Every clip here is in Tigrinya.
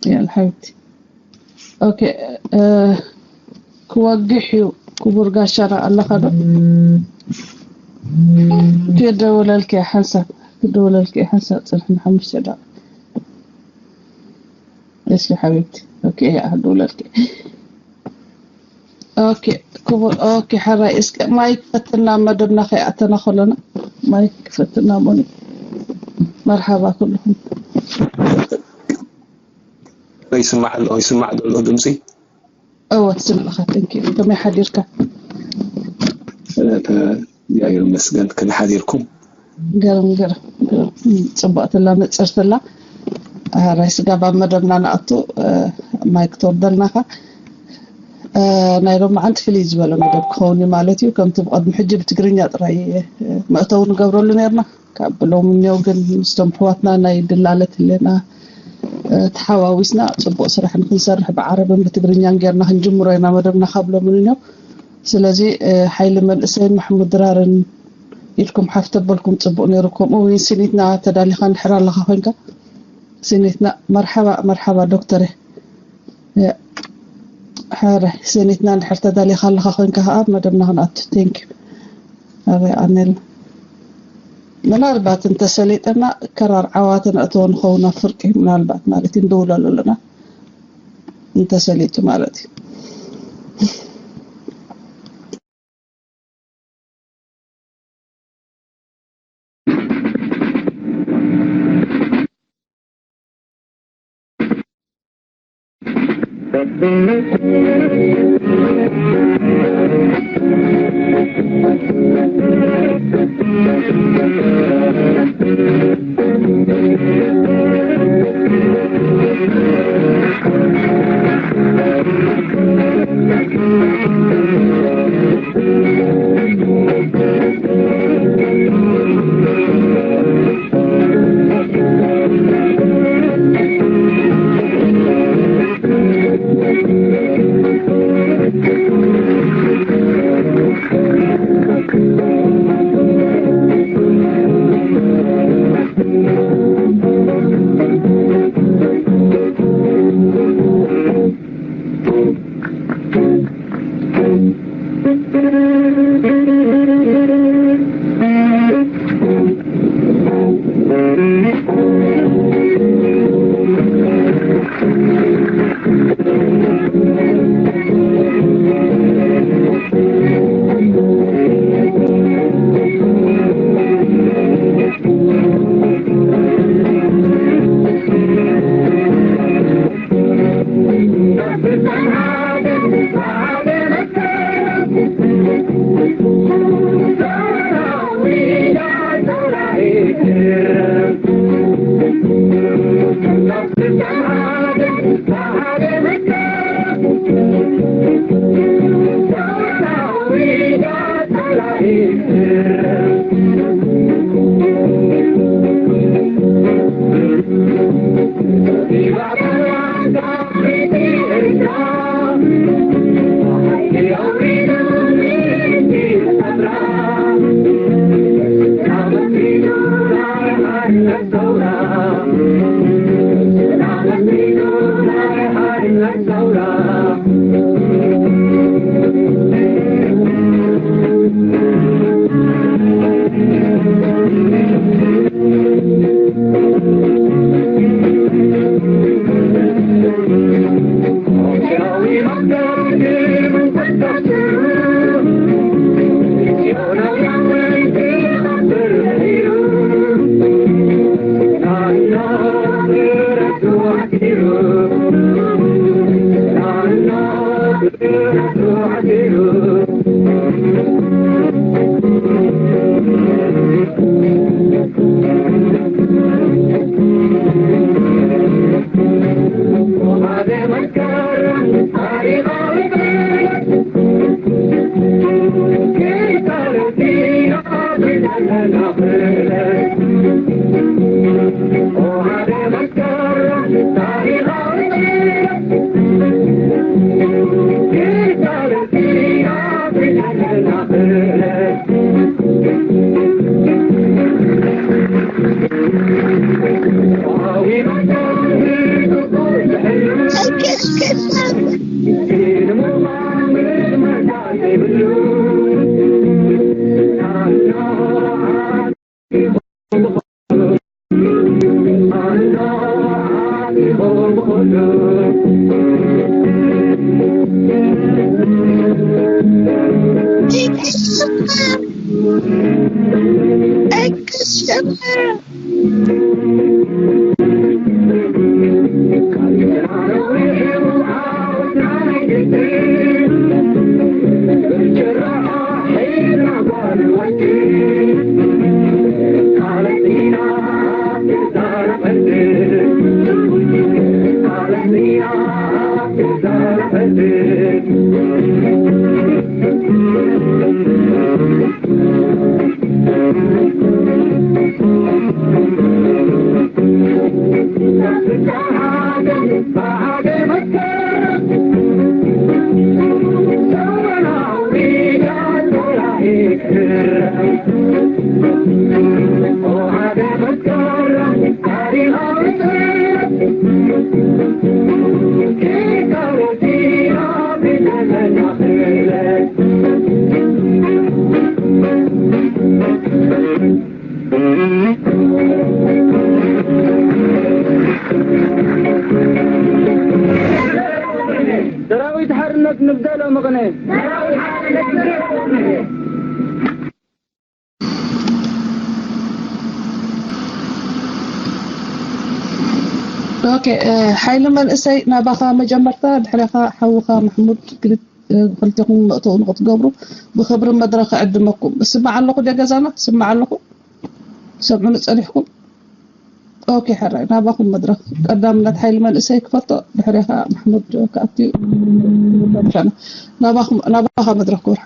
يا الحبيبتي. اوكي. ክወግሕ እዩ ክቡር ጋሻና ኣለኻ ዶ? ክደውለልኪ ሓንሳብ ክደውለልኪ ሓንሳብ ጽንሕና ሓሙሽተ ደቂቃ። እሺ ሓቢብቲ። ኦኬ እያ ክደውለልኪ። ኦኬ። ክቡር። ኦኬ። ሓራይ እስከ ማይክ ፈትና መደብና ከይኣተና ከለና ማይክ ፈትና ሞኒ። መርሓባ ኩልኹም። ይስማዕ ኣሎ ይስማዕ ዘሎ ድምፂ? እወ ትስምዕኻ። ቴንኪዩ። ከመይ ሓዲርካ? ሰላም። እግዚኣብሔር ይመስገን። ከመይ ሓዲርኩም? ገርም ገርም ገርም። ጽቡቕትላ ንጽርትላ። ራይ ስጋብ ኣብ መደብና ንኣቱ። ማይክ ተወርደልናኻ። ናይ ሎማዓንቲ ፍልይ ዝበለ መደብ ክኸውን እዩ ማለት እዩ። ከምቲ ብቐድሚ ሕጂ ብትግርኛ ጥራይ መእተዊ ንገብረሉ ነርና። ካብ ሎሚ እኒኦ ግን ምስቶም ኣሕዋትና ናይ ድላለት ህልና ተሓዋዊስና ፅቡቕ ስራሕ ንክንሰርሕ ብዓረብን ብትግርኛን ጌርና ክንጅምሮ ኢና መደብና ካብ ሎሚ እኒኦ። ስለዚ ሓይሊ መንእሰይን ማሕሙድ ድራርን ኢልኩም ሓፍ ተበልኩም ፅቡቕ ነይሩ። ከምኡ እውን ሲኒትና ተዳሊኻ እንድሕር ኣለኻ ኮይንካ ሲኒትና መርሓባ መርሓባ ዶክተረ። ሕረ ሲኒትና እንድሕር ተዳሊኻ ኣለኻ ኮይንካ ከዓ መደብና ክንኣቱ። ቴንኪዩ። ኣበይ ኣነል ምናልባት እንተሰሊጥና ከራር ዓዋተ ነእተዎ ንኸውን ኣብ ፍርቂ ምናልባት ማለት እዩ እንደውለሉ ኣለና እንተሰሊጡ ማለት እዩ። ሰራዊት ሓርነት ንብደሎ መቐነ። ኦኬ፣ ሓይሊ መንእሰይ ናባኻ መጀመርታ፣ ድሕረኻ ሓውኻ ማሕሙድ ክልቲኹም መእተው ንክትገብሩ ብክብሪ መድረክ እዕድመኩም። እስማዕ ኣለኹ ደ ገዛና? እስማዕ ኣለኹ? ሰምዑኒ ጸኒሕኩም? ኦኬ፣ ሕራይ ናባኹም መድረክ። ቀዳምነት ሓይሊ መንእሰይ ክፈቶ፣ ድሕሬኻ ማሕሙድ ክኣትዩ። ናባኻ መድረክ ክብርሓ።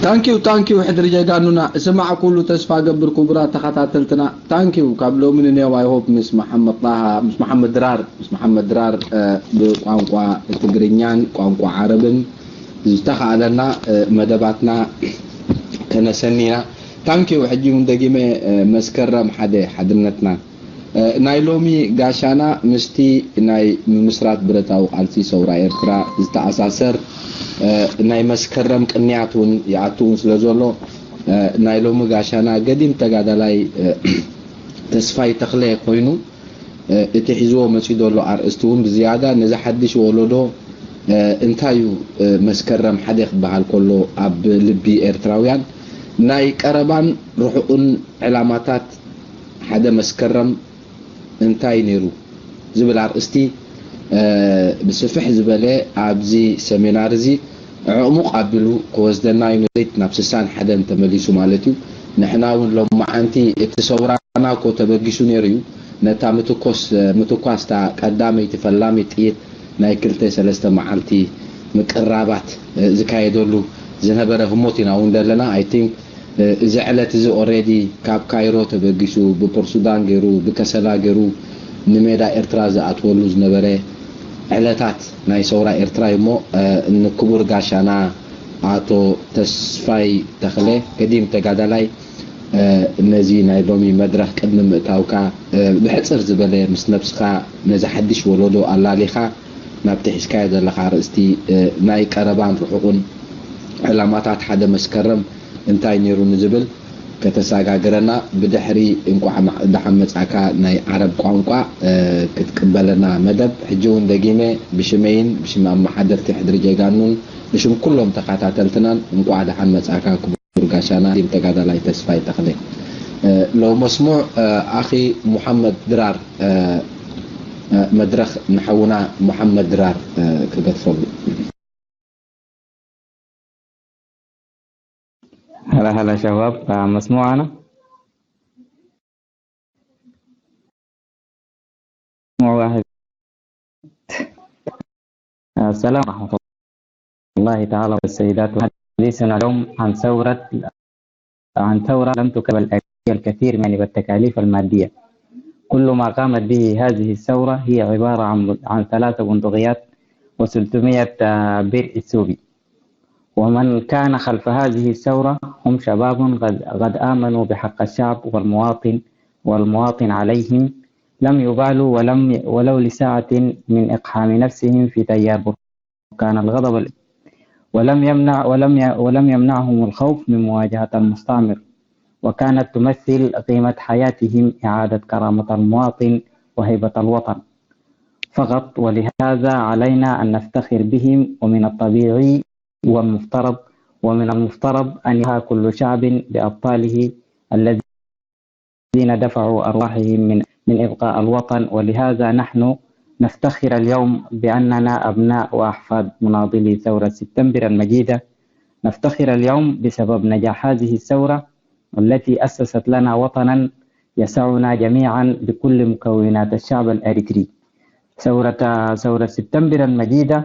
ታንኪዩ ታንኪዩ ሕድሪ ጀጋኑና። እስማዕ ኩሉ ተስፋ ገብር ክቡራት ተኸታተልትና። ታንኪዩ ካብ ሎሚ ንኔው ኣይ ሆፕ ምስ መሓመድ ጣሃ ምስ መሓመድ ድራር ምስ መሓመድ ድራር ብቋንቋ ትግርኛን ቋንቋ ዓረብን ዝተኻእለና መደባትና ከነሰኒና። ታንኪዩ ሕጂ እውን ደጊመ መስከረም ሓደ ሓድነትና ናይ ሎሚ ጋሻና ምስቲ ናይ ምምስራት ብረታዊ ቃልሲ ሰውራ ኤርትራ ዝተኣሳሰር ናይ መስከረም ቅንያት እውን ይኣቱ እውን ስለ ዘሎ ናይ ሎሚ ጋሻና ገዲም ተጋዳላይ ተስፋይ ተኽለ ኮይኑ እቲ ሒዝዎ መፂኡ ዘሎ ኣርእስቲ እውን ብዝያዳ ነዚ ሓድሽ ወለዶ እንታይ እዩ መስከረም ሓደ ክበሃል ከሎ ኣብ ልቢ ኤርትራውያን ናይ ቀረባን ርሑቕን ዕላማታት ሓደ መስከረም እንታይ ነይሩ ዝብል ኣርእስቲ ብስፍሕ ዝበለ ኣብዚ ሰሚናር እዚ ዕሙቕ ኣቢሉ ክወስደና እዩ። ንዘይት ናብ ስሳን ሓደን ተመሊሱ ማለት እዩ። ንሕና እውን ሎማዓንቲ እቲ ሰውራና እኮ ተበጊሱ ነይሩ እዩ። ነታ ምትኮስ ምትኳስ እታ ቀዳመይቲ ፈላሚት ጥይት ናይ ክልተ ሰለስተ መዓልቲ ምቅራባት ዝካየደሉ ዝነበረ ህሞት ኢና እውን ዘለና። I think እዚ ዕለት እዚ already ካብ ካይሮ ተበጊሱ ብፖርሱዳን ገይሩ ብከሰላ ገይሩ ንሜዳ ኤርትራ ዝኣትወሉ ዝነበረ ዕለታት ናይ ሰውራ ኤርትራ እዩ እሞ ንክቡር ጋሻና ኣቶ ተስፋይ ተኽለ ገዲም ተጋዳላይ ነዚ ናይ ሎሚ መድረኽ ቅድሚ ምእታውካ ብሕጽር ዝበለ ምስ ነብስኻ ነዚ ሓድሽ ወለዶ ኣላሊኻ ናብቲ ሒዝካዮ ዘለኻ ኣርእስቲ ናይ ቀረባን ርሑቕን ዕላማታት ሓደ መስከረም እንታይ ነይሩ ንዝብል ከተሰጋግረና ብድሕሪ እንቋዕ ደሓን መጻእካ ናይ ዓረብ ቋንቋ ክትቅበለና መደብ ሕጂ እውን ደጊመ ብሽመይን ብሽም ኣመሓደርቲ ሕድሪ ጀጋኑን ብሽም ኩሎም ተኸታተልትናን እንቋዕ ደሓን መጻእካ ክቡር ጋሻና ዲም ተጋዳላይ ተስፋይ ተኽለ ለው መስሙዕ ኣኺ ሙሓመድ ድራር መድረኽ ንሓውና ሙሓመድ ድራር ክገድፈሉ هلا هلا شباب مسموع أنا؟ مسموع واحد. السلام ورحمة الله تعالى والسيدات. حديثنا اليوم عن ثورة عن ثورة لم تكلف الكثير من التكاليف المادية. كل ما قامت به هذه الثورة هي عبارة عن عن ثلاثة بندقيات وثلاثمية بير إثيوبي. ومن كان خلف هذه الثورة هم شباب قد, قد آمنوا بحق الشعب والمواطن والمواطن عليهم لم يبالوا ولم ولو لساعة من إقحام نفسهم في تيار بركان الغضب ولم يمنع ولم ولم يمنعهم الخوف من مواجهة المستعمر وكانت تمثل قيمة حياتهم إعادة كرامة المواطن وهيبة الوطن فقط، ولهذا علينا أن نفتخر بهم، ومن الطبيعي والمفترض ومن المفترض أن يفخر كل شعب بأبطاله الذين دفعوا أرواحهم من من إبقاء الوطن. ولهذا نحن نفتخر اليوم بأننا أبناء وأحفاد مناضلي ثورة سبتمبر المجيدة. نفتخر اليوم بسبب نجاح هذه الثورة التي أسست لنا وطنا يسعنا جميعا بكل مكونات الشعب الأريتري. ثورة ثورة سبتمبر المجيدة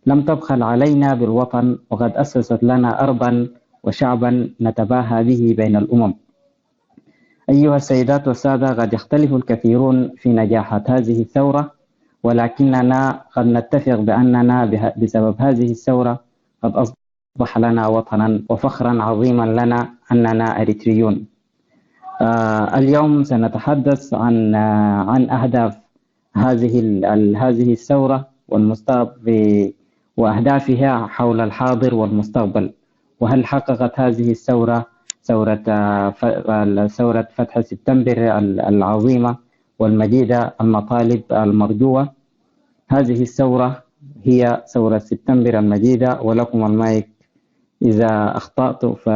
لم تبخل علينا بالوطن، وقد أسست لنا أرضا وشعبا نتباهى به بين الأمم. أيها السيدات والسادة، قد يختلف الكثيرون في نجاحات هذه الثورة، ولكننا قد نتفق بأننا بها- بسبب هذه الثورة قد أصبح لنا وطنا وفخرا عظيما لنا أننا أريتريون. آه، اليوم سنتحدث عن آه، عن أهداف هذه ال- ال- هذه الثورة والمستقبل وأهدافها حول الحاضر والمستقبل، وهل حققت هذه الثورة ثورة آه، ف- ال- ثورة فتح سبتمبر ال- العظيمة والمجيدة المطالب المرجوة. هذه الثورة هي ثورة سبتمبر المجيدة، ولكم المايك. إذا أخطأت ف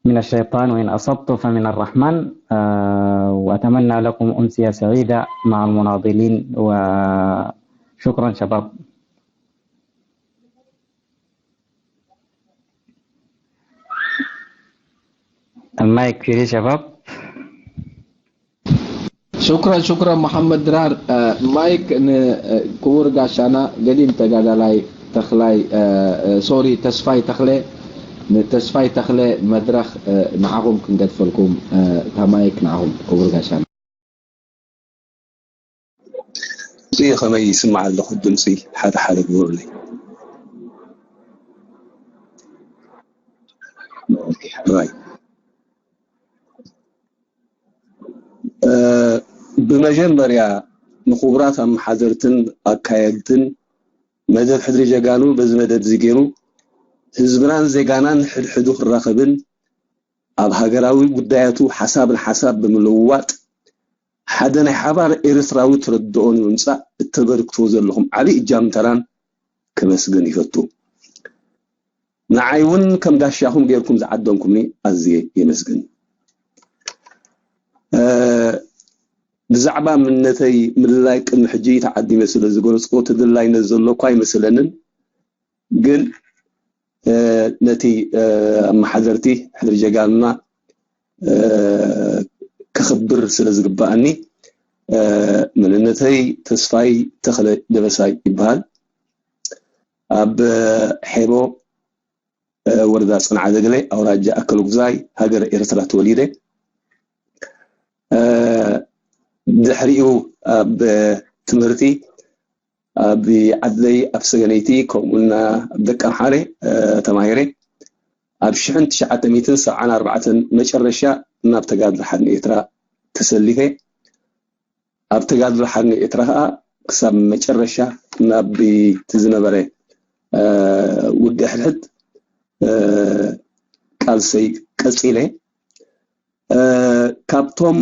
من الشيطان، وإن أصبت فمن الرحمن. آه، وأتمنى لكم أمسية سعيدة مع المناضلين، وشكرا شباب. المايك في شباب. شكرا شكرا محمد درار. ማይክ ንክቡር ጋሻና ገዲም ተጋዳላይ ተኽላይ ሶሪ ተስፋይ ተኽለ ንተስፋይ ተኽለ መድረኽ ንዓኹም ክንገድፈልኩም። እታ ማይክ ንዓኹም ክቡር ጋሻና። እዚ ከመይ ይስማዕ ኣለኹ ድምፂ ሓደ ሓደ ግበሩለይ። ብመጀመርያ ንክቡራት ኣመሓደርትን ኣካየድትን መደብ ሕድሪ ጀጋኑ በዚ መደብ እዚ ገይሩ ህዝብናን ዜጋናን ሕድሕዱ ክራኸብን ኣብ ሃገራዊ ጉዳያቱ ሓሳብ ንሓሳብ ብምልውዋጥ ሓደ ናይ ሓባር ኤርትራዊ ተረድኦ ንምምፃእ እተበርክትዎ ዘለኹም ዓብዪ እጃም ተራን ከመስግን ይፈቱ። ንዓይ እውን ከም ጋሻኹም ጌርኩም ዝዓደምኩምኒ ኣዝየ የመስግን። ብዛዕባ መንነተይ ምልላይ ቅድሚ ሕጂ ተዓዲመ ስለ ዝገለፅኩ ተደላይነት ዘሎ እኳ ኣይመስለንን። ግን ነቲ ኣመሓደርቲ ሕድሪ ጀጋኑና ከኽብር ስለ ዝግበኣኒ መንነተይ ተስፋይ ተኽለ ደበሳይ ይበሃል። ኣብ ሔቦ ወረዳ ፅንዓ ደግለ ኣውራጃ ኣከለጉዛይ ሃገረ ኤርትራ ተወሊደ። ድሕሪኡ ኣብ ትምህርቲ ኣብ ዓድለይ ኣብ ሰገነይቲ ከምኡና ኣብ ደቀምሓረ ተማሂረ። ኣብ ሽሕን ትሽዓተ ሚእትን ሰብዓን ኣርባዕተን መጨረሻ ናብ ተጋድሎ ሓድነት ኤርትራ ተሰሊፈ። ኣብ ተጋድሎ ሓድነት ኤርትራ ከዓ ክሳብ መጨረሻ ናብ እቲ ዝነበረ ውግእ ሕድሕድ ቃልሰይ ቀፂለ። ካብቶም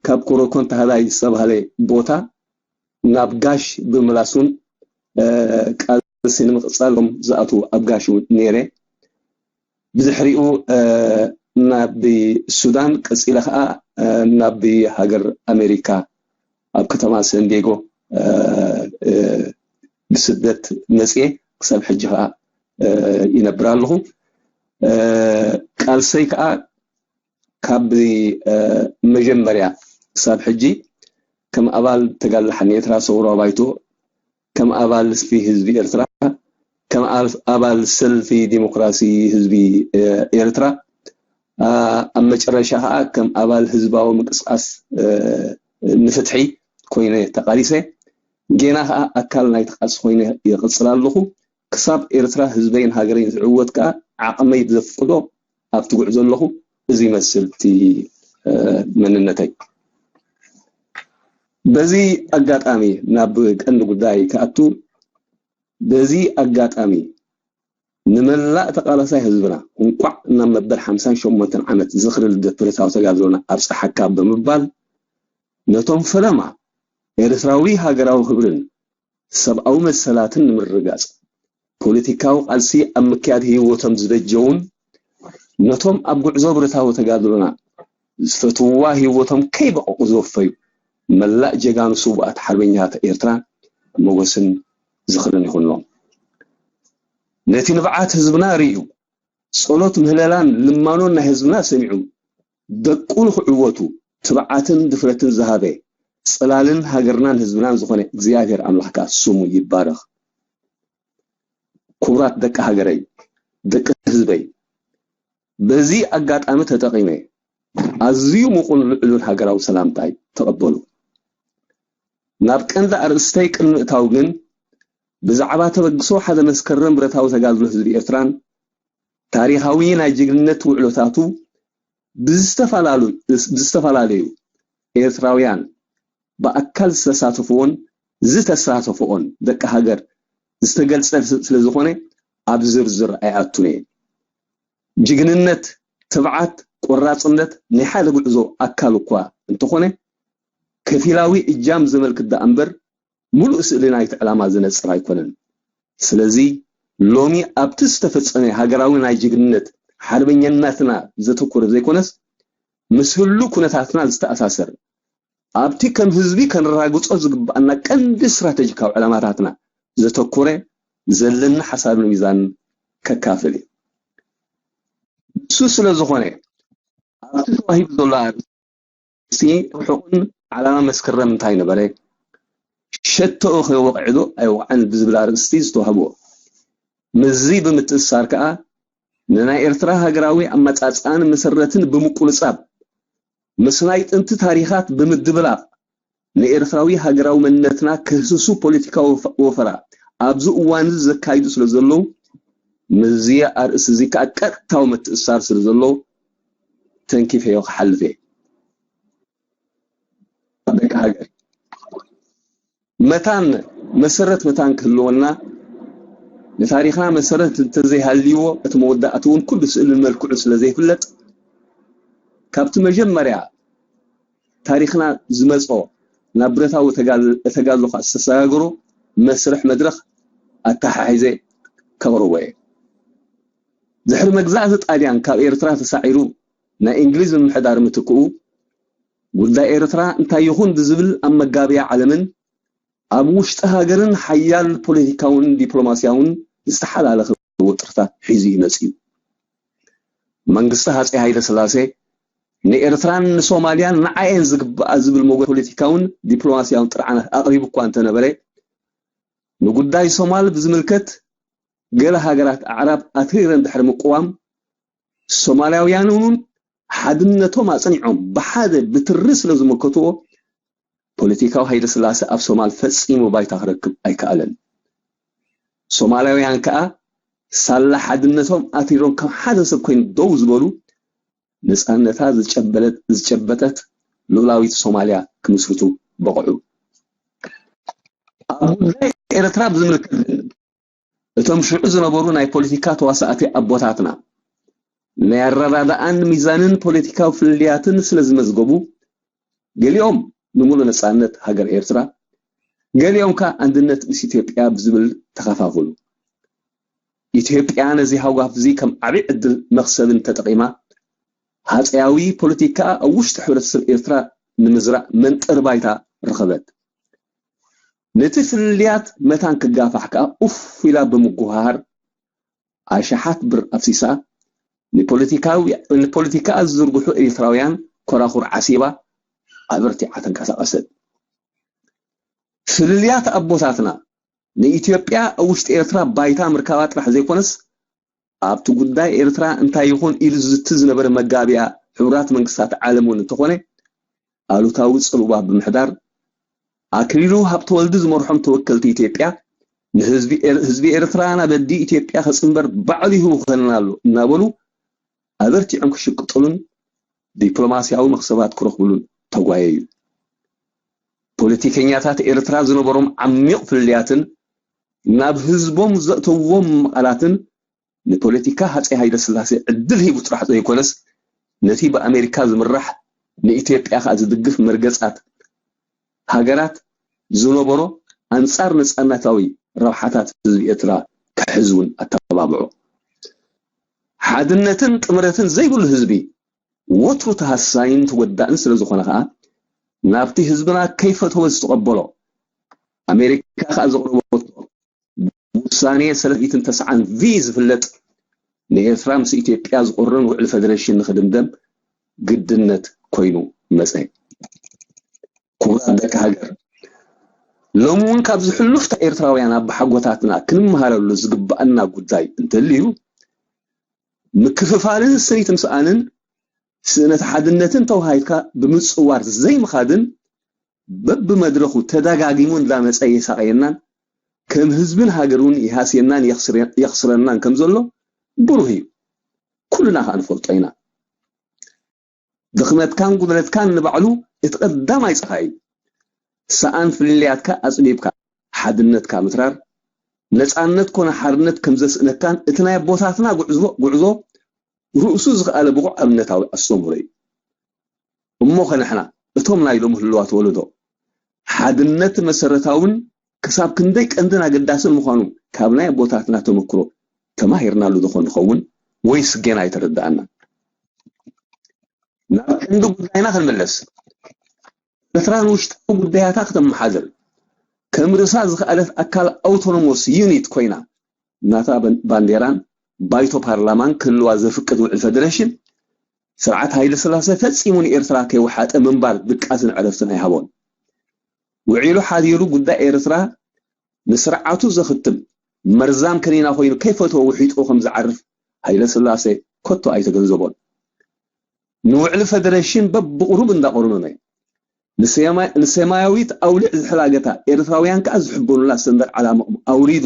ካብ ኮረኮን ታህላይ ዝተባህለ ቦታ ናብ ጋሽ ብምምላሱን ቃልሲ ንምቕፃል ዝኣትዉ ኣብ ጋሽ እውን ነይረ። ብድሕሪኡ ናብ ሱዳን ቀፂለ ከዓ ናብ ሃገር ኣሜሪካ ኣብ ከተማ ሰንዲጎ ብስደት መፅየ ክሳብ ሕጂ ከዓ ይነብር ኣለኹ። ቃልሰይ ከዓ ካብ መጀመርያ ክሳብ ሕጂ ከም ኣባል ተጋድሎ ሓድነት ኤርትራ ሰውራዊ ባይቶ፣ ከም ኣባል ሰልፊ ህዝቢ ኤርትራ፣ ከም ኣባል ሰልፊ ዲሞክራሲ ህዝቢ ኤርትራ፣ ኣብ መጨረሻ ከዓ ከም ኣባል ህዝባዊ ምንቅስቃስ ንፍትሒ ኮይነ ተቃሊሰ። ጌና ከዓ ኣካል ናይቲ ቃልሲ ኮይነ ይቕፅል ኣለኹ። ክሳብ ኤርትራ ህዝበይን ሃገረይን ዝዕወት ከዓ ዓቕመይ ብዘፍቅዶ ኣብቲ ጉዕዞ ኣለኹ። እዚ ይመስል እቲ መንነተይ። በዚ ኣጋጣሚ ናብ ቀንዲ ጉዳይ ክኣቱ፣ በዚ ኣጋጣሚ ንመላእ ተቓላሳይ ህዝብና እንቋዕ ናብ መበል ሓምሳን ሸሞንተን ዓመት ዝኽሪ ልደት ብረታዊ ተጋድሎና ኣብፀሓካ ብምባል ነቶም ፈለማ ኤርትራዊ ሃገራዊ ክብርን ሰብኣዊ መሰላትን ንምርግጋጽ ፖለቲካዊ ቃልሲ ኣብ ምክያድ ህይወቶም ዝበጀውን ነቶም ኣብ ጉዕዞ ብረታዊ ተጋድሎና ዝፈትውዋ ህይወቶም ከይበቐቑ ዝወፈዩ መላእ ጀጋኑ ስውኣት ሓርበኛታት ኤርትራ ሞገስን ዝኽርን ይኹንሎም። ነቲ ንብዓት ህዝብና ርእዩ ጸሎት ምህለላን ልማኖን ናይ ህዝብና ሰሚዑ ደቁ ንኽዕወቱ ትብዓትን ድፍረትን ዝሃበ ጽላልን ሃገርናን ህዝብናን ዝኾነ እግዚኣብሔር ኣምላኽ ከኣ ስሙ ይባረኽ። ክቡራት ደቂ ሃገረይ፣ ደቂ ህዝበይ፣ በዚ ኣጋጣሚ ተጠቒመ ኣዝዩ ምቑን ልዑልን ሃገራዊ ሰላምታይ ተቐበሉ። ናብ ቀንዲ ኣርእስተይ ቅድሚ ምእታው ግን ብዛዕባ ተበግሶ ሓደ መስከረም ብረታዊ ተጋድሎ ህዝቢ ኤርትራን ታሪኻዊ ናይ ጅግንነት ውዕሎታቱ ብዝተፈላለዩ ኤርትራውያን ብኣካል ዝተሳተፍዎን ዝተሳተፍኦን ደቂ ሃገር ዝተገልጸ ስለ ዝኾነ ኣብ ዝርዝር ኣይኣቱን እየ። ጅግንነት፣ ትብዓት፣ ቆራጽነት ናይ ሓደ ጉዕዞ ኣካል እኳ እንተኾነ ከፊላዊ እጃም ዘመልክት ደኣ እምበር ምሉእ ስእሊ ናይቲ ዕላማ ዘነጽር ኣይኮነን። ስለዚ ሎሚ ኣብቲ ዝተፈጸመ ሃገራዊ ናይ ጅግንነት ሓርበኛነትና ዘተኮረ ዘይኮነስ ምስ ህሉ ኩነታትና ዝተኣሳሰር ኣብቲ ከም ህዝቢ ከነራግጾ ዝግብኣና ቀንዲ ስትራተጂካዊ ዕላማታትና ዘተኮረ ዘለኒ ሓሳብን ሚዛንን ከካፍል እዩ። ንሱ ስለ ዝኾነ ኣብቲ ተዋሂቡ ዘሎ ኣርእስቲ ርሑቕን ዓላማ መስከረም እንታይ ነበረ? ሸቶኡ ከ ወቕዐ ዶ ኣይወቕዐን ብዝብል ኣርእስቲ ዝተዋህቦ። ምስዚ ብምትእስሳር ከኣ ንናይ ኤርትራ ሃገራዊ ኣመጻጽኣን መሰረትን ብምቁልጻብ ምስ ናይ ጥንቲ ታሪኻት ብምድብላቕ ንኤርትራዊ ሃገራዊ መንነትና ክህስሱ ፖለቲካዊ ወፈራ ኣብዚ እዋን እዚ ዘካይዱ ስለ ዘለዉ ምስዚ ኣርእስቲ እዚ ከኣ ቀጥታዊ ምትእስሳር ስለ ዘለዎ ተንኪፈዮ ክሓልፍ እየ። ደቂ ሃገር መታን መሰረት መታን ክህልወና ንታሪኽና መሰረት እንተዘይሃልይዎ እቲ መወዳእቲ እውን ኩሉ ስእልን መልክዑ ስለ ዘይፍለጥ ካብቲ መጀመርያ ታሪኽና ዝመጾ ናብ ብረታዊ ተጋድሎ ዝተሰጋገሮ መስርሕ መድረኽ ኣተሓሒዘ ከቕርቦ እየ። ድሕሪ መግዛእቲ ጣልያን ካብ ኤርትራ ተሳዒሩ ናይ እንግሊዝ ምምሕዳር ምትክኡ ጉዳይ ኤርትራ እንታይ ይኹን ብዝብል ኣብ መጋብያ ዓለምን ኣብ ውሽጢ ሃገርን ሓያል ፖለቲካውን ዲፕሎማስያውን ዝተሓላለኸ ውጥርታት ሒዙ እዩ መጺኡ። መንግስቲ ሃጸይ ሃይለ ስላሴ ንኤርትራን ንሶማልያን ንዓኤን ዝግብኣ ዝብል ሞገድ ፖለቲካውን ዲፕሎማስያውን ጥርዓናት ኣቕሪቡ እኳ እንተነበረ ንጉዳይ ሶማል ብዝምልከት ገለ ሃገራት ኣዕራብ ኣትሪረን ድሕሪ ምቅዋም ሶማላውያን እውን ሓድነቶም ኣጽኒዖም ብሓደ ብትሪ ስለ ዝመከትዎ ፖለቲካዊ ሃይለ ስላሴ ኣብ ሶማል ፈጺሙ ባይታ ክረክብ ኣይከኣለን። ሶማላውያን ከኣ ሳላ ሓድነቶም ኣትሪሮም ከም ሓደ ሰብ ኮይኑ ደው ዝበሉ ነጻነታ ዝጨበለት ዝጨበጠት ልኡላዊት ሶማልያ ክምስርቱ በቕዑ። ኣብ ጉዳይ ኤርትራ ብዝምልከት ግን እቶም ሽዑ ዝነበሩ ናይ ፖለቲካ ተዋሳእቲ ኣቦታትና ናይ ኣረዳድኣን ሚዛንን ፖለቲካዊ ፍልልያትን ስለ ዝመዝገቡ ገሊኦም ንምሉእ ነጻነት ሃገር ኤርትራ ገሊኦም ከኣ ኣንድነት ምስ ኢትዮጵያ ብዝብል ተኸፋፈሉ። ኢትዮጵያ ነዚ ሃዋፍ እዚ ከም ዓቢ ዕድል መኽሰብን ተጠቒማ ሃጸያዊ ፖለቲካ ኣብ ውሽጢ ሕብረተሰብ ኤርትራ ንምዝራእ መንጠሪ ባይታ ረኸበት። ነቲ ፍልልያት መታን ክጋፋሕ ከኣ ኡፍ ኢላ ብምጉሃሃር ኣሽሓት ብር ኣፍሲሳ ንፖለቲካዊ ንፖለቲካኣ ዝዝርግሑ ኤርትራውያን ኮራኹር ዓሲባ ኣበርቲዓ ተንቀሳቐሰት። ፍልልያት ኣቦታትና ንኢትዮጵያ ኣብ ውሽጢ ኤርትራ ባይታ ምርካባ ጥራሕ ዘይኮነስ ኣብቲ ጉዳይ ኤርትራ እንታይ ይኹን ኢሉ ዝዝቲ ዝነበረ መጋቢያ ሕቡራት መንግስታት ዓለም እውን እንተኾነ ኣሉታዊ ጽልዋ ብምሕዳር ኣክሊሉ ሃብተወልዲ ዝመርሖም ተወከልቲ ኢትዮጵያ ንህዝቢ ኤር- ህዝቢ ኤርትራ ናብ ኣዲ ኢትዮጵያ ከጽንበር ባዕሉ ይህውኸና ኣሎ እናበሉ ኣበርቲዖም ክሽቅጥሉን ዲፕሎማስያዊ መኽሰባት ክረኽብሉን ተጓየዩ። ፖለቲከኛታት ኤርትራ ዝነበሮም ዓሚቕ ፍልልያትን ናብ ህዝቦም ዘእተውዎም መቓላትን ንፖለቲካ ሃጸይ ሃይለ ስላሴ ዕድል ሂቡ ጥራሕ ዘይኮነስ ነቲ ብኣሜሪካ ዝምራሕ ንኢትዮጵያ ከኣ ዝድግፍ መርገጻት ሃገራት ዝነበሮ ኣንጻር ነጻነታዊ ረብሓታት ህዝቢ ኤርትራ ክሕዝ እውን ኣተባብዖ። ሓድነትን ጥምረትን ዘይብሉ ህዝቢ ወትሩ ተሃሳይን ተወዳእን ስለ ዝኾነ ከኣ ናብቲ ህዝብና ከይፈተወ ዝተቐበሎ ኣሜሪካ ከኣ ዘቕረበቶ ውሳኔ ሰለስተ ሚእትን ተስዓን ቪ ዝፍለጥ ንኤርትራ ምስ ኢትዮጵያ ዝቑርን ውዕል ፈደረሽን ንኽድምደም ግድነት ኮይኑ መጸ። ክቡራት ደቂ ሃገር፣ ሎሚ እውን ካብዚ ሕሉፍታ ኤርትራውያን ኣባሓጎታትና ክንመሃረሉ ዝግባኣና ጉዳይ እንተልዩ ምክፍፋልን ስኒት ምስኣንን ስእነት ሓድነትን ተዋሂድካ ብምጽዋር ዘይምኻድን በብመድረኹ ተደጋጊሙ እንዳመጸ የሳቐየናን ከም ህዝብን ሃገሩን ይሃስየናን የኽስረናን ከም ዘሎ ብሩህ እዩ። ኩልና ከኣ ንፈልጦ ኢና። ድኽመትካን ጉድለትካን ንባዕሉ እቲ ቀዳማይ ጸፋኢ እዩ። ሰኣን ፍልልያትካ ኣጽቢብካ ሓድነትካ ምትራር ነጻነት ኮነ ሓርነት ከም ዘስእነካን እቲ ናይ ኣቦታትና ጉዕዞ ጉዕዞ ርእሱ ዝኸኣለ ብቑዕ ኣብነታዊ ኣስተምህሮ እዩ። እሞ ኸ ንሕና እቶም ናይ ሎሚ ህልዋት ወለዶ ሓድነት መሰረታውን ክሳብ ክንደይ ቀንድን ኣገዳስን ምዃኑ ካብ ናይ ኣቦታትና ተመክሮ ተማሂርናሉ ዶ ንኸውን ወይስ ገና ኣይተረድኣናን? ናብ ቀንዲ ጉዳይና ክንምለስ። ኤርትራ ንውሽጣዊ ጉዳያታ ክተመሓድር ከም ርእሳ ዝኸኣለት ኣካል ኣውቶኖሞስ ዩኒት ኮይና ናታ ባንዴራን ባይቶ ፓርላማን ክህልዋ ዘፍቅድ ውዕል ፈደረሽን ስርዓት ሃይለ ስላሴ ፈጺሙ ንኤርትራ ከይወሓጠ ምንባር ድቃስን ዕረፍትን ኣይሃቦን። ውዒሉ ሓዲሩ ጉዳይ ኤርትራ ንስርዓቱ ዘኽትም መርዛም ከኒና ኮይኑ ከይፈተወ ውሒጡ ከም ዝዓርፍ ሃይለ ስላሴ ከቶ ኣይተገንዘቦን። ንውዕሊ ፈደረሽን በብቕሩብ እንዳቆርመመ ንሰማያዊት ኣውሊዕ ዝሕላገታ ኤርትራውያን ከኣ ዝሕበኑላ ሰንደቅ ዓላማኦም ኣውሪዱ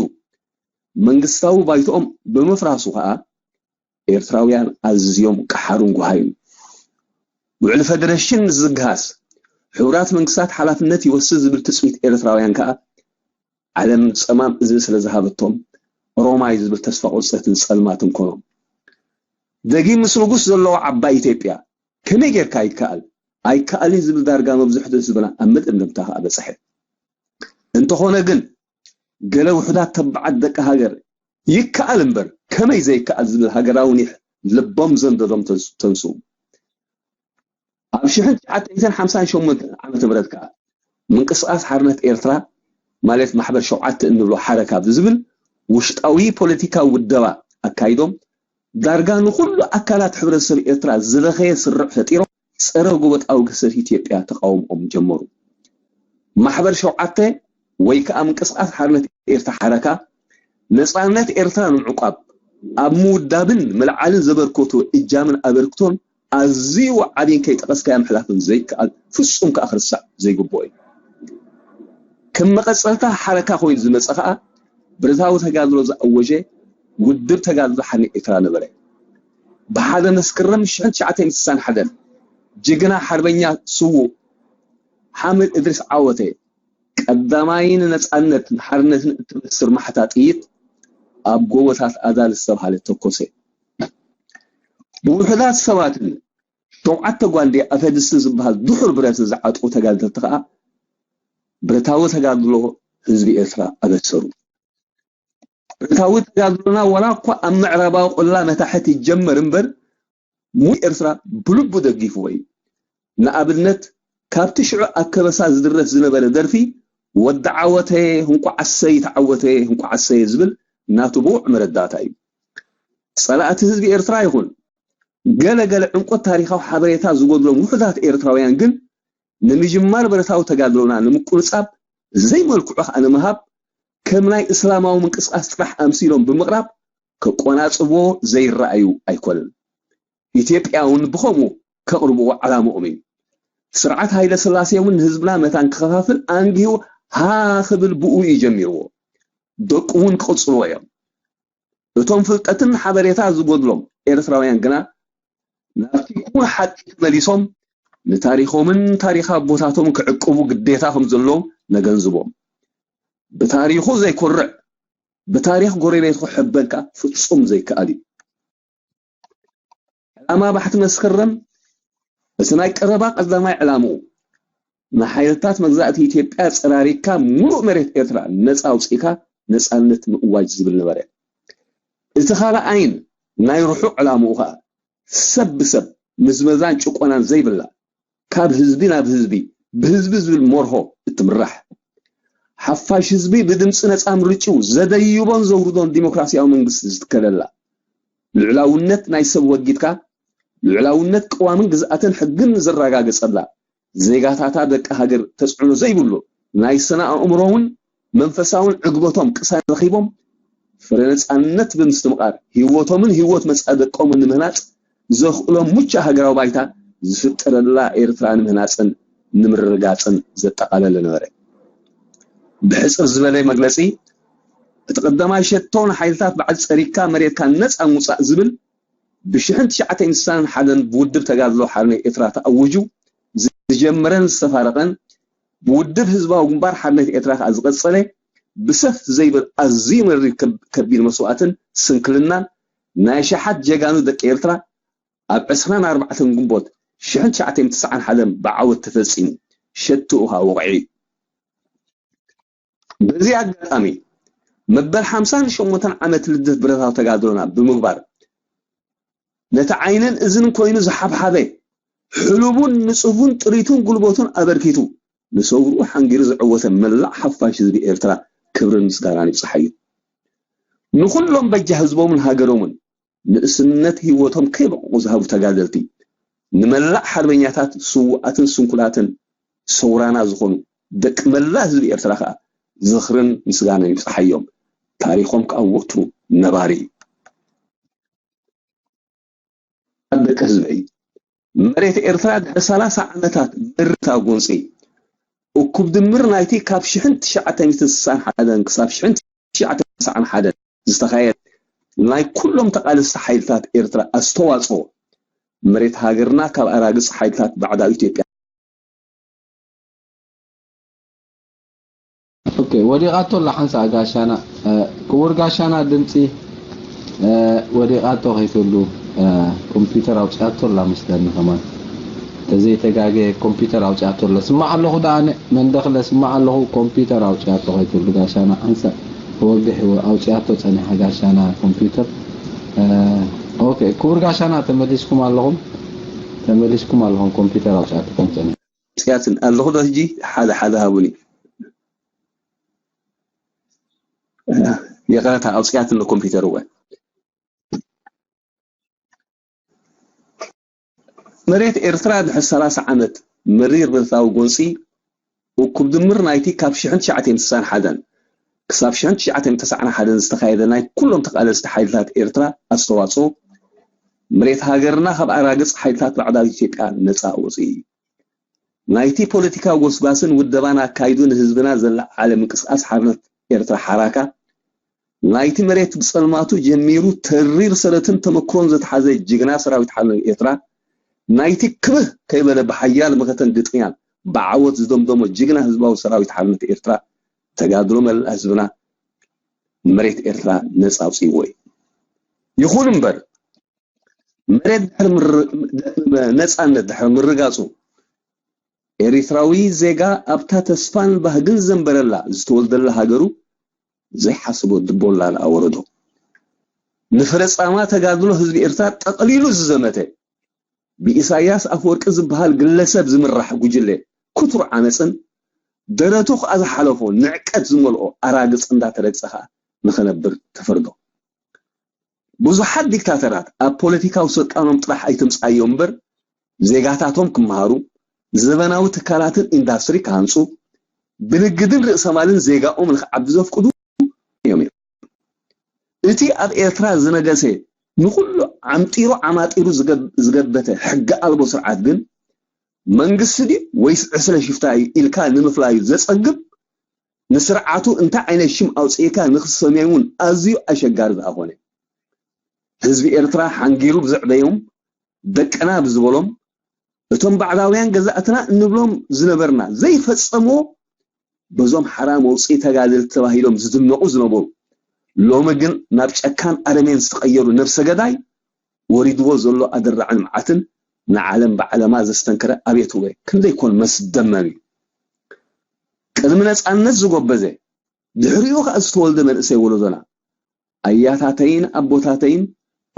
መንግስታዊ ባይቶኦም ብምፍራሱ ከኣ ኤርትራውያን ኣዝዮም ቀሓሩን ጉሃዩን። ውዕሊ ፈደረሽን ምስ ዝግሃስ ሕቡራት መንግስታት ሓላፍነት ይወስድ ዝብል ትጽቢት ኤርትራውያን ከኣ ዓለም ጸማም እዝኒ ስለ ዝሃበቶም ሮማይ ዝብል ተስፋ ቁርፀትን ጸልማትን ኮኖም። ደጊም ምስ ንጉስ ዘለዎ ዓባይ ኢትዮጵያ ከመይ ጌርካ ይከኣል ኣይከኣልን ዝብል ዳርጋ መብዝሕቱ ህዝብና ኣብ መደምደምታ ከኣ በጽሐ። እንተኾነ ግን ገለ ውሑዳት ተባዓት ደቂ ሃገር ይከኣል እምበር ከመይ ዘይከኣል ዝብል ሃገራዊ ኒሕ ልቦም ዘንደዶም ተንስኡ። ኣብ ሽሕን ትሽዓተ ሚእትን ሓምሳን ሸሞንተን ዓመተ ምህረት ከኣ ምንቅስቃስ ሓርነት ኤርትራ ማለት ማሕበር ሸውዓተ እንብሎ ሓረካ ብዝብል ውሽጣዊ ፖለቲካዊ ውደባ ኣካይዶም ዳርጋ ንኹሉ ኣካላት ሕብረተሰብ ኤርትራ ዝለኸየ ስርዕ ፈጢሮም ጸረ ጎበጣዊ ክስተት ኢትዮጵያ ተቃውሞኦም ጀመሩ። ማሕበር ሸውዓተ ወይ ከኣ ምንቅስቃስ ሓርነት ኤርትራ ሓረካ ነጻነት ኤርትራ ንምዕቋብ ኣብ ምውዳብን ምልዓልን ዘበርከቶ እጃምን ኣበርክቶን ኣዝዩ ዓብይን ከይጠቐስካዮ ምሕላፍን ዘይከኣል ፍጹም ከኣ ክርሳዕ ዘይግብኦ እዩ። ከም መቐጸልታ ሓረካ ኮይኑ ዝመጸ ከኣ ብረታዊ ተጋድሎ ዝኣወጀ ውድብ ተጋድሎ ሓርነት ኤርትራ ነበረ። ብሓደ መስከረም ሽሕን ትሽዓተ ሚእትን ስሳን ሓደን ጅግና ሓርበኛ ስዉእ ሓምድ እድሪስ ዓወተ ቀዳማይ ንነጻነትን ሓርነትን እትበስር ማሕታ ጥይት ኣብ ጎቦታት ኣዳል ዝተባህለ ተኮሰ። ብውሑዳት ሰባትን ሸውዓተ ጓንዴ ኣፈድስቲ ዝበሃል ድሑር ብረት ዝዓጥቑ ተጋደልቲ ከኣ ብረታዊ ተጋድሎ ህዝቢ ኤርትራ ኣበሰሩ። ብረታዊ ተጋድሎና ዋላ እኳ ኣብ ምዕራባዊ ቆላ መታሕት ይጀመር እምበር ሙሉእ ኤርትራ ብልቡ ደጊፍዎ እዩ። ንኣብነት ካብቲ ሽዑ ኣብ ከበሳ ዝድረፍ ዝነበረ ደርፊ ወዲ ዓወተ እንቋዕ ኣሰይ ተዓወተ እንቋዕ ኣሰየ ዝብል ናቱ ብቑዕ መረዳእታ እዩ። ጸላእቲ ህዝቢ ኤርትራ ይኹን ገለ ገለ ዕምቆት ታሪኻዊ ሓበሬታ ዝጎድሎም ውሑዳት ኤርትራውያን ግን ንምጅማር ብረታዊ ተጋድሎና ንምቁንጻብ ዘይመልክዑ ከኣ ንምሃብ ከም ናይ እስላማዊ ምንቅስቃስ ጥራሕ ኣምሲሎም ብምቕራብ ከቆናጽብዎ ዘይረኣዩ ኣይኮነን። ኢትዮጵያ እውን ብኸምኡ ከቕርብዎ ዓላምኦም እዩ። ስርዓት ሃይለ ስላሴ እውን ንህዝብና መታን ክኸፋፍል ኣንጊሁ ሃ ክብል ብኡ እዩ ጀሚርዎ። ደቁ እውን ክቕጽልዎ እዮም። እቶም ፍልጠትን ሓበሬታ ዝጎድሎም ኤርትራውያን ግና ናብቲ ክቡር ሓቂ ተመሊሶም ንታሪኾምን ታሪኽ ኣቦታቶም ክዕቅቡ ግዴታ ከም ዘለዎም ነገንዝቦም። ብታሪኹ ዘይኮርዕ ብታሪኽ ጎረቤቱ ክሕበን ከኣ ፍጹም ዘይከኣል እዩ። ዕላማ ባሕቲ መስከረም እቲ ናይ ቀረባ ቀዳማይ ዕላምኡ ንሓይልታት መግዛእቲ ኢትዮጵያ ጸራሪግካ፣ ምሉእ መሬት ኤርትራ ነጻ ኣውጺእካ ነጻነት ምእዋጅ ዝብል ነበረ። እቲ ካልኣይን ናይ ርሑቕ ዕላምኡ ኸኣ፣ ሰብ ብሰብ ምዝመዛን ጭቆናን ዘይብላ፣ ካብ ህዝቢ ናብ ህዝቢ፣ ብህዝቢ ዝብል መርሆ እትምራሕ፣ ሓፋሽ ህዝቢ ብድምፂ ነፃ ምርጭኡ ዘደይቦን ዘውርዶን ዲሞክራሲያዊ መንግስቲ ዝትከለላ፣ ልዕላውነት ናይ ሰብ ወጊድካ፣ ልዕላውነት ቅዋምን ግዝኣትን ሕግን ዘረጋገፀላ፣ ዜጋታታ ደቂ ሃገር ተፅዕኖ ዘይብሉ ናይ ስነ ኣእምሮውን መንፈሳውን ዕግበቶም ቅሳነት ረኺቦም፣ ፍረ ነፃነት ብምስትምቓር፣ ህይወቶምን ህይወት መጻኢ ደቆምን ንምህናጽ ዘኽእሎም ምቹእ ሃገራዊ ባይታ ዝፍጠረላ ኤርትራ ንምህናጽን ንምርግጋጽን ዘጠቓለለ ነበረ። ብሕጽር ዝበለ መግለጺ፣ እቲ ቀዳማይ ሸቶ ንሓይልታት ባዕዲ ጸሪግካ መሬትካ ነጻ ምውጻእ ዝብል ብሽሕን ትሽዓተ ሚእትን ስሳን ሓደን ብውድብ ተጋድሎ ሓርነት ኤርትራ ተኣዊጁ ዝጀመረን ዝተፋረቐን ብውድብ ህዝባዊ ግንባር ሓርነት ኤርትራ ከኣ ዝቐጸለ ብሰፍ ዘይብል ኣዝዩ መሪር ከብ-፣ ከቢድ መስዋእትን ስንክልናን ናይ ኣሽሓት ጀጋኑ ደቂ ኤርትራ ኣብ ዕስራን ኣርባዕተን ግንቦት ሽሕን ትሽዓተ ሚእትን ተስዓን ሓደን ብዓወት ተፈጺሙ። ሸትኡ ከኣ ወቕዒ እዩ። በዚ ኣጋጣሚ መበል ሓምሳን ሸሞንተን ዓመት ልደት ብረታዊ ተጋድሎና ብምግባር ነቲ ዓይንን እዝንን ኮይኑ ዝሓብሓበ ሕሉቡን ንጹፉን ጥሪቱን ጉልበቱን ኣበርኪቱ ንሰውርኡ ሓንጊሩ ዝዕወተ መላእ ሓፋሽ ህዝቢ ኤርትራ ክብርን ምስጋናን ይብጽሓዮ። ንኹሎም በጃ ህዝቦምን ሃገሮምን ንእስነት ህይወቶም ከይበቕቑ ዝሃቡ ተጋደልቲ፣ ንመላእ ሓርበኛታት ስዉኣትን ስንኩላትን ሰውራና ዝኾኑ ደቂ መላእ ህዝቢ ኤርትራ ከኣ ዝኽርን ምስጋናን ይብጽሓዮም። ታሪኾም ከኣ ወትሩ ነባሪ እዩ። ደቂ ህዝበይ፣ መሬት ኤርትራ ድሕሪ ሰላሳ ዓመታት መሪር ጎንጺ፣ እኩብ ድምር ናይቲ ካብ ሽሕን ትሽዓተ ሚእትን ስሳን ሓደን ክሳብ ሽሕን ትሽዓተ ሚእትን ተስዓን ሓደን ዝተኻየደ ናይ ኩሎም ተቓለስቲ ሓይልታት ኤርትራ ኣስተዋጽኦ፣ መሬት ሃገርና ካብ ኣራግጽ ሓይልታት ባዕዳዊ ኢትዮጵያ ኦኬ፣ ወዲቓቶ ኣላ ሓንሳእ ጋሻና። እ፣ ክቡር ጋሻና፣ ድምጺ፣ እ፣ ወዲቓቶ ከይትህሉ፣ እ፣ ኮምፒውተር ኣውጺኣቶ ኣላ መስለኒ ከማን። ተዘይተጋገ ኮምፒውተር ኣውጺኣቶ ኣላ። ስማዕ ኣለኹ ደኣ ኣነ፣ መንደኽለ ስማዕ ኣለኹ፣ ኮምፒውተር ኣውጺኣቶ ከይትህሉ ጋሻና። ሓንሳእ ክወግሕ ይወ-፣ ኣውጺኣቶ ጸኒሓ ጋሻና ኮምፒውተር። እ፣ ኦኬ፣ ክቡር ጋሻና ተመሊስኩም ኣለኹም? ተመሊስኩም ኣለኹም፣ ኮምፒውተር ኣውጺኣትኩም ጸኒሓ። ኣውጺኣትን ኣለኹ ዶ ሕጂ? ሓደ ሓደ ሃቡኒ። ይቕረታ፣ ኣውጺኣትን ኮምፒውተር እወ። መሬት ኤርትራ ድሕሪ ሰላሳ ዓመት መሪር ብረታዊ ጎንጺ፣ እኩብ ድምር ናይቲ ካብ ሽሕን ትሽዓተ ሚእትን ስሳን ሓደን ክሳብ ሽሕን ትሽዓተ ሚእትን ተስዓን ሓደን ዝተኻየደ ናይ ኩሎም ተቓለስቲ ሓይልታት ኤርትራ ኣስተዋጽኦ፣ መሬት ሃገርና ካብ ኣራግጽ ሓይልታት ባዕዳዊት ኢትዮጵያ ነጻ ኣውጺኡ እዩ። ናይቲ ፖለቲካዊ ጎስጓስን ውደባን ኣካይዱ ንህዝብና ዘለዓዕለ ምንቅስቃስ ሓርነት ኤርትራ ሓራካ፣ ናይቲ መሬት ብጸልማቱ ጀሚሩ ተሪር ሰረትን ተመክሮን ዘትሓዘ ጅግና ሰራዊት ሓርነት ኤርትራ፣ ናይቲ ክብህ ከይበለ ብሓያል መኸተን ግጥምያን ብዓወት ዝደምደሞ ጅግና ህዝባዊ ሰራዊት ሓርነት ኤርትራ፣ ተጋድሎ መላእ ህዝብና መሬት ኤርትራ ነጻ ኣውጺእዎ እዩ። ይኹን እምበር፣ መሬት ድሕሪ ምር-፣ ነጻነት ድሕሪ ምርጋጹ፣ ኤሪትራዊ ዜጋ ኣብታ ተስፋን ባህግን ዘንበረላ ዝተወልደላ ሃገሩ ዘይሓስቦ ድቦላ ደኣ ወረዶ። ንፍረ ጻማ ተጋድሎ ህዝቢ ኤርትራ ጠቕሊሉ ዝዘመተ፣ ብኢሳያስ ኣፈወርቂ ዝበሃል ግለሰብ ዝምራሕ ጉጅለ ክቱር ዓመጽን ደረቱ ከኣ ዝሓለፎ ንዕቀት ዝመልኦ ኣራግጽ እንዳተረግጸ ከኣ ንኸነብር ተፈርዶ። ብዙሓት ዲክታተራት ኣብ ፖለቲካዊ ስልጣኖም ጥራሕ ኣይትምጻዮም እምበር፣ ዜጋታቶም ክመሃሩ፣ ዘበናዊ ትካላትን ኢንዳስትሪ ክሃንጹ፣ ብንግድን ርእሰማልን ዜጋኦም ንኽዓቢ ዘፍቅዱ እዮም። እቲ ኣብ ኤርትራ ዝነገሰ ንኹሉ ዓምጢሩ ዓማጢሩ ዝገብ-፣ ዝገበተ ሕጊ ኣልቦ ስርዓት ግን መንግስቲ ድዩ ወይስ ዕስለ ሽፍታ እዩ ኢልካ ንምፍላዩ ዘጸግም፣ ንስርዓቱ እንታይ ዓይነት ሽም ኣውጺእካ ንኽትሰምዮ እውን ኣዝዩ ኣሸጋሪ ዝኣ ኮነ። ህዝቢ ኤርትራ ሓንጊሩ ብዘዕበዮም ደቅና ብዝበሎም እቶም ባዕዳውያን ገዛእትና እንብሎም ዝነበርና ዘይፈጸምዎ በዞም ሓራ መውጽኢ ተጋደልቲ ተባሂሎም ዝድነቑ ዝነበሩ ሎሚ ግን ናብ ጨካን ኣረሜን ዝተቐየሩ ነብሰ ገዳይ ወሪድዎ ዘሎ ኣደራዕን መዓትን ንዓለም ብዓለማ ዘስተንከረ ኣቤት እወ ክንደይ ኮን መስደመም እዩ። ቅድሚ ነጻነት ዝጎበዘ፣ ድሕሪኡ ከኣ ዝተወልደ መንእሰይ ወለዶና፣ ኣያታተይን ኣቦታተይን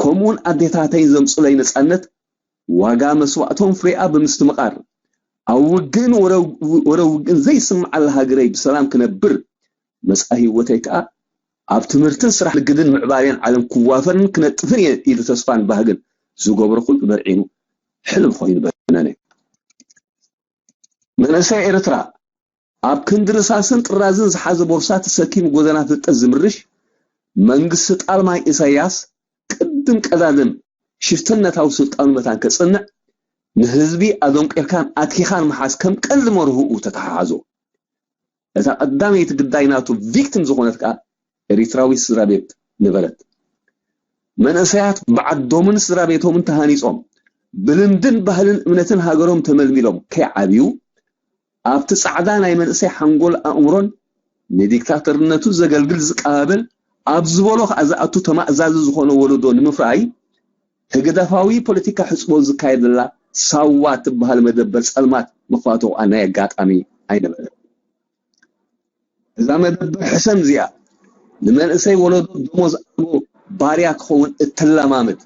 ከምኡውን ኣዴታተይን ዘምጹለይ ነጻነት፣ ዋጋ መስዋእቶም ፍሬኣ ብምስትምቓር፣ ኣብ ውግእን ወረ ውግእን ዘይስምዓላ ሃገረይ ብሰላም ክነብር፣ መጻኢ ህይወተይ ከኣ ኣብ ትምህርትን ስራሕ ንግድን ምዕባሌን ዓለም ክዋፈርን ክነጥፍን እየ ኢሉ ተስፋን ባህግን ዝገብሮ ኩሉ በርዒኑ ሕልም ኮይኑ በነነ። መንእሰይ ኤርትራ ኣብ ክንዲ ርሳስን ጥራዝን ዝሓዘ ቦርሳ ተሰኪሙ ጎደና ፍልጠት ዝምርሽ መንግስቲ ጣልማይ ኢሳያስ ቅድም ቀዳድም ሽፍትነታዊ ስልጣኑ መታን ከጽንዕ ንህዝቢ ኣደንቂርካን ኣትኪኻን ምሓዝ ከም ቀንዲ መርህኡ ተተሓሓዞ። እታ ቀዳመይቲ ግዳይ ናቱ ቪክቲም ዝኾነት ከኣ ኤሪትራዊት ስድራ ቤት ነበረት። መንእሰያት ብዓዶምን ስድራ ቤቶምን ተሃኒጾም ብልምድን ባህልን እምነትን ሃገሮም ተመልሚሎም ከይዓብዩ ኣብቲ ጻዕዳ ናይ መንእሰይ ሓንጎል ኣእምሮን ንዲክታተርነቱ ዘገልግል ዝቀባበል ኣብ ዝበሎ ከኣ ዝኣቱ ተማእዛዚ ዝኾነ ወለዶ ንምፍራይ ህግደፋዊ ፖለቲካ ሕጽቦ ዝካየደላ ሳዋ ትበሃል መደበር ጸልማት መፋትውኣ ናይ ኣጋጣሚ ኣይነበረን። እዛ መደበር ሕሰም እዚኣ ንመንእሰይ ወለዶ ደሞዝ ኣልቦ ባርያ ክኸውን እትለማምድ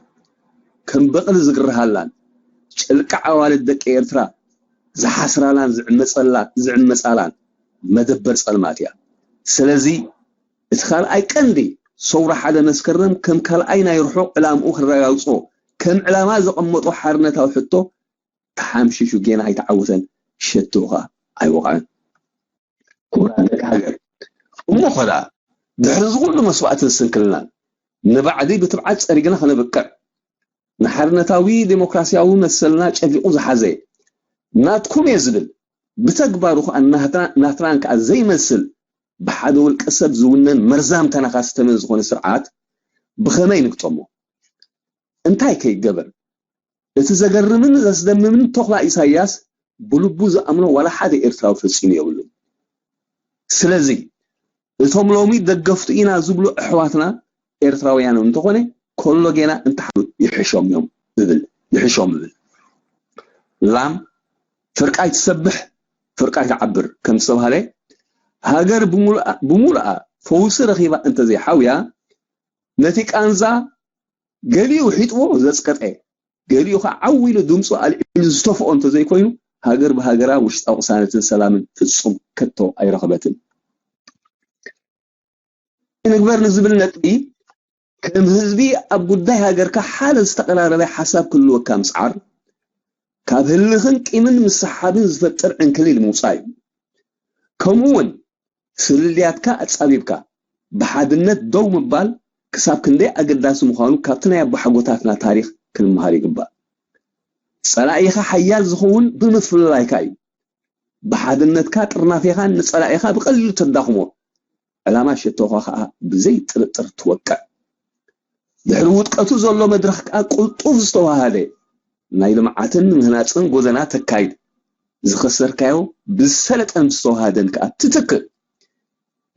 ከም በቕሊ ዝግርሃላን ጭልቃ ኣዋልድ ደቂ ኤርትራ ዝሓስራላን ዝዕመጸላ ዝዕመጻላን መደበር ጸልማት እያ። ስለዚ እቲ ካልኣይ ቀንዲ ሰውራ ሓደ መስከረም ከም ካልኣይ ናይ ርሑቕ ዕላምኡ ክረጋግጾ ከም ዕላማ ዘቐመጦ ሓርነታዊ ሕቶ ተሓምሺሹ ጌና ኣይተዓወተን፣ ሸትኡ ኸኣ ኣይወቕዐን። ክቡራት ደቂ ሃገር፣ እሞ ኸ ደኣ ድሕሪ እዚ ኩሉ መስዋእትን ስንክልናን ንባዕዲ ብትብዓት ጸሪግና ከነብቅዕ ንሓርነታዊ ዴሞክራሲያዊ መሰልና ጨፊቑ ዝሓዘ ናትኩም እየ ዝብል ብተግባሩ ኸኣ ናትና- ናትናን ከኣ ዘይመስል ብሓደ ውልቀ ሰብ ዝውነን መርዛም ተናኻሲ ተመን ዝኾነ ስርዓት ብኸመይ ንግጠሞ? እንታይ ከይገበር? እቲ ዘገርምን ዘስደምምን ቶኽላ ኢሳያስ ብልቡ ዝኣምኖ ዋላ ሓደ ኤርትራዊ ፈጺሙ የብሉን። ስለዚ እቶም ሎሚ ደገፍቱ ኢና ዝብሉ ኣሕዋትና ኤርትራውያን እንተኾነ ኮሎ ጌና እንተሓሉ ይሕሾም እዮም እብል ይሕሾም እብል። ላም ፍርቃይ ትሰብሕ ፍርቃይ ትዓብር ከም ዝተባህለ ሃገር ብሙሉኣ ፈውሲ ረኺባ እንተዘይሓውያ ነቲ ቃንዛ ገሊኡ ሒጥዎ ዘጽቀጠ ገሊኡ ከዓ ዓው ኢሉ ድምፁ ኣልዒሉ ዝተፍኦ እንተዘይኮይኑ ሃገር ብሃገራ ውሽጣዊ ቅሳነትን ሰላምን ፍፁም ከቶ ኣይረኸበትን። ንግበር ንዝብል ነጥቢ ከም ህዝቢ ኣብ ጉዳይ ሃገርካ ሓደ ዝተቀራረበ ሓሳብ ክህልወካ ምፅዓር ካብ ህልኽን ቂምን ምስሓብን ዝፈጥር ዕንክሊል ምውፃእ እዩ። ከምኡ እውን ፍልልያትካ ኣጻቢብካ ብሓድነት ደው ምባል ክሳብ ክንደይ ኣገዳሲ ምዃኑ ካብቲ ናይ ኣቦሓጎታትና ታሪኽ ክንመሃር ይግባእ። ጸላኢኻ ሓያል ዝኸውን ብምፍልላይካ እዩ። ብሓድነትካ ጥርናፌኻን ንጸላኢኻ ብቐሊሉ ተዳኽሞ። ዕላማ ሸቶኻ ከኣ ብዘይ ጥርጥር ትወቅዕ። ድሕሪ ውድቀቱ ዘሎ መድረኽ ከኣ ቅልጡፍ ዝተዋሃደ ናይ ልምዓትን ምህናጽን ጎደና ተካይድ። ዝኸሰርካዮ ብዝሰለጠን ዝተዋሃደን ከኣ ትትክእ።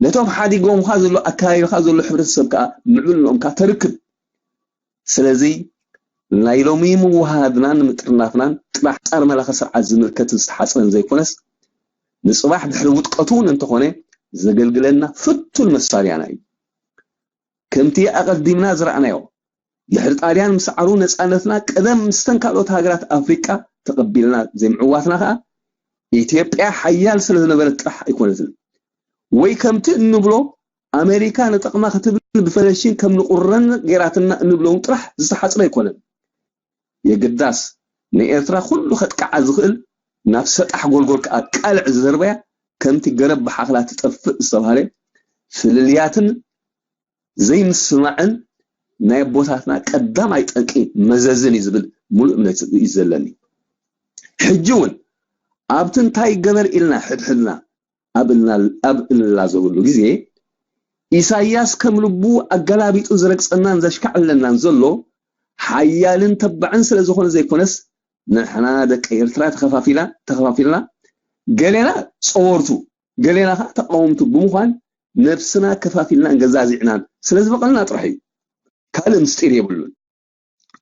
ነቶም ሓዲጎምካ ዘሎ ኣከባቢኻ ዘሎ ሕብረተሰብ ከኣ ምዕብልንኦም ከኣ ተርክብ። ስለዚ ናይ ሎሚ ምውሃድናን ምጥርናፍናን ጥራሕ ጻር መላኸ ስርዓት ዝምልከትን ዝተሓጽረን ዘይኮነስ ንጽባሕ ድሕሪ ውድቀቱ እውን እንተኾነ ዘገልግለና ፍቱን መሳርያና እዩ። ከምቲ ኣቐዲምና ዝረኣናዮ ድሕሪ ጣልያን ምስዓሩ ነጻነትና ቀደም ምስተን ካልኦት ሃገራት ኣፍሪቃ ተቐቢልና ዘይምዕዋትና ከኣ ኢትዮጵያ ሓያል ስለ ዝነበረት ጥራሕ ኣይኮነትን ወይ ከምቲ እንብሎ ኣሜሪካ ንጠቕማ ክትብል ብፈለሽን ከም ንቑረን ጌራትና እንብሎ እውን ጥራሕ ዝተሓጽረ ኣይኮነን። የግዳስ ንኤርትራ ኩሉ ከጥቅዓ ዝኽእል ናብ ሰጣሕ ጎልጎል ከኣ ቃልዕ ዝደርበያ ከምቲ ገረብ ብሓኽላ ትጠፍእ ዝተባህለ ፍልልያትን ዘይምስማዕን ናይ ኣቦታትና ቀዳማይ ጠንቂ መዘዝን እዩ ዝብል ሙሉእ እምነት እዩ ዘለኒ። ሕጂ እውን ኣብቲ እንታይ ገበር ኢልና ሕድሕድና ኣብ እንላዘበሉ ግዜ ኢሳያስ ከም ልቡ ኣገላቢጡ ዝረግጸናን ዘሽካዕለናን ዘሎ ሓያልን ተባዕን ስለ ዝኾነ ዘይኮነስ ንሕና ደቂ ኤርትራ ተኸፋፊላ ተኸፋፊልና ገሌና ጸወርቱ ገሌና ከዓ ተቃወምቱ ብምዃን ነብስና ከፋፊልናን ገዛዚዕናን ስለ ዝበቐልና ጥራሕ እዩ። ካልእ ምስጢር የብሉን።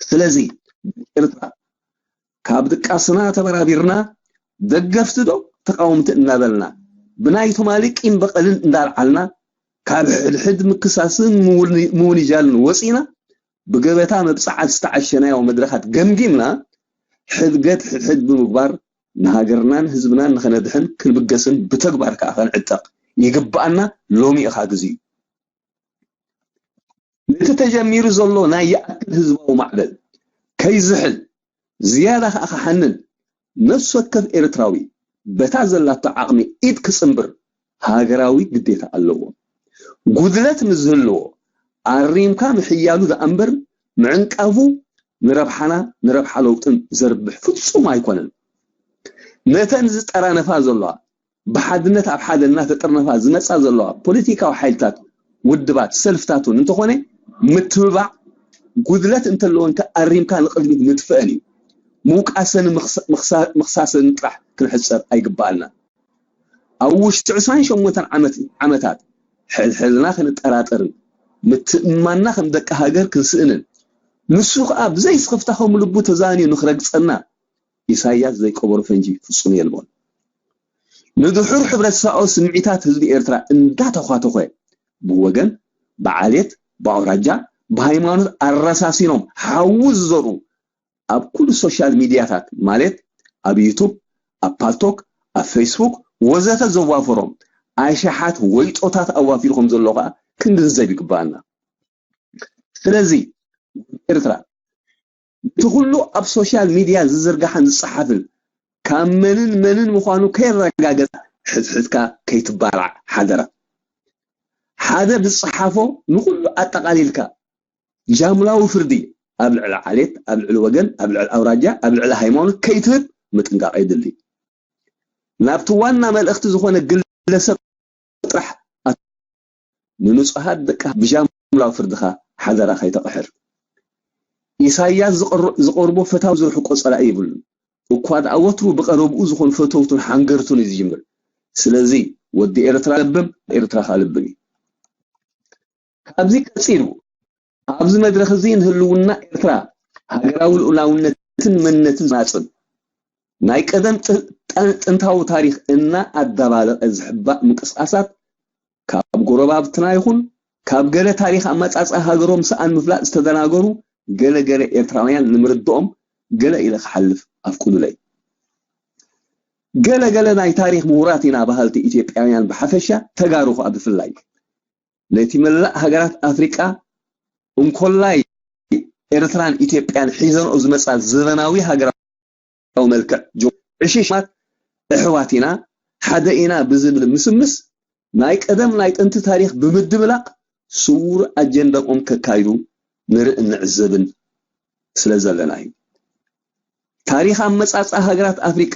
ስለዚ ኤርትራ ካብ ድቃስና ተበራቢርና ደገፍቲ ዶ ተቃወምቲ እናበልና ብናይ ትማሊ ቂም በቐልን እንዳልዓልና ካብ ሕድሕድ ምክሳስን ምውኒ- ምውንጃልን ወፂና ብገበታ መብፅዓት ዝተዓሸናዮ መድረኻት ገምጊምና ሕድገት ሕድሕድ ብምግባር ንሃገርናን ህዝብናን ንኸነድሕን ክንብገስን ብተግባር ከዓ ከንዕጠቕ ይግብኣና። ሎሚ ኢኻ ግዜኡ። ነቲ ተጀሚሩ ዘሎ ናይ ይኣክል ህዝባዊ ማዕበል ከይዝሕል ዝያዳ ከዓ ክሓንን ነፍሲ ወከፍ ኤርትራዊ በታ ዘላቶ ዓቕሚ ኢድ ክጽንብር ሃገራዊ ግዴታ ኣለዎ። ጉድለት ምስ ዝህልዎ ኣሪምካ ምሕያሉ ደኣ እምበር ምዕንቃፉ ንረብሓና ንረብሓ ለውጥን ዘርብሕ ፍጹም ኣይኮነን። ነተን ዝጠራነፋ ዘለዋ ብሓድነት ኣብ ሓደ እናተጠርነፋ ዝመጻ ዘለዋ ፖለቲካዊ ሓይልታት ውድባት ሰልፍታት እውን እንተኾነ ምትብባዕ ጉድለት እንተለወን ከ ኣሪምካ ንቕድሚት ምጥፍአን እዩ። ምውቃሰን ምኽሳሰን ጥራሕ ክንሕጸር ኣይግባኣልና። ኣብ ውሽጢ ዕስራን ሸሞንተን ዓመታት ሕድሕድና ክንጠራጠርን ምትእምማንና ከም ደቂ ሃገር ክንስእንን ንሱ ከዓ ብዘይ ስኽፍታ ከም ልቡ ተዛንዩ ንክረግጸና ኢሳያስ ዘይቀበሮ ፈንጂ ፍጹም የልቦን። ንድሑር ሕብረተሰባዊ ስምዒታት ህዝቢ ኤርትራ እንዳተዃተኾ ብወገን ብዓሌት ብኣውራጃ ብሃይማኖት ኣረሳሲኖም ሓዊ ዝዘርኡ ኣብ ኩሉ ሶሻል ሚድያታት ማለት ኣብ ዩቱብ ኣብ ፓልቶክ ኣብ ፌስቡክ ወዘተ ዘዋፈሮም ኣሽሓት ወይጦታት ኣዋፊሩ ከም ዘሎ ከዓ ክንግንዘብ ይግባኣና። ስለዚ ኤርትራ እቲ ኩሉ ኣብ ሶሻል ሚድያ ዝዝርጋሕን ዝጸሓፍን ካብ መንን መንን ምዃኑ ከይረጋገጽ ሕትሕትካ ከይትባላዕ ሓደራ። ሓደ ዝጸሓፎ ንኹሉ ኣጠቓሊልካ ጃምላዊ ፍርዲ ኣብ ልዕሊ ዓሌት፣ ኣብ ልዕሊ ወገን፣ ኣብ ልዕሊ ኣውራጃ፣ ኣብ ልዕሊ ሃይማኖት ከይትህብ ምጥንቃቕ የድሊ። ናብቲ ዋና መልእኽቲ ዝኾነ ግለሰብ ጥራሕ ኣት- ንንጹሃት ደቂ ብጃምላዊ ፍርድኻ ሓደራ ከይተቕሕር። ኢሳያስ ዝቐር- ዝቐርቦ ፈታው ዝርሕቆ ጸላኢ የብሉን። እኳ ደኣ ወትሩ ብቐረብኡ ዝኾኑ ፈተውቱን ሓንገርቱን እዩ ዝጅምር። ስለዚ ወዲ ኤርትራ ለብም ኤርትራ ከኣ ለብም እዩ። ካብዚ ቀጺሉ ኣብዚ መድረኽ እዚ ንህልውና ኤርትራ ሃገራዊ ልኡላውነትን መንነትን ዝማጽን ናይ ቀደም ጥ- ጠ- ጥንታዊ ታሪኽ እና ኣዳባለቐ ዝሕባእ ምንቅስቃሳት ካብ ጎረባብትና ይኹን ካብ ገለ ታሪኽ ኣመጻጽኣ ሃገሮም ሰኣን ምፍላጥ ዝተደናገሩ ገለ ገለ ኤርትራውያን ንምርድኦም ገለ ኢለ ክሓልፍ ኣፍቅዱለይ። ገለ ገለ ናይ ታሪኽ ምሁራት ኢና በሃልቲ ኢትዮጵያውያን ብሓፈሻ ተጋሩ ከኣ ብፍላይ ነቲ መላእ ሃገራት ኣፍሪቃ እንኮላይ ኤርትራን ኢትዮጵያን ሒዘንኦ ዝመጻ ዘበናዊ ሃገራዊ መልክዕ ጆ- ዕሽሽማት ኣሕዋት ኢና ሓደ ኢና ብዝብል ምስምስ ናይ ቀደም ናይ ጥንቲ ታሪኽ ብምድብላቕ ስውር ኣጀንዳኦም ከካይዱ ንርኢ ንዕዘብን ስለ ዘለና እዩ። ታሪኽ ኣመጻጽኣ ሃገራት ኣፍሪቃ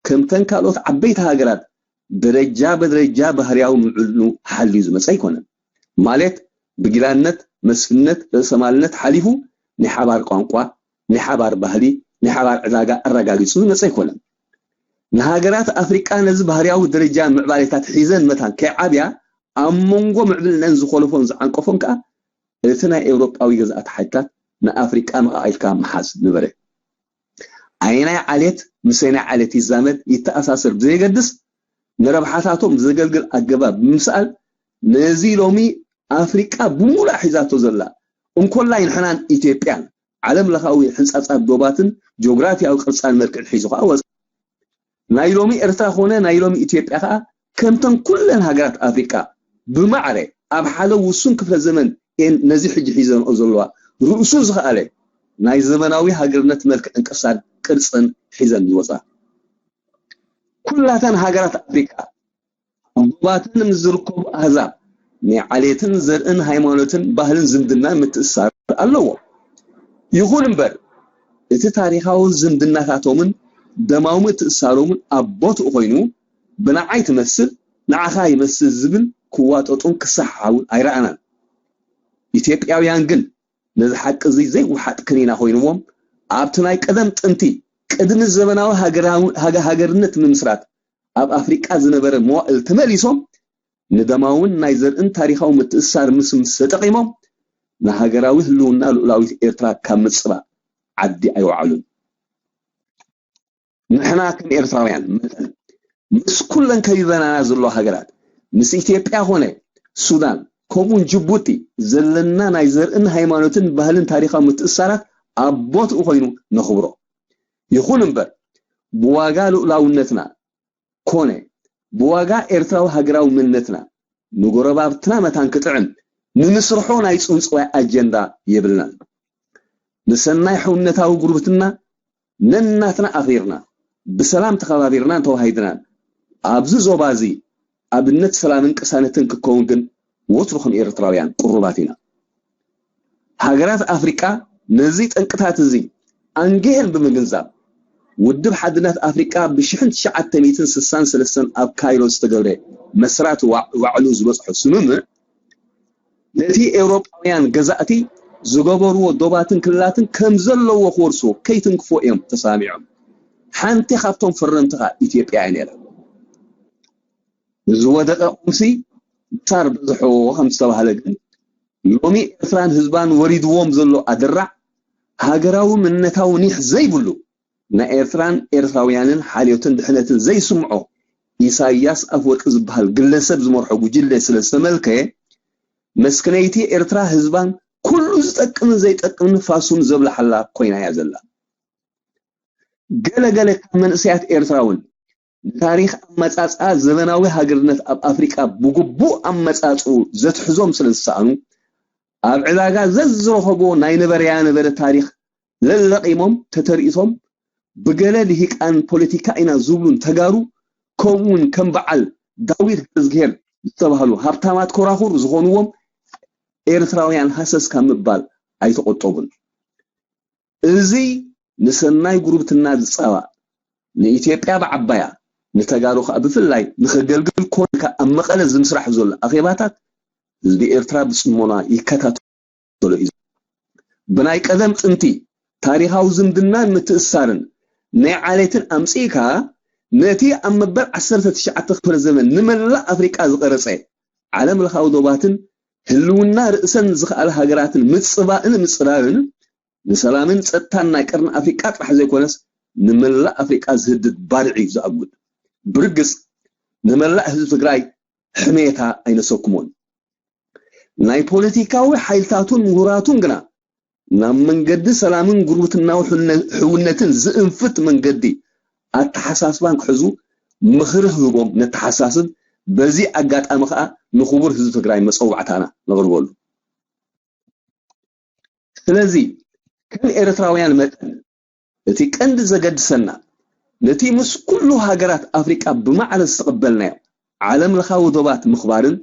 ከምተን ካልኦት ዓበይቲ ሃገራት ደረጃ ብደረጃ ባህርያዊ ምዕብልኡ ሓልዩ ዝመጸ ኣይኮነን። ማለት ብጊላነት፣ መስፍንነት፣ ርእሰማልነት ሓሊፉ ናይ ሓባር ቋንቋ፣ ናይ ሓባር ባህሊ፣ ናይ ሓባር ዕዳጋ ኣረጋጊጹ ዝመጸ ኣይኮነን። ንሃገራት ኣፍሪቃ ነዚ ባህርያዊ ደረጃ ምዕባሌታት ሒዘን መታን ከይዓብያ ኣብ መንጎ ምዕብልነን ዝኾለፎን ዝዓንቀፎን ከኣ እቲ ናይ ኤውሮጳዊ ገዛእቲ ሓይልታት ንኣፍሪቃ መቓቒልካ ምሓዝ ነበረ። ኣየናይ ዓሌት ምሰናይ ዓሌት ይዛመድ ይተኣሳሰር ብዘየገድስ ንረብሓታቶም ብዘገልግል ኣገባብ ብምስኣል ነዚ ሎሚ ኣፍሪቃ ብሙሉኣ ሒዛቶ ዘላ እንኮላይ ንሕናን ኢትዮጵያን ዓለም ለኻዊ ሕንጻጻት ዶባትን ጂኦግራፊያዊ ቅርጻን መልክዕን ሒዙ ከኣ ወጸ። ናይ ሎሚ ኤርትራ ኾነ ናይ ሎሚ ኢትዮጵያ ከኣ ከምተን ኩለን ሃገራት ኣፍሪቃ ብማዕረ ኣብ ሓደ ውሱን ክፍለ ዘመን እየን ነዚ ሕጂ ሒዘንኦ ዘለዋ ርእሱ ዝኸኣለ ናይ ዘመናዊ ሃገርነት መልክዕን ቅርሳን ቅርጽን ሒዘን ዝወጻ። ኩላተን ሃገራት ኣፍሪቃ ኣብ ዶባተን ምስ ዝርከቡ ኣህዛብ ናይ ዓሌትን ዘርእን ሃይማኖትን ባህልን ዝምድናን ምትእስሳር ኣለዎ። ይኹን እምበር እቲ ታሪኻዊ ዝምድናታቶምን ደማዊ ምትእስሳሮምን ኣብ ቦትኡ ኮይኑ ብንዓይ ትመስል ንዓኻ ይመስል ዝብል ክዋጠጡን ክሰሓሓቡን ኣይረኣናን። ኢትዮጵያውያን ግን ነዚ ሓቂ እዚ ዘይወሓጥ ክኒና ኮይንዎም ኣብቲ ናይ ቀደም ጥንቲ ቅድሚ ዘበናዊ ሃገራዊ- ሃገ- ሃገርነት ምምስራት ኣብ ኣፍሪቃ ዝነበረ መዋእል ተመሊሶም ንደማውን ናይ ዘርእን ታሪኻዊ ምትእስሳር ምስምስ ተጠቒሞም ንሃገራዊ ህልውና ልኡላዊት ኤርትራ ካብ ምጽባእ ዓዲ ኣይወዓሉን። ንሕና ከም ኤርትራውያን መጠን ምስ ኩለን ከቢበናና ዘለዋ ሃገራት፣ ምስ ኢትዮጵያ ኮነ ሱዳን፣ ከምኡውን ጅቡቲ ዘለና ናይ ዘርእን ሃይማኖትን ባህልን ታሪኻዊ ምትእስሳራት ኣብ ቦትኡ ኮይኑ ነኽብሮ። ይኹን እምበር፣ ብዋጋ ልኡላውነትና ኮነ ብዋጋ ኤርትራዊ ሃገራዊ መንነትና ንጎረባብትና መታን ክጥዕም ንምስርሖ ናይ ጽውጽዋይ ኣጀንዳ የብልናን። ንሰናይ ሕውነታዊ ጉርብትና ነናትና ኣኽቢርና፣ ብሰላም ተኸባቢርናን ተዋሃሂድናን ኣብዚ ዞባ እዚ ኣብነት ሰላምን ቅሳነትን ክከውን ግን ወትሩ ከም ኤርትራውያን ቅሩባት ኢና። ሃገራት ኣፍሪቃ ነዚ ጠንቅታት እዚ ኣንጊሀን ብምግንዛብ፣ ውድብ ሓድነት ኣፍሪቃ ብሽሕን ትሽዓተ ሚእትን ስሳን ሰለስተን ኣብ ካይሮ ዝተገብረ መስራት ዋ-፣ ዋዕሉ ዝበጽሖ ስምምዕ፣ ነቲ ኤውሮጳውያን ገዛእቲ ዝገበርዎ ዶባትን ክልላትን ከም ዘለዎ ክወርሱ ከይትንክፎ እዮም ተሰማሚዖም። ሓንቲ ካብቶም ፈረምቲ ከኣ ኢትዮጵያ እያ ነይራ። ዝወደቐ ቁምሲ ሳር በዝሖ ከም ዝተባህለ ግን፣ ሎሚ ኤርትራን ህዝባን ወሪድዎም ዘሎ ኣደራዕ ሃገራዊ መንነታዊ ኒሕ ዘይብሉ፣ ናይ ኤርትራን ኤርትራውያንን ሓልዮትን ድሕነትን ዘይስምዖ ኢሳይያስ ኣፈወርቂ ዝበሃል ግለሰብ ዝመርሖ ጉጅለ ስለ ዝተመልከ፣ መስክነይቲ ኤርትራ ህዝባን ኩሉ ዝጠቅምን ዘይጠቅምን ፋሱን ዘብላሓላ ኮይና እያ ዘላ። ገለ ገለ ካብ መንእሰያት ኤርትራ እውን ንታሪኽ ኣመጻጽኣ ዘበናዊ ሃገርነት ኣብ ኣፍሪቃ ብግቡእ ኣመጻጽኡ ዘትሕዞም ስለ ዝሰኣኑ፣ ኣብ ዕዳጋ ዘዝረኸቦ ናይ ነበረያ ነበረ ታሪኽ ለለቒሞም ተተርኢሶም፣ ብገለ ልሂቃን ፖለቲካ ኢና ዝብሉን ተጋሩ፣ ከምኡውን ከም በዓል ዳዊት ገብረዝግሄር ዝተባህሉ ሃብታማት ኮራኹር ዝኾንዎም ኤርትራውያን ሃሰስ ካብ ምባል ኣይተቖጠቡን። እዚ ንሰናይ ጉርብትና ዝጻባእ፣ ንኢትዮጵያ ብዓባያ፣ ንተጋሩ ከኣ ብፍላይ ንኸገልግል ኮነ ከኣ ኣብ መቐለ ዝምስራሕ ዘሎ ኣኼባታት ህዝቢ ኤርትራ ብጽሞና ይከታተሎ እዩ። ብናይ ቀደም ጥንቲ ታሪኻዊ ዝምድናን ምትእስሳርን ናይ ዓሌትን ኣምጺእካ፣ ነቲ ኣብ መበል ዓሰርተ ትሽዓተ ክፍለ ዘመን ንመላእ ኣፍሪቃ ዝቐረጸ ዓለም ለኻዊ ዶባትን ህልውና ርእሰን ዝኸኣላ ሃገራትን ምጽባእን ምጽራርን ንሰላምን ጸጥታን ናይ ቀርኒ ኣፍሪቃ ጥራሕ ዘይኮነስ ንመላእ ኣፍሪቃ ዝህድድ ባድዒ እዩ ዝኣጉድ። ብርግጽ ንመላእ ህዝቢ ትግራይ ሕሜታ ኣይነሰክሞን። ናይ ፖለቲካዊ ሓይልታቱን ምሁራቱን ግና ናብ መንገዲ ሰላምን ጉርብትናዊ ሕውነ-፣ ሕውነትን ዝእንፍት መንገዲ ኣተሓሳስባን ክሕዙ ምኽሪ ክህቦም ነተሓሳስብ። በዚ ኣጋጣሚ ከኣ ንክቡር ህዝቢ ትግራይ መጸዋዕታና ነቕርበሉ። ስለዚ ከም ኤርትራውያን መጠን እቲ ቀንዲ ዘገድሰና ነቲ ምስ ኩሉ ሃገራት ኣፍሪቃ ብማዕረ ዝተቐበልናዮ ዓለም ለኻዊ ዶባት ምኽባርን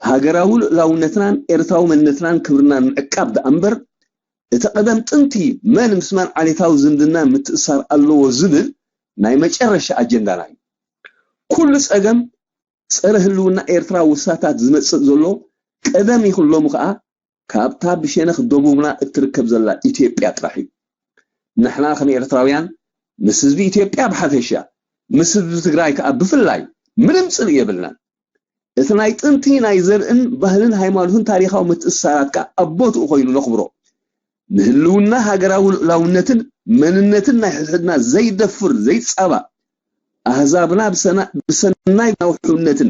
ሃገራዊ ልኡላውነትናን ኤርትራዊ መንነትናን ክብርናን ምዕቃብ ደኣ እምበር፣ እቲ ቀደም ጥንቲ መን ምስ መን ዓሌታዊ ዝምድና ምትእሳር ኣለዎ ዝብል ናይ መጨረሻ ኣጀንዳና እዩ። ኩሉ ጸገም ጸረ ህልውና ኤርትራ ውሳታት ዝመጽእ ዘሎ ቀደም ይኹን ሎሚ ከኣ ካብታ ብሸነኽ ደቡብና እትርከብ ዘላ ኢትዮጵያ ጥራሕ እዩ። ንሕና ከም ኤርትራውያን ምስ ህዝቢ ኢትዮጵያ ብሓፈሻ፣ ምስ ህዝቢ ትግራይ ከኣ ብፍላይ ምንም ጽልኢ የብልናን። እቲ ናይ ጥንቲ ናይ ዘርእን ባህልን ሃይማኖትን ታሪኻዊ ምትእስሳራት ከኣ ኣብ ቦትኡ ኮይኑ ነኽብሮ። ንህልውና ሃገራዊ ልኡላውነትን መንነትን ናይ ሕድሕድና ዘይደፍር፣ ዘይጻባእ፣ ኣህዛብና ብሰና-፣ ብሰናይ ናውሕውነትን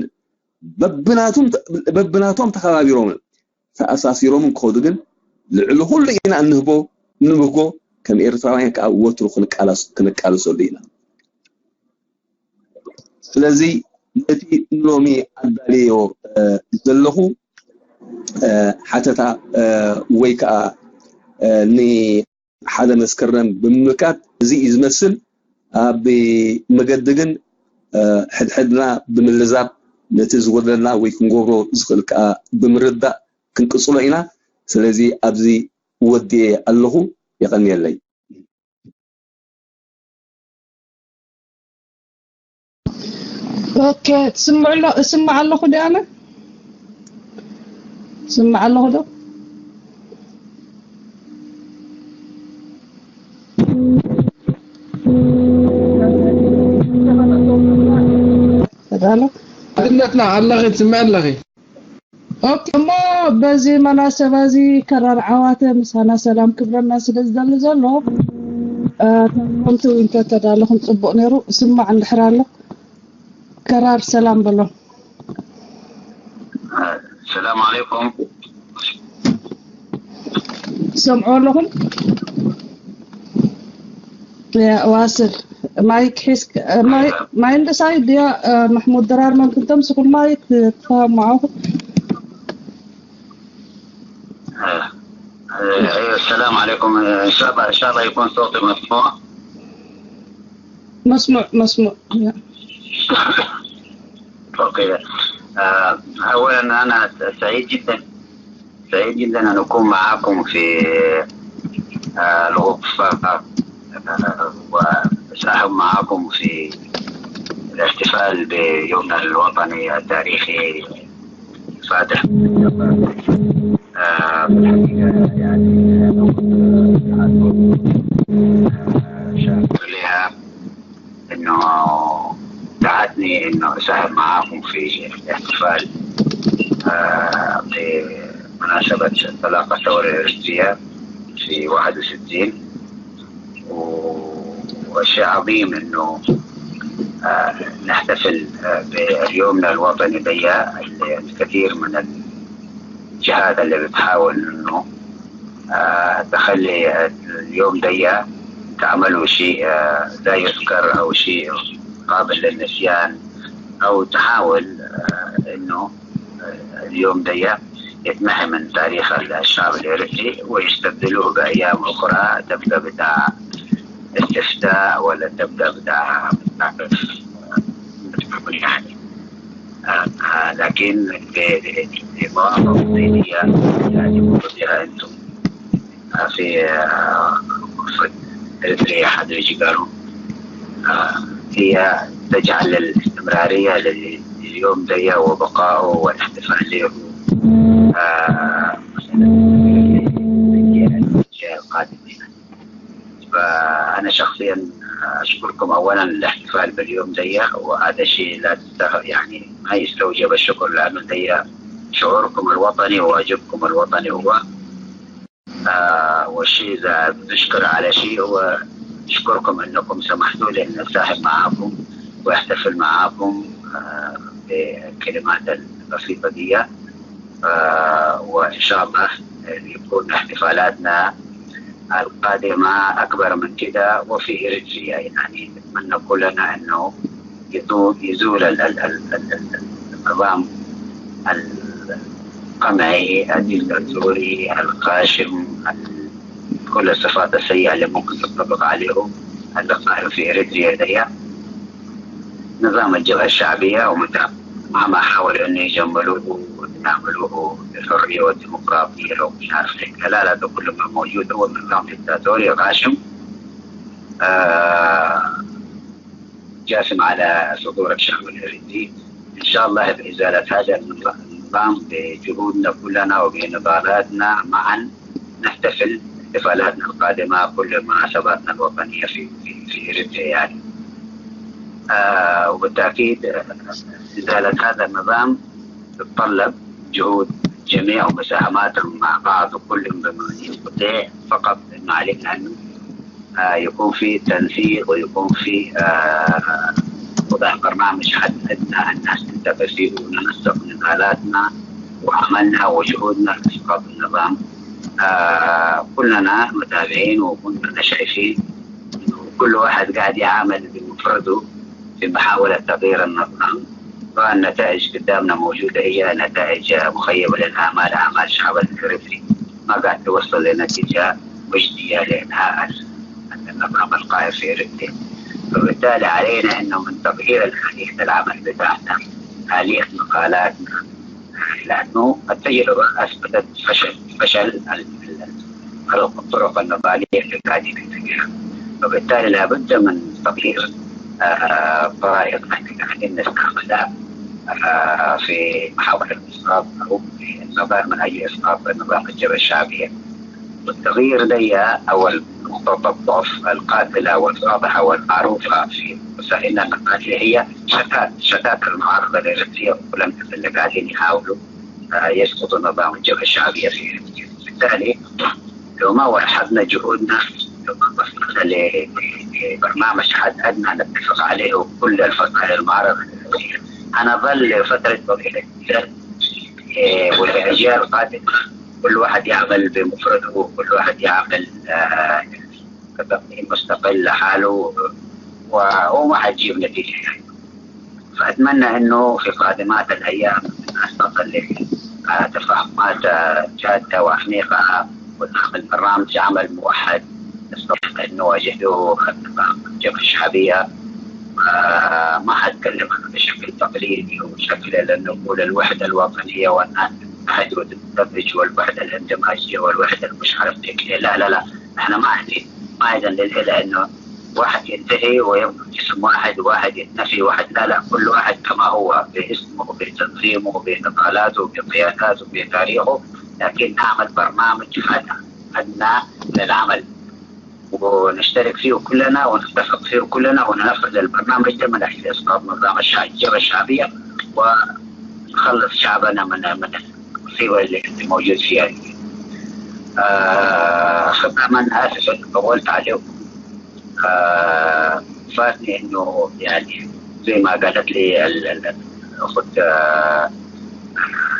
በብናቶም ተ-፣ በብናቶም ተኸባቢሮምን ተኣሳሲሮምን ክኸዱ ግን ልዕሊ ኩሉ ኢና እንህቦ፣ እንብህጎ፣ ከም ኤርትራውያን ከኣ ወትሩ ክንቃለስ-፣ ክንቃለሰሉ ኢና። ስለዚ ነቲ ንሎሚ ኣዳልዮ፣ እ፣ ዘለኹ፣ እ፣ ሓተታ፣ እ፣ ወይ ከኣ፣ እ፣ ንሓደ መስከረም ብምምልካት እዚ እዩ ዝመስል። ኣብ መገዲ ግን፣ እ፣ ሕድሕድና ብምልዛብ ነቲ ዝጎደለና ወይ ክንገብሮ ዝኽእል ከኣ ብምርዳእ ክንቅጽሎ ኢና። ስለዚ ኣብዚ ወዲኤ ኣለኹ። የቐንየለይ። ኦኬ፣ ትስምዑ ኣሎ-፣ እስምዕ ኣለኹ ዶ ኣነ? እስምዕ ኣለኹ ዶ? ተዳሎ? ሓድነትና ኣለኺ፣ ትስምዒ ኣለኺ። ኦኬ፣ እሞ በዚ መናሰባ እዚ ከራር ዓዋተ ምሳና ሰላም ክብረና ስለ ዝደሊ ዘሎ፣ እ፣ ተረጎምቲ እውን እንተተዳለኹም ጽቡቕ ነይሩ። ስማዕ እንድሕር ኣሎ። ድራር ሰላም በሎ። ሰላም ዓለይኩም። ትሰምዑ ኣለኹም? ያ፣ ዋስል ማይክ ሒዝክ፣ ማይ-፣ ማይ እንደሳይ ድያ፣ እ፣ ማሕሙድ ድራር መምክን ተምስኹም ማይክ ክፋ ማዕኹ። أيوة، السلام عليكم. إن شاء الله، إن شاء الله يكون صوتي مسموع. مسموع، مسموع. يا. أوكي. آه، أولا أنا سعيد جدا، سعيد جدا أن أكون معاكم في، آه، الغرفة، آه، وأساهم معاكم في الاحتفال بيومنا الوطني التاريخي الفاتح. آه، في الحقيقة يعني، آه، شاكر لها إنه دعتني إنه أساهم معاكم في الاحتفال، آه، بمناسبة انطلاق الثورة الإريترية في واحد وستين. و-، وشيء عظيم إنه، آه، نحتفل، آه، بيومنا الوطني دي اللي الكثير من الجهات اللي بتحاول إنه، آه، تخلي اليوم دي تعملوا شيء، آه، لا يذكر أو شيء قابل للنسيان، أو تحاول، آه، إنه، آه، اليوم دي يتمحي من تاريخ الشعب الإريتري ويستبدلوه بأيام أخرى تبدأ بتاع استفتاء ولا تبدأ بتاع، يعني، آه، آه، لكن ب-، ب-، بمواقف زي دي لازم تكون فيها أنتم، آه، في، آه، غرفة إريتريا حد يجي قالوا، آه، هي تجعل الاستمرارية لليوم ده وبقائه والاحتفال له، آه، مثلًا الأجيال القادمة. فأنا شخصيًا أشكركم أولًا الاحتفال باليوم ده، وهذا شيء لا تستغ-، يعني ما يستوجب الشكر، لأنه ده شعوركم الوطني وواجبكم الوطني هو. آه، والشيء إذا بنشكر على شيء هو نشكركم إنكم سمحتوا لي إن أساهم معاكم وأحتفل معاكم، آه، بالكلمات البسيطة دي. آه، وإن شاء الله يكون احتفالاتنا القادمة أكبر من كده وفي إريتريا. يعني نتمنى كلنا إنه يزول، يزول ال-، ال-، ال-، ال-، ال-، النظام القمعي الدكتاتوري الغاشم، ال-، كل الصفات السيئة اللي ممكن تنطبق عليه القائم في إريتريا ده. نظام الجبهة الشعبية ومتى مهما حاولوا إنه يجملوه ويعملوه بالحرية والديمقراطية ومش عارف إيه، لا، لا، ده كله ما موجود. هو النظام ديكتاتوري غاشم، آه، جاسم على صدور الشعب الإريتري. إن شاء الله بإزالة هذا النظام بجهودنا كلنا وبنضالاتنا معا نحتفل احتفالاتنا القادمة، كل مناسباتنا الوطنية في، في، في إريتريا يعني. آه، وبالتأكيد إزالة هذا النظام تتطلب جهود جميع ومساهماتهم مع بعض، وكل بما يستطيع، فقط ما علينا أن، آه، يكون في تنسيق ويكون في، آه، وضع برنامج حد أدنى الناس تنتبه فيه، وننسق نضالاتنا وعملنا وجهودنا لإسقاط النظام. آه، كلنا متابعين وكلنا شايفين إنه كل واحد قاعد يعمل بمفرده في محاولة تغيير النظام، والنتائج قدامنا موجودة، هي نتائج مخيبة للآمال، آمال الشعب الإريتري ما قاعد توصل لنتيجة مجدية لإنهاء النظام القائم في إريتريا. فبالتالي علينا إنه من تغيير آلية العمل بتاعنا، آلية مقالاتنا، لأنه التجربة أثبتت فشل، فشل ال-، ال-، الطرق النضالية اللي قاعدين نتبعها. فبالتالي لابد من تغيير، آه، طرائقنا اللي قاعدين نستعملها، آه، في محاولة الإسقاط أو في النظر من أجل إسقاط نظام الجبهة الشعبية. والتغيير ده أو نقطة الضعف القاتلة والواضحة والمعروفة في وسائلنا النقالية هي شتات، شتات المعارضة الإريترية وكل الناس اللي قاعدين يحاولوا، آه، يسقطوا نظام الجبهة الشعبية في إريتريا. بالتالي لو ما وحدنا جهودنا، لو ما وصلنا ل-، ل-، لبرنامج حد أدنى نتفق عليه كل الفصائل المعارضة هنظل فترة طويلة جدا. إيه، والأجيال القادمة كل واحد يعمل بمفرده، كل واحد يعمل آه، مستقل لحاله، وهو ما حيجيب نتيجة يعني. فأتمنى إنه في قادمات الأيام نستقل على تفاهمات جادة وعميقة، ونعمل برنامج عمل موحد نستطيع أن نواجه به الجبهة الشعبية. آه، ما حتكلم بشكل تقليدي وشكل، لأنه نقول الوحدة الوطنية والناس تتحد وتتفق والوحدة الاندماجية والوحدة المش عارف كيف. لا، لا، لا، احنا ما عايزين، ما عايزين نلقى، لأنه واحد ينتهي ويبقى جسم واحد، واحد يتنفي، واحد لا، لا، كل واحد كما هو باسمه، بتنظيمه، بنضالاته، بقياداته، بتاريخه، لكن نعمل برنامج هدفنا للعمل ونشترك فيه كلنا ونتفق فيه كلنا وننفذ البرنامج ده من أجل إسقاط نظام الشع- الجبهة الشعبية ونخلص شعبنا من من المصيبة اللي اللي موجود فيها دي. آه، ختاما آسف إني طولت عليكم. آه، فاتني إنه يعني زي ما قالت لي ال- ال- ال- الأخت آه،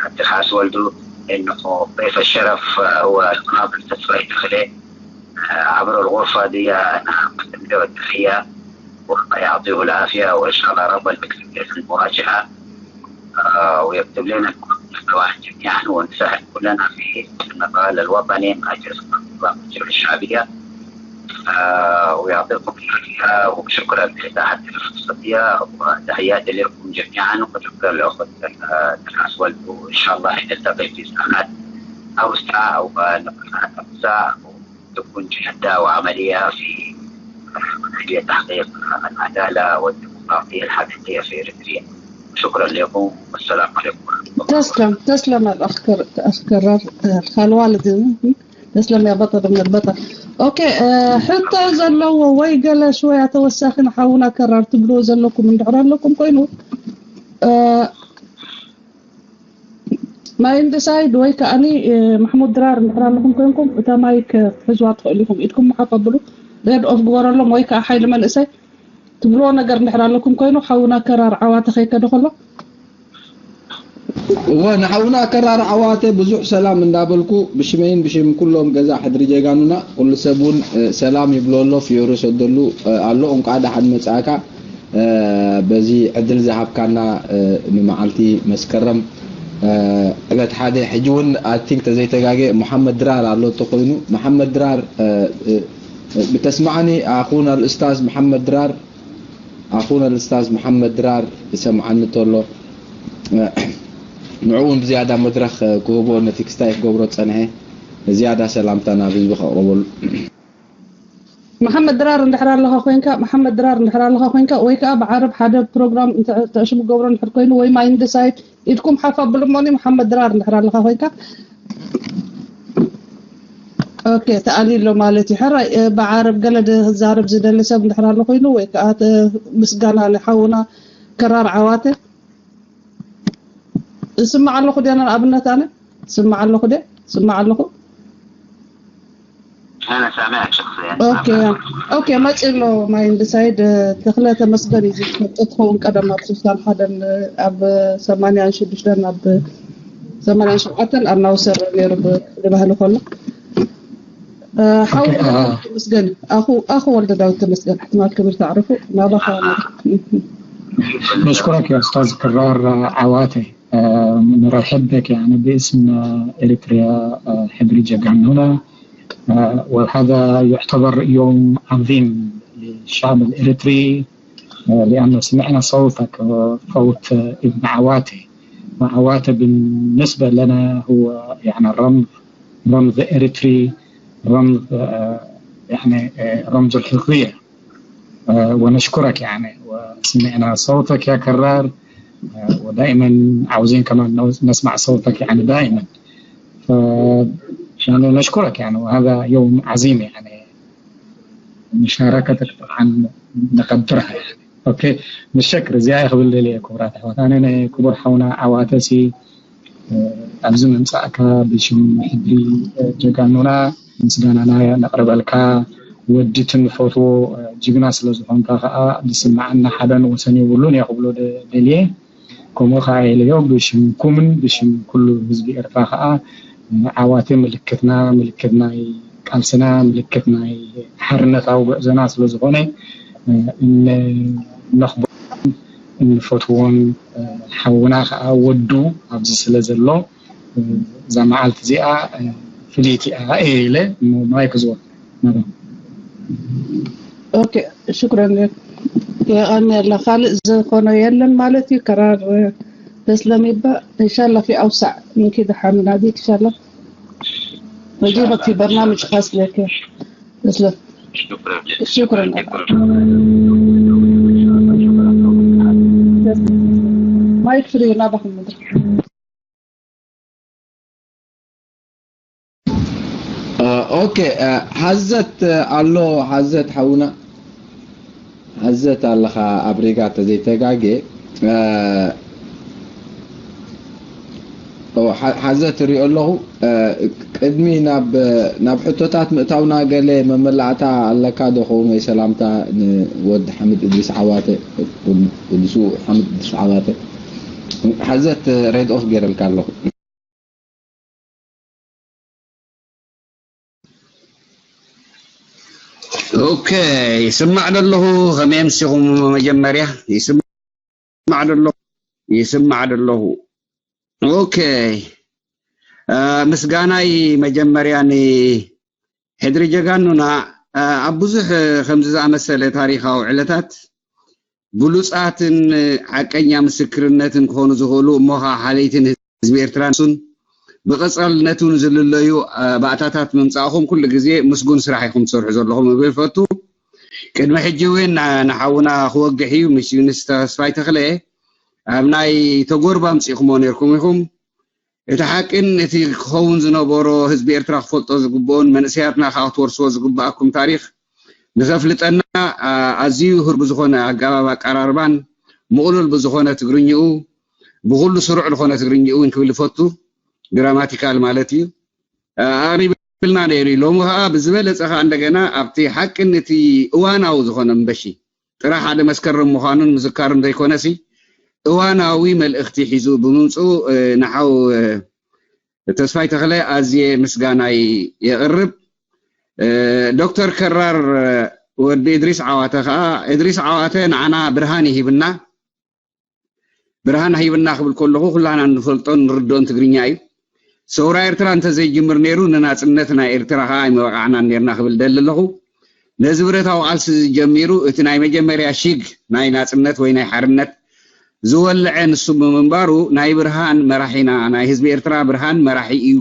عبد الحاس ولدو، إنه ضيف الشرف آه، هو المناضل تسوية داخلي عبر الغرفة دي. أنا أقدم له التحية ويعطيه العافية، وإن شاء الله ربنا يكتب له في المواجهة آه، ويكتب لنا الواحد جميعا، ونساهم كلنا في النضال الوطني من أجل الشعبية. آه، ويعطيكم العافية، وشكرا لإتاحة الفرصة دي، وتحياتي لكم جميعا، وشكرا لأخت آه، الأسود، وإن شاء الله نلتقي في ساحات أوسع أو نقاشات أوسع، وتكون جادة وعملية في من أجل تحقيق العدالة والديمقراطية الحقيقية في إريتريا. شكرا لكم والسلام عليكم ورحمة الله. تسلم تسلم الأخ كر- الأخ كرار آه، خال والد. تسلم يا بطل من البطل. أوكي آه، حتى زلوا ويقل شوية توساخنا حاونا كرار تبلو زلكم من دعران لكم كوينو. آه، ما يندسايد ويكا أني آه، محمود درار نحران لكم كوينكم. أتا مايك حزوات خليكم إيدكم محافظلو. ريد أوف جوار اللهم ويكا حيل من إساي. ትብልዎ ነገር እንድሕር ኣለኩም ኮይኑ ሓውና ከራር ዓዋተ ከይከደ ከሎ። እወ ንሓውና ከራር ዓዋተ ብዙሕ ሰላም እንዳበልኩ ብሽመይን ብሽም ኩሎም ገዛ ሕድሪ ጀጋኑና ኩሉ ሰብ እውን ሰላም ይብሎ ኣሎ። ፍዮሪ ሰደሉ ኣሎ እንቋዕ ደሓን መጻእካ። በዚ ዕድል ዝሃብካና ንመዓልቲ መስከረም ዕለት ሓደ ሕጂ እውን ኣቲንክ ተዘይተጋገ መሓመድ ድራር ኣሎ ተኮይኑ መሓመድ ድራር ብተስማዕኒ ኣኹና ልእስታዝ መሓመድ ድራር ኣኹና ልእስታዝ መሓመድ ድራር ይሰምዓኒ ተሎ ንዕኡ እውን ብዝያዳ መድረኽ ክህቦ ነቲ ክስታይ ክገብሮ ዝጸንሐ ዝያዳ ሰላምታ ናብ ህዝቢ ከቕርበሉ። መሓመድ ድራር እንድሕር ኣለኻ ኮይንካ መሓመድ ድራር እንድሕር ኣለኻ ኮይንካ ወይ ከዓ ብዓረብ ሓደ ፕሮግራም ተዕሽቡ ገብሮ እንድሕር ኮይኑ ወይ ማይንድ ሳይት ኢድኩም ሓፍ ኣብሉ እሞኒ መሓመድ ድራር እንድሕር ኣለኻ ኮይንካ ኦኬ ተኣልዩ ኣሎ ማለት እዩ። ሕራይ ብዓረብ ገለ ዝዛረብ ዝደሊ ሰብ እንድሕር ኣሎ ኮይኑ ወይ ከዓ ምስጋና ንሓውና ከራር ዓዋተ እስማዕ ኣለኹ ድያ ንኣብነት ኣነ ስማዕ ኣለኹ ድያ ስማዕ ኣለኹ أنا سامعك شخصيا. ኦኬ ኦኬ መፂ ኣሎ ማይንድ ሳይድ ተኽለ ተመስገን እዩ ዝፈልጦ ትኸውን ቀደም ኣብ ስልሳን ሓደን ኣብ ሰማንያን ሽዱሽተን ኣብ ሰማንያን ሸውዓተን ኣብ ናውሰር ነይሩ ብባህሊ ከሎ ሓው ተመስገን ኣኹ ኣኹ ወልደ ዳዊት ተመስገን ሕትማል ክብር ተዕርፉ ናባኻ نشكرك يا أستاذ كرار عواتي نرحب بك يعني باسم إريتريا حبر جاكانونا وهذا يعتبر يوم عظيم للشعب الإريتري لأنه سمعنا صوتك صوت ابن عواتي وعواتي بالنسبة لنا هو يعني الرمز رمز إريتري رمز يعني رمز الحرية ونشكرك يعني وسمعنا صوتك يا كرار ودائما عاوزين كمان نسمع صوتك يعني دائما ف يعني نشكرك يعني وهذا يوم عظيم يعني مشاركتك طبعا نقدرها يعني اوكي نشكر زياده خبل لي كبرات حوات انا كبر حونا عواتسي ኣብዚ ምምፃእካ ብሽም ሕድሪ ጀጋኑና ምስጋናና ነቕርበልካ ወዲ ትንፈትዎ ጅግና ስለ ዝኾንካ ከዓ ዝስምዓና ሓበን ወሰን የብሉን እየ ክብሎ ደልየ። ከምኡ ከዓ ኢለዮ ብሽምኩምን ብሽም ኩሉ ህዝቢ ኤርትራ ከዓ ዓዋተ ምልክትና፣ ምልክት ናይ ቃልስና፣ ምልክት ናይ ሓርነታዊ ጉዕዞና ስለ ዝኾነ እነኽብሮን እንፈትዎን ሓውና ከዓ ወዱ ኣብዚ ስለ ዘሎ እዛ መዓልቲ እዚኣ ፍልይቲ እያ እየ ኢለ ማይክ ዝወ ኦኬ ሽኩረን የቐንየላ። ካልእ ዝኾነ የለን ማለት እዩ። ከራር ተስለሚባ እንሻላ ፊ ኣውሳዕ ምንኪ ደሓን ናዲት እንሻላ نجيبك في برنامج خاص لك تسلم شكرا ما يكفي ما بخمد ኦኬ ሓዘት ኣሎ ሓዘት ሓውና ሓዘት ኣለኻ ኣብ ሪጋ ተዘይተጋጌ ሓዘት ሪኦ ኣለኹ ቅድሚ ናብ ናብ ሕቶታት ምእታውና ገለ መመላእታ ኣለካ ዶ ከውን ወይ ሰላምታ ንወዲ ሓምድ እድሪስ ዓዋተ ወዲ ስውእ ሓምድ እድሪስ ዓዋተ ሓዘት ሬድኦክ ገይረልካ ኣለኹ ኦኬ ይስማዕ ደለኹ ከመይ ኣምሲኹም መጀመርያ ይስማዕ ደለኹ ይስማዕ ደለኹ ኦኬ ምስጋናይ መጀመርያ ንሕድሪ ጀጋኑና ኣብ ብዙሕ ከምዚ ዝኣመሰለ ታሪኻዊ ዕለታት ብሉፃትን ሓቀኛ ምስክርነትን ክኾኑ ዝኽእሉ እሞ ከዓ ሓለይትን ህዝቢ ኤርትራ ንሱን ብቐፃልነት እውን ዝልለዩ ባእታታት ምምፃእኹም ኩሉ ግዜ ምስጉን ስራሕ ኢኹም ትሰርሑ ዘለኹም እብል ፈቱ ቅድሚ ሕጂ እውን ንሓውና ክወግሕ እዩ ምስ ዩኒስ ተስፋይ ተኽለ ኣብ ናይ ተጎርባ ኣምፂእኹሞ ነርኩም ኢኹም እቲ ሓቅን እቲ ክኸውን ዝነበሮ ህዝቢ ኤርትራ ክፈልጦ ዝግብኦን መንእሰያትና ከዓ ክትወርስዎ ዝግብኣኩም ታሪኽ ንኸፍልጠና ኣዝዩ ህርቡ ዝኾነ ኣገባብ ኣቀራርባን ምቕሉል ብዝኾነ ትግርኝኡ ብኹሉ ስሩዕ ዝኾነ ትግርኝኡ እውን ክብል ይፈቱ ግራማቲካል ማለት እዩ ኣቕሪብልና ነይሩ እዩ ሎሚ ከዓ ብዝበለፀ ከዓ እንደገና ኣብቲ ሓቅን እቲ እዋናዊ ዝኾነ ምበሺ ጥራሕ ሓደ መስከረም ምዃኑን ምዝካሩን ዘይኮነሲ እዋናዊ መልእኽቲ ሒዙ ብምምፅኡ ንሓው ተስፋይ ተኽለ ኣዝየ ምስጋናይ የቕርብ። ዶክተር ከራር ወዲ እድሪስ ዓዋተ ከዓ እድሪስ ዓዋተ ንዓና ብርሃን ይሂብና። ብርሃን ሂብና ክብል ከለኹ ኩላና እንፈልጦን ንርድኦን ትግርኛ እዩ። ሰውራ ኤርትራ እንተዘይጅምር ነይሩ ንናፅነት ናይ ኤርትራ ከዓ ኣይምበቃዕናን ነይርና ክብል ደሊ ኣለኹ። ነዚ ብረታዊ ቃልሲ እዚ ጀሚሩ እቲ ናይ መጀመርያ ሽግ ናይ ናጽነት ወይ ናይ ሓርነት ዝወልዐ ንሱ ብምንባሩ ናይ ብርሃን መራሒና ናይ ህዝቢ ኤርትራ ብርሃን መራሒ እዩ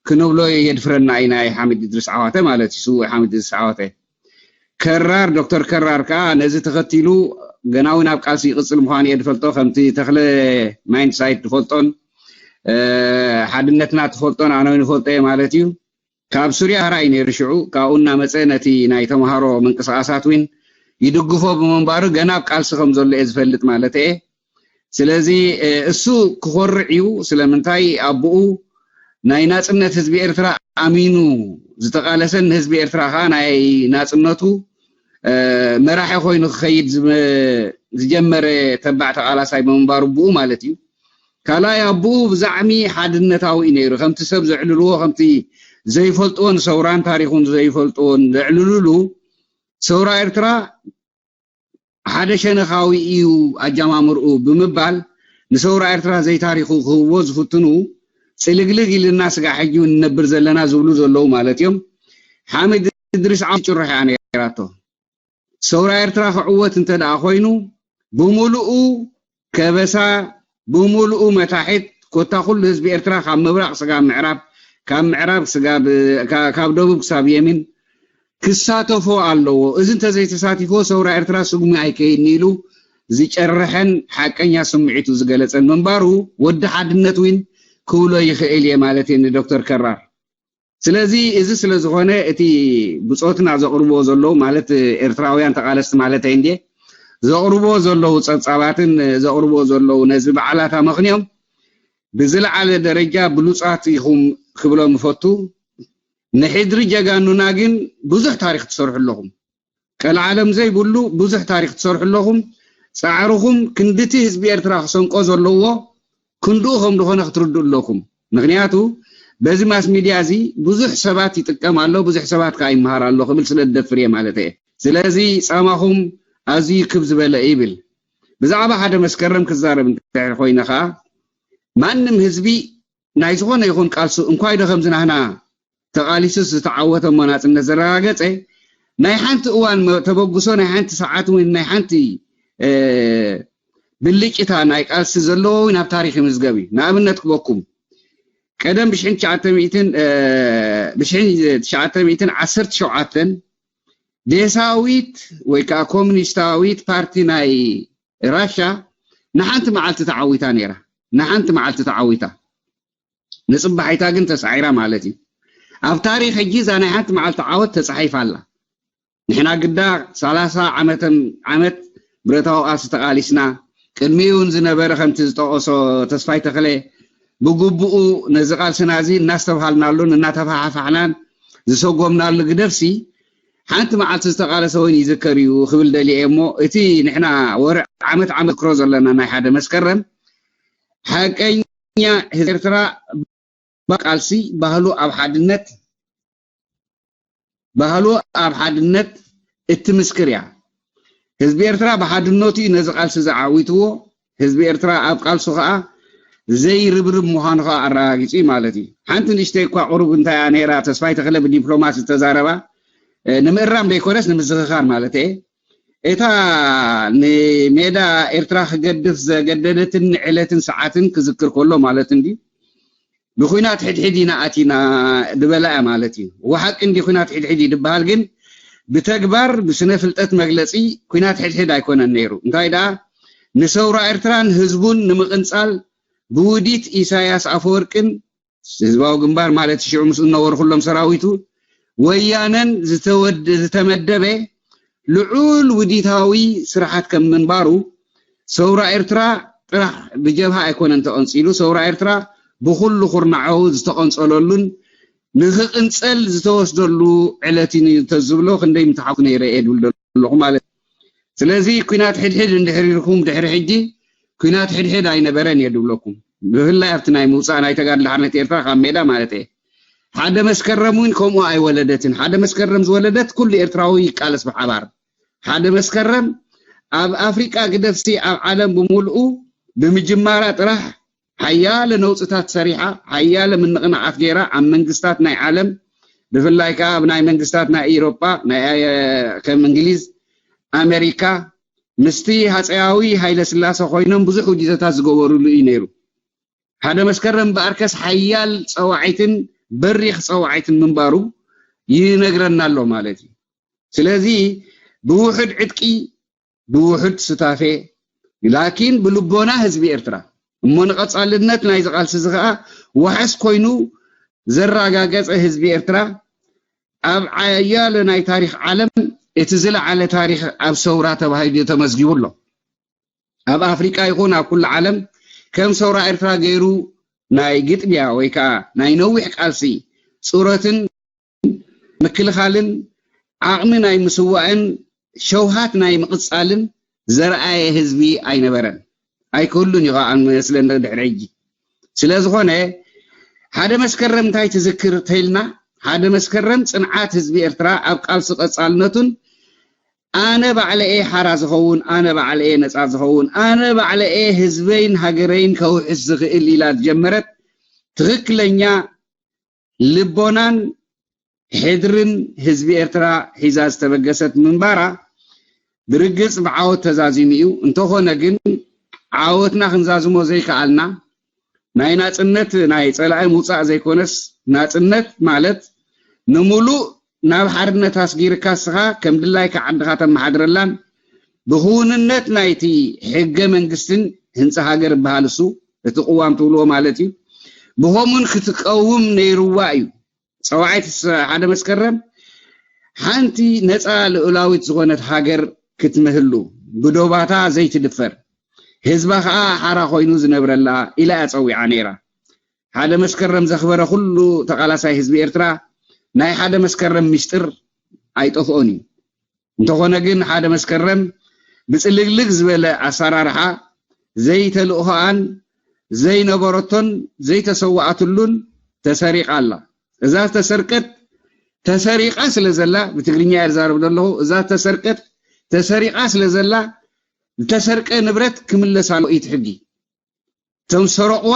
ክንብሎ የድፍረና እዩ ናይ ሓሚድ እድሪስ ዓዋተ ማለት እዩ ስዉእ ሓሚድ እድሪስ ዓዋተ ከራር ዶክተር ከራር ከኣ ነዚ ተኸቲሉ ገና እውን ኣብ ቃልሲ ይቕጽል ምዃኑ እየ ዝፈልጦ ከምቲ ተኽለ ማይንድሳይት ዝፈልጦን ሓድነትና ትፈልጦን ኣነ እውን ይፈልጦ እየ ማለት እዩ ካብ ሱርያ ሕራይ ነይሩ ሽዑ ካብኡ እናመፀ ነቲ ናይ ተምሃሮ ምንቅስቃሳት እውን ይድግፎ ብምንባሩ ገና ኣብ ቃልሲ ከም ዘሎ እየ ዝፈልጥ ማለት እየ ስለዚ እሱ ክኾርዕ እዩ ስለምንታይ ኣቦኡ ናይ ናፅነት ህዝቢ ኤርትራ ኣሚኑ ዝተቃለሰን ንህዝቢ ኤርትራ ከዓ ናይ ናፅነቱ መራሒ ኮይኑ ክኸይድ ዝጀመረ ተባዕ ተቃላሳይ ብምንባሩ ብኡ ማለት እዩ ካልኣይ ኣቦኡ ብዛዕሚ ሓድነታዊ እዩ ነይሩ ከምቲ ሰብ ዘዕልልዎ ከምቲ ዘይፈልጥዎ ንሰውራን ታሪኹን ዘይፈልጥዎ ዘዕልልሉ ሰውራ ኤርትራ ሓደ ሸነኻዊ እዩ ኣጀማምርኡ ብምባል ንሰውራ ኤርትራ ዘይታሪኹ ክህብዎ ዝፍትኑ ፅልግልግ ኢልና ስጋዕ ሕጂ እውን ንነብር ዘለና ዝብሉ ዘለዉ ማለት እዮም ሓሚድ እድሪስ ዓው ጭርሖ እያ ነይራቶ ሰውራ ኤርትራ ክዕወት እንተ ደኣ ኮይኑ ብምሉኡ ከበሳ ብምሉኡ መታሒት ኮታ ኩሉ ህዝቢ ኤርትራ ካብ ምብራቕ ስጋብ ምዕራብ ካብ ምዕራብ ስጋብ ካብ ደቡብ ክሳብ የሚን ክሳተፎ ኣለዎ። እዚ እንተዘይተሳቲፍዎ ሰውራ ኤርትራ ስጉሚ ኣይከይድን ኢሉ ዝጨረሐን ሓቀኛ ስምዒቱ ዝገለጸን ምንባሩ ወዲ ሓድነት እውን ክብሎ ይኽእል እየ ማለት እየ ንዶክተር ከራር። ስለዚ እዚ ስለ ዝኾነ እቲ ብጾትና ዘቕርብዎ ዘለዉ ማለት ኤርትራውያን ተቓለስቲ ማለተይ እንድየ ዘቕርብዎ ዘለዉ ጸብጻባትን ዘቕርብዎ ዘለዉ ነዚ በዓላት ኣመኽንዮም ብዝለዓለ ደረጃ ብሉጻት ኢኹም ክብሎም እፈቱ። ንሕድሪ ጀጋኑና ግን ብዙሕ ታሪኽ ትሰርሑ ኣለኹም። ቀልዓለም ዘይብሉ ብዙሕ ታሪኽ ትሰርሑ ኣለኹም። ጻዕርኹም ክንድቲ ህዝቢ ኤርትራ ክሰንቆ ዘለዎ ክንድኡ ከም ዝኾነ ክትርድኡ ኣለኹም። ምኽንያቱ በዚ ማስ ሚድያ እዚ ብዙሕ ሰባት ይጥቀም ኣሎ፣ ብዙሕ ሰባት ከዓ ይመሃር ኣሎ ክብል ስለ ዝደፍር እየ ማለት እየ። ስለዚ ጻማኹም ኣዝዩ ክብ ዝበለ ይብል። ብዛዕባ ሓደ መስከረም ክዛረብ እንድሕር ኮይነ ከዓ ማንም ህዝቢ ናይ ዝኾነ ይኹን ቃልሱ እንኳይ ዶ ከምዚ ናህና ተቓሊሱ ዝተዓወተ እሞ ናጽነት ዘረጋገጸ ናይ ሓንቲ እዋን መ- ተበግሶ ናይ ሓንቲ ሰዓት ወይ ናይ ሓንቲ እ፣ ብልጭታ ናይ ቃልሲ ዘለዎ እውን ኣብ ታሪኽ ይምዝገብ እዩ። ንኣብነት ክበኩም ቀደም ብሽሕን ትሽዓተ ሚእትን እ፣ ብሽሕን ትሽዓተ ሚእትን ዓሰርተ ሸውዓተን ዴሳዊት ወይ ከዓ ኮሚኒስታዊት ፓርቲ ናይ ራሻ ንሓንቲ መዓልቲ ተዓዊታ ነይራ። ንሓንቲ መዓልቲ ተዓዊታ ንጽባሒታ ግን ተሳዒራ ማለት እዩ። ኣብ ታሪኽ ሕጂ እዛ ናይ ሓንቲ መዓልቲ ዓወት ተጻሒፋ ኣላ። ንሕና ግዳ ሰላሳ ዓመተን ዓመት ብረታዊ ቃልሲ ተቓሊስና፣ ቅድሚኡ እውን ዝነበረ ከምቲ ዝጠቐሶ ተስፋይ ተኽለ ብግቡኡ ነዚ ቃልስና እዚ እናስተብሃልናሉን እናተፋሓፋሕናን ዝሰጎምናሉ ግደፍሲ ሓንቲ መዓልቲ ዝተቓለሰ እውን ይዝከር እዩ ክብል ደልየ እሞ እቲ ንሕና ወርዕ ዓመት ዓመት ክሮ ዘለና ናይ ሓደ መስከረም ሓቀኛ ህዝቢ ኤርትራ ቃልሲ ባህሉ ኣብ ሓድነት ባህሉ ኣብ ሓድነት እትምስክር እያ። ህዝቢ ኤርትራ ብሓድነቱ እዩ ነዚ ቃልሲ ዝዓዊትዎ። ህዝቢ ኤርትራ ኣብ ቃልሱ ከዓ ዘይርብርብ ምዃኑ ከዓ ኣረጋጊጹ እዩ ማለት እዩ። ሓንቲ ንእሽተይ እኳ ቁሩብ እንታይ እያ ነይራ ተስፋይ ተኽለ ብዲፕሎማሲ ዝተዛረባ ንምእራም ዘይኮነስ ንምዝኽኻር ማለት እየ። እታ ንሜዳ ኤርትራ ክገድፍ ዘገደደትን ዕለትን ሰዓትን ክዝክር ከሎ ማለት እንዲ ብኩናት ሕድሕድ ኢና ኣቲና ዝበላ እያ ማለት እዩ። እወ ሓቂ እንዲ ኩናት ሕድሕድ እዩ ዝበሃል ግን ብተግባር ብስነ ፍልጠት መግለፂ ኩናት ሕድሕድ ኣይኮነን ነይሩ። እንታይ ደኣ ንሰውራ ኤርትራን ህዝቡን ንምቕንፃል ብውዲት ኢሳያስ ኣፈወርቅን ህዝባዊ ግንባር ማለት ሽዑ ምስኡ ዝነበሩ ኩሎም ሰራዊቱ ወያነን ዝተወደ ዝተመደበ ልዑል ውዲታዊ ስራሓት ከም ምንባሩ ሰውራ ኤርትራ ጥራሕ ብጀብሃ ኣይኮነን ተቐንፂሉ። ሰውራ ኤርትራ ብኩሉ ኩርናዑ ዝተቐንፀለሉን ንክቕንፀል ዝተወስደሉ ዕለት እዩ ተዝብሎ ክንደይ ምተሓውኩ ነይረ እየ ድብል ዘለኹ ማለት እዩ። ስለዚ ኩናት ሕድሕድ እንድሕር ኢልኩም ድሕሪ ሕጂ ኩናት ሕድሕድ ኣይነበረን እየ ድብለኩም። ብፍላይ ኣብቲ ናይ ምውፃእ ናይ ተጋድሎ ሓርነት ኤርትራ ካብ ሜዳ ማለት እየ። ሓደ መስከረም እውን ከምኡ ኣይወለደትን። ሓደ መስከረም ዝወለደት ኩሉ ኤርትራዊ ይቃለስ ብሓባር። ሓደ መስከረም ኣብ ኣፍሪቃ ግደፍሲ ኣብ ዓለም ብምልኡ ብምጅማራ ጥራሕ ሓያለ ነውፅታት ሰሪሓ ሓያለ ምንቕናቓት ገይራ ኣብ መንግስታት ናይ ዓለም ብፍላይ ከዓ ኣብ ናይ መንግስታት ናይ ኤሮጳ ናይ ከም እንግሊዝ ኣሜሪካ ምስቲ ሃፀያዊ ሃይለ ስላሰ ኮይኖም ብዙሕ ውዲተታት ዝገበሩሉ እዩ ነይሩ። ሓደ መስከረም እምበኣርከስ ሓያል ፀዋዒትን በሪኽ ፀዋዒትን ምንባሩ ይነግረና ኣሎ ማለት እዩ። ስለዚ ብውሑድ ዕጥቂ ብውሑድ ስታፌ ላኪን ብልቦና ህዝቢ ኤርትራ እሞ ንቐፃልነት ናይዚ ቃልሲ እዚ ከዓ ዋሕስ ኮይኑ ዘረጋገፀ ህዝቢ ኤርትራ ኣብ ዓያለ ናይ ታሪክ ዓለም እቲ ዝለዓለ ታሪክ ኣብ ሰውራ ተባሂሉ ተመዝጊቡ ኣሎ። ኣብ ኣፍሪቃ ይኹን ኣብ ኩሉ ዓለም ከም ሰውራ ኤርትራ ገይሩ ናይ ግጥሚያ ወይ ከዓ ናይ ነዊሕ ቃልሲ ፁረትን ምክልኻልን ዓቕሚ ናይ ምስዋእን ሸውሃት ናይ ምቕፃልን ዘርኣየ ህዝቢ ኣይነበረን ኣይክህሉን እዩ ከዓ መስለኒ ድሕሪ ሕጂ። ስለ ዝኾነ ሓደ መስከረም እንታይ ትዝክር ተይልና ሓደ መስከረም ፅንዓት ህዝቢ ኤርትራ ኣብ ቃልሲ ቀፃልነቱን ኣነ ባዕለኤ ሓራ ዝኸውን ኣነ ባዕለኤ ነፃ ዝኸውን ኣነ ባዕለኤ ህዝበይን ሃገረይን ከውሕስ ዝኽእል ኢላ ዝጀመረት ትኽክለኛ ልቦናን ሕድርን ህዝቢ ኤርትራ ሒዛ ዝተበገሰት ምንባራ ብርግጽ ብዓወት ተዛዚሙ እዩ። እንተኾነ ግን ዓወትና ክንዛዝሞ ዘይከኣልና ናይ ናጽነት ናይ ጸላኢ ምውጻእ ዘይኮነስ ናጽነት ማለት ንምሉእ ናብ ሓርነት ኣስጊርካ እስኻ ከም ድላይካ ዓድኻ ተመሓድረላን ብኽውንነት ናይቲ ሕገ መንግስትን ህንጻ ሃገር ይበሃል እሱ እቲ ቅዋም ትብልዎ ማለት እዩ። ብኸምኡን ክትቀውም ነይርዋ እዩ። ጸዋዒት ሓደ መስከረም ሓንቲ ነጻ ልኡላዊት ዝኾነት ሃገር ክትምህሉ ብዶባታ ዘይትድፈር ህዝባ ኸኣ ሓራ ኮይኑ ዝነብረላ ኢላ እያ ጸዊዓ ነይራ። ሓደ መስከረም ዘኽበረ ኩሉ ተቓላሳይ ህዝቢ ኤርትራ ናይ ሓደ መስከረም ምስጢር ኣይጠፍኦን እዩ። እንተኾነ ግን ሓደ መስከረም ብጽልግልግ ዝበለ ኣሰራርሓ ዘይተልእኾኣን ዘይነበረቶን ዘይተሰዋኣትሉን ተሰሪቓ ኣላ። እዛ ዝተሰርቀት ተሰሪቓ ስለ ዘላ፣ ብትግርኛ እየ ዝዛረብ ዘለኹ፣ እዛ ዝተሰርቀት ተሰሪቓ ስለ ዘላ ዝተሰርቀ ንብረት ክምለስ ኣለዎ እዩ እቲ ሕጊ። እቶም ዝሰረቑዋ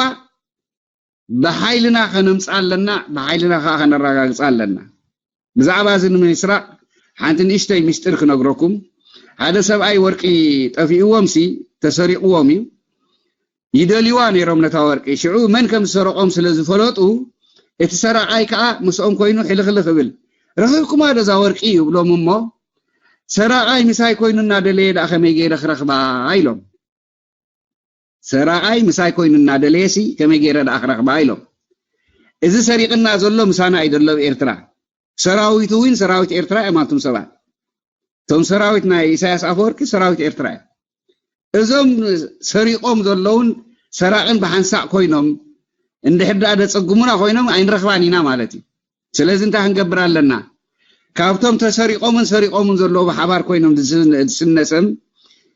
ብሓይልና ከነምፅኣ ኣለና፣ ብሓይልና ከዓ ከነረጋግፃ ኣለና። ብዛዕባ እዚ ንምስራቕ ሓንቲ ንእሽተይ ምስጢር ክነግረኩም። ሓደ ሰብኣይ ወርቂ ጠፊእዎም ሲ ተሰሪቕዎም እዩ። ይደልይዋ ነይሮም ነታ ወርቂ። ሽዑ መን ከም ዝሰረቖም ስለ ዝፈለጡ እቲ ሰራቓይ ከዓ ምስኦም ኮይኑ ሕልኽልኽ ይብል። ረኺብኩማ ዶ እዛ ወርቂ ይብሎም እሞ ሰራቓይ ምሳይ ኮይኑ እናደለየ ደኣ ከመይ ገይረ ክረኽባ ኢሎም። ሰራቓይ ምሳይ ኮይኑ እናደለየሲ ከመይ ገይረ ደኣ ክረኽባ ኢሎም። እዚ ሰሪቕና ዘሎ ምሳና እዩ ዘሎ ኣብ ኤርትራ። ሰራዊቱ እውን ሰራዊት ኤርትራ እዮም ኣንቱም ሰባት። እቶም ሰራዊት ናይ ኢሳያስ ኣፈወርቂ ሰራዊት ኤርትራ እዮም። እዞም ሰሪቖም ዘለውን ሰራቕን ብሓንሳእ ኮይኖም እንድሕር ደኣ ደጸግሙና ኮይኖም ኣይንረኽባን ኢና ማለት እዩ። ስለዚ እንታይ ክንገብር ኣለና? ካብቶም ተሰሪቖምን ሰሪቖምን ዘለዉ ብሓባር ኮይኖም ዝስ- ዝስነሰም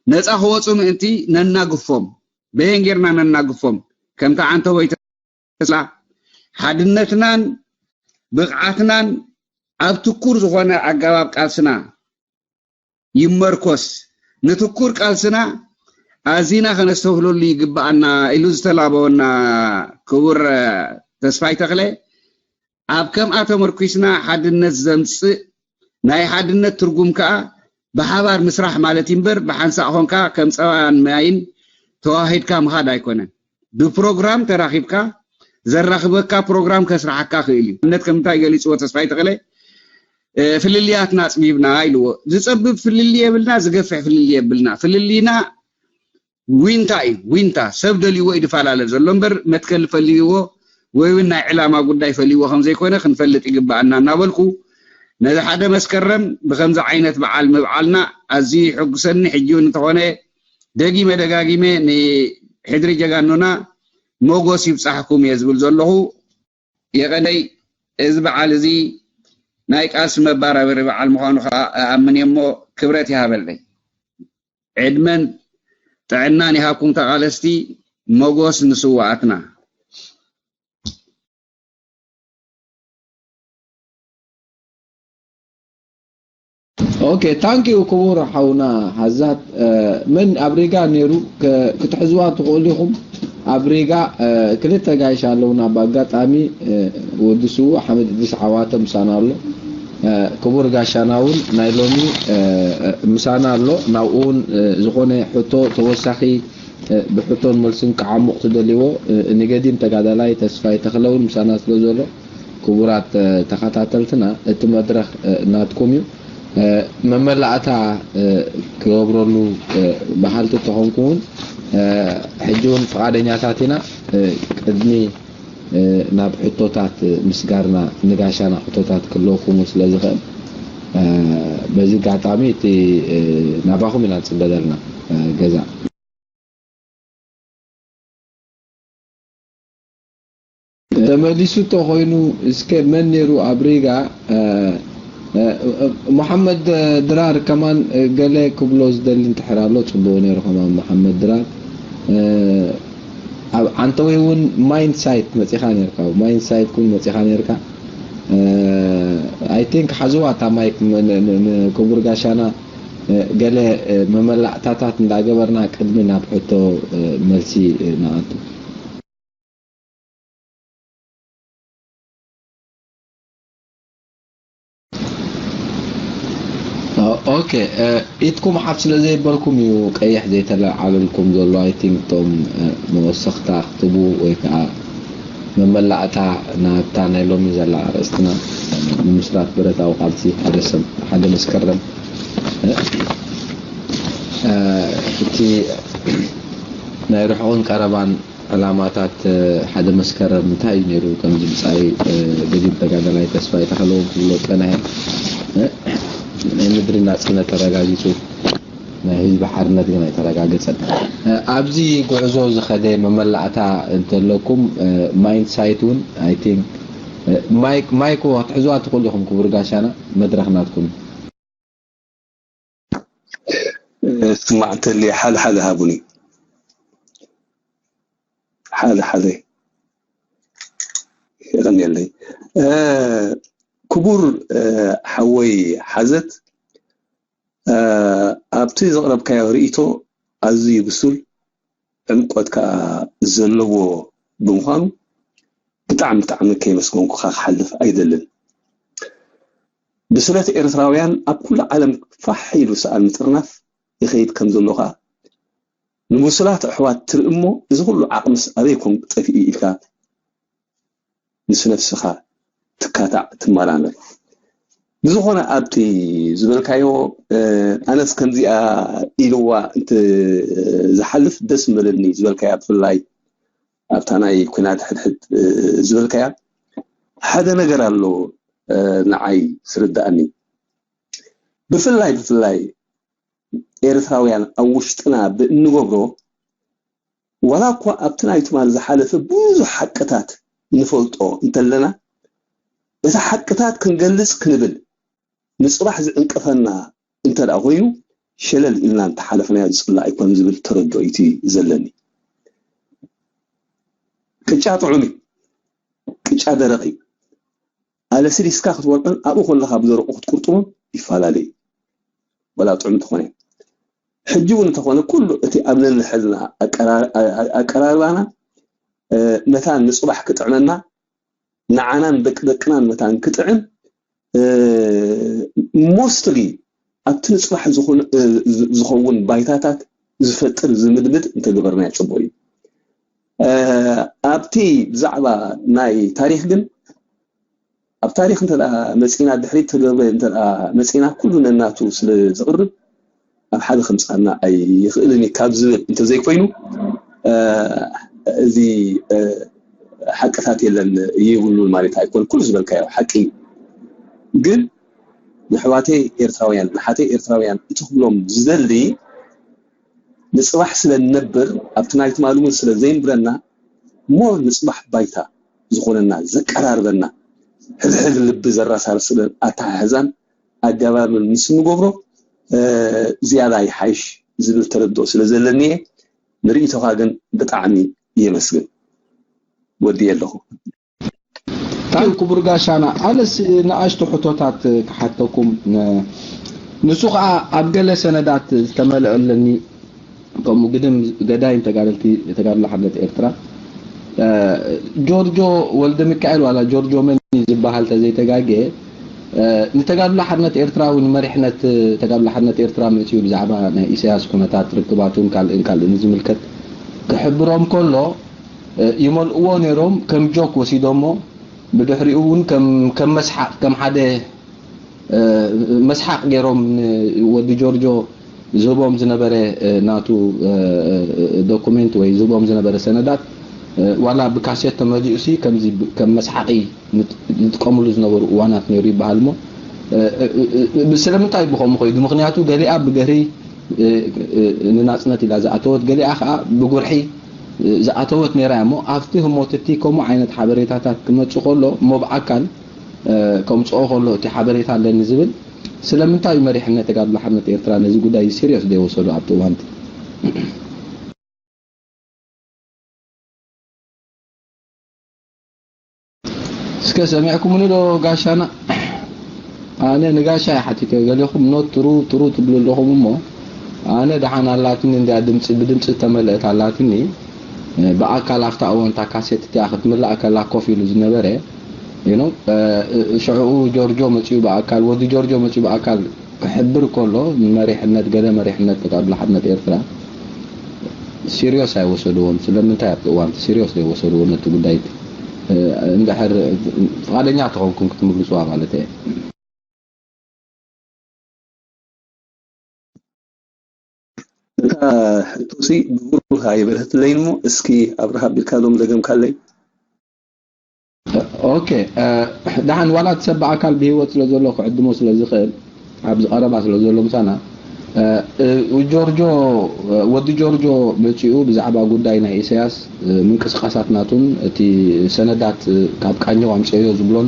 ነፃ ክወፁ ምእንቲ ነናግፎም። በየን ጌርና ነናግፎም? ከምቲ ዓንተቦይ ተስላ ሓድነትናን ብቕዓትናን ኣብ ትኩር ዝኾነ ኣገባብ ቃልስና ይመርኮስ። ንትኩር ቃልስና ኣዚና ከነስተውህለሉ ይግብኣና ኢሉ ዝተላበወና ክቡር ተስፋይ ተኽለ፣ ኣብ ከምኣ ተመርኲስና ሓድነት ዘምጽእ ናይ ሓድነት ትርጉም ከኣ ብሓባር ምስራሕ ማለት እዩ እምበር ብሓንሳእ ኾንካ ከም ጸባን ማይን ተዋሂድካ ምኻድ ኣይኮነን። ብፕሮግራም ተራኺብካ ዘራኽበካ ፕሮግራም ከስርሓካ ክእል እዩ። ኣብነት ከም እንታይ ገሊጽዎ ተስፋይ ተኽለ፣ ፍልልያትና ኣጽቢብና ኢልዎ። ዝጸብብ ፍልልይ የብልና፣ ዝገፍሕ ፍልልይ የብልና። ፍልልይና ዊንታ እዩ፣ ዊንታ። ሰብ ደልይዎ እዩ ዝፈላለ ዘሎ እምበር መትከል ፈልይዎ ወይ እውን ናይ ዕላማ ጉዳይ ፈልይዎ ከም ዘይኮነ ክንፈልጥ ይግብኣና እናበልኩ ነዚ ሓደ መስከረም ብከምዚ ዓይነት በዓል ምብዓልና ኣዝዩ ይሕጉሰኒ። ሕጂ እውን እንተኾነ ደጊመ ደጋጊመ ንሕድሪ ጀጋኑና ሞጎስ ይብጻሕኩም እየ ዝብል ዘለኹ። የቐነይ እዚ በዓል እዚ ናይ ቃልሲ መባራበሪ በዓል ምዃኑ ከዓ እኣምን እየ እሞ ክብረት ይሃበለይ። ዕድመን ጥዕናን ይሃብኩም ተቓለስቲ፣ ሞጎስ ንስዋኣትና። ኦኬ ታንኪዩ ክቡር ሓውና ሓዛት። መን ኣብ ሪጋ ነይሩ ክትሕዝዋ ትኽእሉ ኢኹም። ኣብ ሪጋ ክልተ ጋይሽ ኣለውና። ብኣጋጣሚ ወዲ ስዉእ ሓመድ እድሪስ ዓዋተ ምሳና ኣሎ። ክቡር ጋሻና እውን ናይ ሎሚ ምሳና ኣሎ። ናብኡ እውን ዝኾነ ሕቶ ተወሳኺ ብሕቶን መልስን ክዓሙቕ ትደልይዎ ንገዲም ተጋዳላይ ተስፋይ ተኽለ እውን ምሳና ስለ ዘሎ ክቡራት ተኸታተልትና እቲ መድረኽ ናትኩም እዩ። መመላእታ ክገብረሉ በሃልቲ ተኾንኩ እውን ሕጂ እውን ፍቓደኛታት ኢና። ቅድሚ ናብ ሕቶታት ምስጋርና ንጋሻና ሕቶታት ክህልወኩም ስለ ዝኽእል በዚ ኣጋጣሚ እቲ ናባኹም ኢና ንፅበ ዘለና ገዛ። ተመሊሱ ተኾይኑ እስከ መን ነይሩ ኣብ ሪጋ? መሓመድ ድራር ከማን ገለ ክብሎ ዝደሊ እንድሕር ኣሎ ፅቡቕ ነይሩ። ከማን መሓመድ ድራር ኣብ ዓንተወይ እውን ማይንድ ሳይት መፂኻ ነርካ፣ ማይንድ ሳይት እውን መፂኻ ነርካ። ኣይ ቲንክ ሓዝዋ እታ ማይክ ንክቡር ጋሻና ገለ መመላእታታት እንዳገበርና ቅድሚ ናብ ሕቶ መልሲ ንኣቱ። ኦኬ፣ ኢድኩም ሓፍ ስለ ዘይበልኩም እዩ ቀይሕ ዘይተለዓለልኩም ዘሎ። ኣይ ቲንክ እቶም መወሰኽታ ክትቡ ወይ ከዓ መመላእታ ናብታ ናይ ሎሚ ዘላ ኣርእስትና ንምስራት ብረታዊ ቃልሲ ሓደ ሰብ ሓደ መስከረም እቲ ናይ ርሑቕን ቀረባን ዕላማታት ሓደ መስከረም እንታይ እዩ ነይሩ? ከምዚ ብጻይ ገዲም ተጋዳላይ ተስፋይ ተኸለውን ክብሎ ጸንሐ ናይ ምድሪ ናጽነት ተረጋጊጹ ናይ ህዝቢ ሓርነት ግን ኣይተረጋገጸን። ኣብዚ ጉዕዞ ዝኸደ መመላእታ እንተለኩም ማይንድ ሳይት እውን ኣይ ቲንክ ማይክ ማይክ ክትሕዙዋ ትኽእሉ ኢኹም። ክቡር ጋሻና፣ መድረኽ ናትኩም። ስማዕ እንተልየ ሓደ ሓደ ሃቡኒ። ሓደ ሓደ የቐንየለይ። ክቡር ሓወይ ሓዘት፣ ኣብቲ ዘቕረብካዮ ርእይቶ ኣዝዩ ብሱል፣ ዕምቆት ከኣ ዘለዎ ብምዃኑ ብጣዕሚ ብጣዕሚ ከየመስገንኩኻ ክሓልፍ ኣይደልን። ብስለት ኤርትራውያን ኣብ ኩሉ ዓለም ፋሕ ኢሉ ሰኣን ምጥርናፍ ይኸይድ ከም ዘሎ ከኣ፣ ንብሱላት ኣሕዋት ትርኢ እሞ፣ እዚ ኩሉ ዓቕምስ ኣበይ ኮን ጠፊኡ ኢልካ ምስ ነፍስኻ ትካታዕ ትመራመር። ብዝኾነ ኣብቲ ዝበልካዮ ኣነስ ከምዚኣ ኢልዋ እንት ዝሓልፍ ደስ ምበለኒ ዝበልካያ ብፍላይ ኣብታ ናይ ኩናት ሕድሕድ ዝበልካያ ሓደ ነገር ኣሎ ንዓይ ዝርዳእኒ ብፍላይ ብፍላይ ኤርትራውያን ኣብ ውሽጥና ብእንገብሮ ዋላ እኳ ኣብቲ ናይ ትማል ዝሓለፈ ብዙሕ ሓቅታት ንፈልጦ እንተለና፣ እቲ ሓቅታት ክንገልጽ ክንብል ንጽባሕ ዝዕንቅፈና እንተ ደኣ ኮይኑ፣ ሸለል ኢልና እንተሓለፍናዮ ዝጽላእ ኣይኮን ዝብል ተረድኦ እቲ ዘለኒ። ቅጫ ጥዑም እዩ፣ ቅጫ ደረቕ እዩ። ኣለስሊስካ ክትበልዖን ኣብኡ ከለኻ ብደረቑ ክትቁርጥሞን ይፈላለ እዩ። ወላ ጥዑም እንተኾነ ሕጂ እውን እንተኾነ ኩሉ እቲ ኣብ ነንሕልና ኣቀራርባና መታን ንፅባሕ ክጥዕመና ንዓናን ደቂ ደቅናን መታን ክጥዕም ሞስትሊ ኣብቲ ንፅባሕ ዝኸውን ባይታታት ዝፈጥር ዝምድምድ እንተገበርናዮ ፅቡቅ እዩ። ኣብቲ ብዛዕባ ናይ ታሪክ ግን ኣብ ታሪክ እንተ መፂና ድሕሪት ተገብረ እንተ መፂና ኩሉ ነናቱ ስለ ዝቕርብ ኣብ ሓደ ከምፃና ኣይኽእልን እዩ ካብ ዝብል እንተዘይኮይኑ እዚ ሓቅታት የለን ይብሉን ማለት ኣይኮን። ኩሉ ዝበልካዮ ሓቂ እዩ። ግን ንሕዋተይ ኤርትራውያን ንሓተይ ኤርትራውያን እቲ ክብሎም ዝደሊ ንፅባሕ ስለ ንነብር ኣብቲ ናይ ትማሊ እውን ስለ ዘይንብረና ሞር ንፅባሕ ባይታ ዝኾነና ዘቀራርበና ሕድሕድ ልቢ ዘራሳርስልን ኣተሓሕዛን ኣገባብን ምስ ንገብሮ ዝያዳ ይሓይሽ ዝብል ተረድኦ ስለ ዘለኒ እየ። ንርእይቶኻ ግን ብጣዕሚ የመስግን። ወድየ ኣለኹ። ታይ ክቡር ጋሻና፣ ኣነስ ንኣሽቱ ሕቶታት ክሓተኩም። ንሱ ከዓ ኣብ ገለ ሰነዳት ዝተመልኦ ኣለኒ፣ ከምኡ ግድም ገዳይም ተጋደልቲ ተጋድሎ ሓርነት ኤርትራ ጆርጆ ወልደ ሚካኤል ዋላ ጆርጆ መን እዩ ዝበሃል ተዘይተጋግየ፣ ንተጋድሎ ሓርነት ኤርትራ እውን መሪሕነት ተጋድሎ ሓርነት ኤርትራ መፅኡ ብዛዕባ ናይ ኢሳያስ ኩነታት ርክባቱን ካልእን ካልእን ዝምልከት ክሕብሮም ከሎ ይመልእዎ ነይሮም፣ ከም ጆክ ወሲዶሞ፣ ብድሕሪኡ እውን ከም ከም መስሓቅ ከም ሓደ መስሓቅ ገይሮም ወዲ ጆርጆ ዝህቦም ዝነበረ ናቱ ዶኩሜንት ወይ ዝህቦም ዝነበረ ሰነዳት ዋላ ብካሴት ተመሊኡ ሲ ከምዚ ከም መስሓቂ ዝጥቀምሉ ዝነበሩ እዋናት ነይሩ ይበሃል እሞ ስለምንታይ ብኸምኡ ከይዱ? ምክንያቱ ገሊኣ ብገህሪ ንናፅነት ኢላ ዝኣተወት፣ ገሊኣ ከዓ ብጉርሒ ዝኣተወት ነይራ እያ እሞ ኣብቲ ህሞት እቲ ከምኡ ዓይነት ሓበሬታታት ክመፅእ ከሎ እሞ ብኣካል ከምፅኦ ከሎ እቲ ሓበሬታ ኣለኒ ዝብል ስለምንታይ እዩ መሪሕነት ተጋድሎ ሓርነት ኤርትራ ነዚ ጉዳይ ሲሪየስ ዘይወሰዱ ኣብቲ እዋንቲ? እስከ ሰሚዕኩምኒ ዶ ጋሻና? ኣነ ንጋሻ እየ ሓቲተ። ገሌኹም ኖት ትሩ ትሩ ትብሉ ኣለኹም እሞ ኣነ ደሓን ኣላትኒ እንድያ ድምፂ ብድምፂ ዝተመልአት ኣላትኒ። ብኣካል ኣብታ እዋን እታ ካሴት እቲኣ ክትምላእ ከላ ኮፍ ኢሉ ዝነበረ you know ሽዕኡ ጆርጆ መፂኡ ብኣካል ወዲ ጆርጆ መፂኡ ብኣካል ክሕብር ከሎ ንመሪሕነት ገለ መሪሕነት ተጋድሎ ሓርነት ኤርትራ ሲሪዮስ ኣይወሰድዎን። ስለምንታይ ኣብቲ እዋን እቲ ሲሪዮስ ዘይወሰድዎ ነቲ ጉዳይ እንድሕር ፍቓደኛ ተኾንኩም ክትምልስዋ ማለት እየ። እታ ሕቶሲ ብብሩህ ኣይበርህትለይን እሞ እስኪ ኣብርሃ ኣቢልካ ሎም ደገምካለይ። ኦኬ ደሓን ዋላ እቲ ሰብ ብኣካል ብህይወት ስለ ዘሎ ክዕድሞ ስለ ዝኽእል ኣብዚ ቀረባ ስለ ዘሎ ምሳና እ፣ እ፣ ጆርጆ፣ እ፣ ወዲ ጆርጆ መጺኡ ብዛዕባ ጉዳይ ናይ ኢሳያስ፣ እ፣ ምንቅስቃሳት ናቱን እቲ ሰነዳት፣ እ፣ ካብ ቃኘው ኣምጽኦዮ ዝብሎን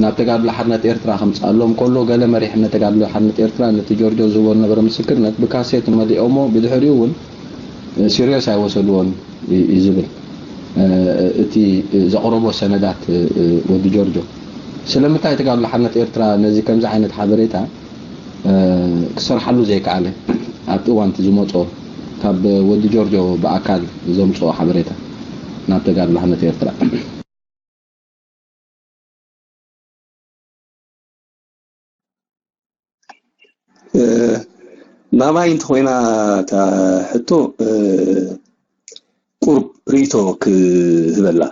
ናብ ተጋድሎ ሓርነት ኤርትራ ከምጽኣሎም ከሎ፣ ገለ መሪሕነት ተጋድሎ ሓርነት ኤርትራ ነቲ ጆርጆ ዝህቦ ዝነበረ ምስክርነት ብካሴት መሊኦሞ፣ ብድሕሪኡ እውን፣ እ፣ ሲሪየስ ኣይወሰድዎን እዩ፣ እዩ ዝብል፣ እ፣ እቲ ዘቕረቦ ሰነዳት፣ እ፣ እ፣ ወዲ ጆርጆ። ስለምንታይ ተጋድሎ ሓርነት ኤርትራ ነዚ ከምዚ ዓይነት ሓበሬታ እ፣ ክሰርሓሉ ዘይከኣለ ኣብቲ እዋን እቲ ዝመጾ ካብ ወዲ ጆርጆ ብኣካል ዘምጽኦ ሓበሬታ ናብ ተጋድሎ ሓርነት ኤርትራ። እ፣ ናባይ እንተኾይና እታ ሕቶ፣ እ፣ ቁሩብ ርእይቶ ክህበላ፣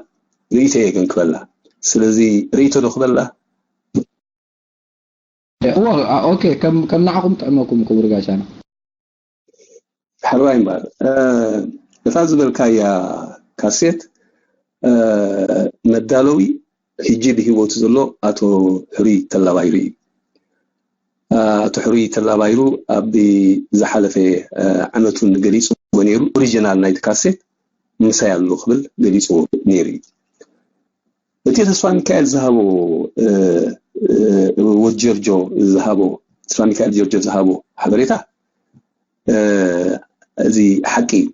ርእይቶ እየ ግን ክበላ። ስለዚ ርእይቶ ዶ ክበላ? እወ፣ ኦኬ፣ ከም ከም ንዓኹም ጥዕመኩም ክቡር ጋሻና። ሓርባይ እምበኣር፣ እ፣ እታ ዝበልካያ ካሴት፣ እ፣ መዳለዊ ሕጂ ብህይወቱ ዘሎ ኣቶ ሕሩይ ተላባይሩ እዩ። እ፣ ኣቶ ሕሩይ ተላባይሩ ኣብ ዝሓለፈ፣ እ፣ ዓመት እውን ገሊጽዎ ነይሩ። ኦሪጂናል ናይቲ ካሴት ምሳይ ኣሎ ክብል ገሊጽዎ ነይሩ እዩ። እቲ ተስፋ ሚካኤል ዝሃቦ፣ እ፣ እ፣ ወድ ጀርጆ ዝሃቦ፣ ተስፋ ሚካኤል ጀርጆ ዝሃቦ ሓበሬታ፣ እ፣ እዚ ሓቂ እዩ፣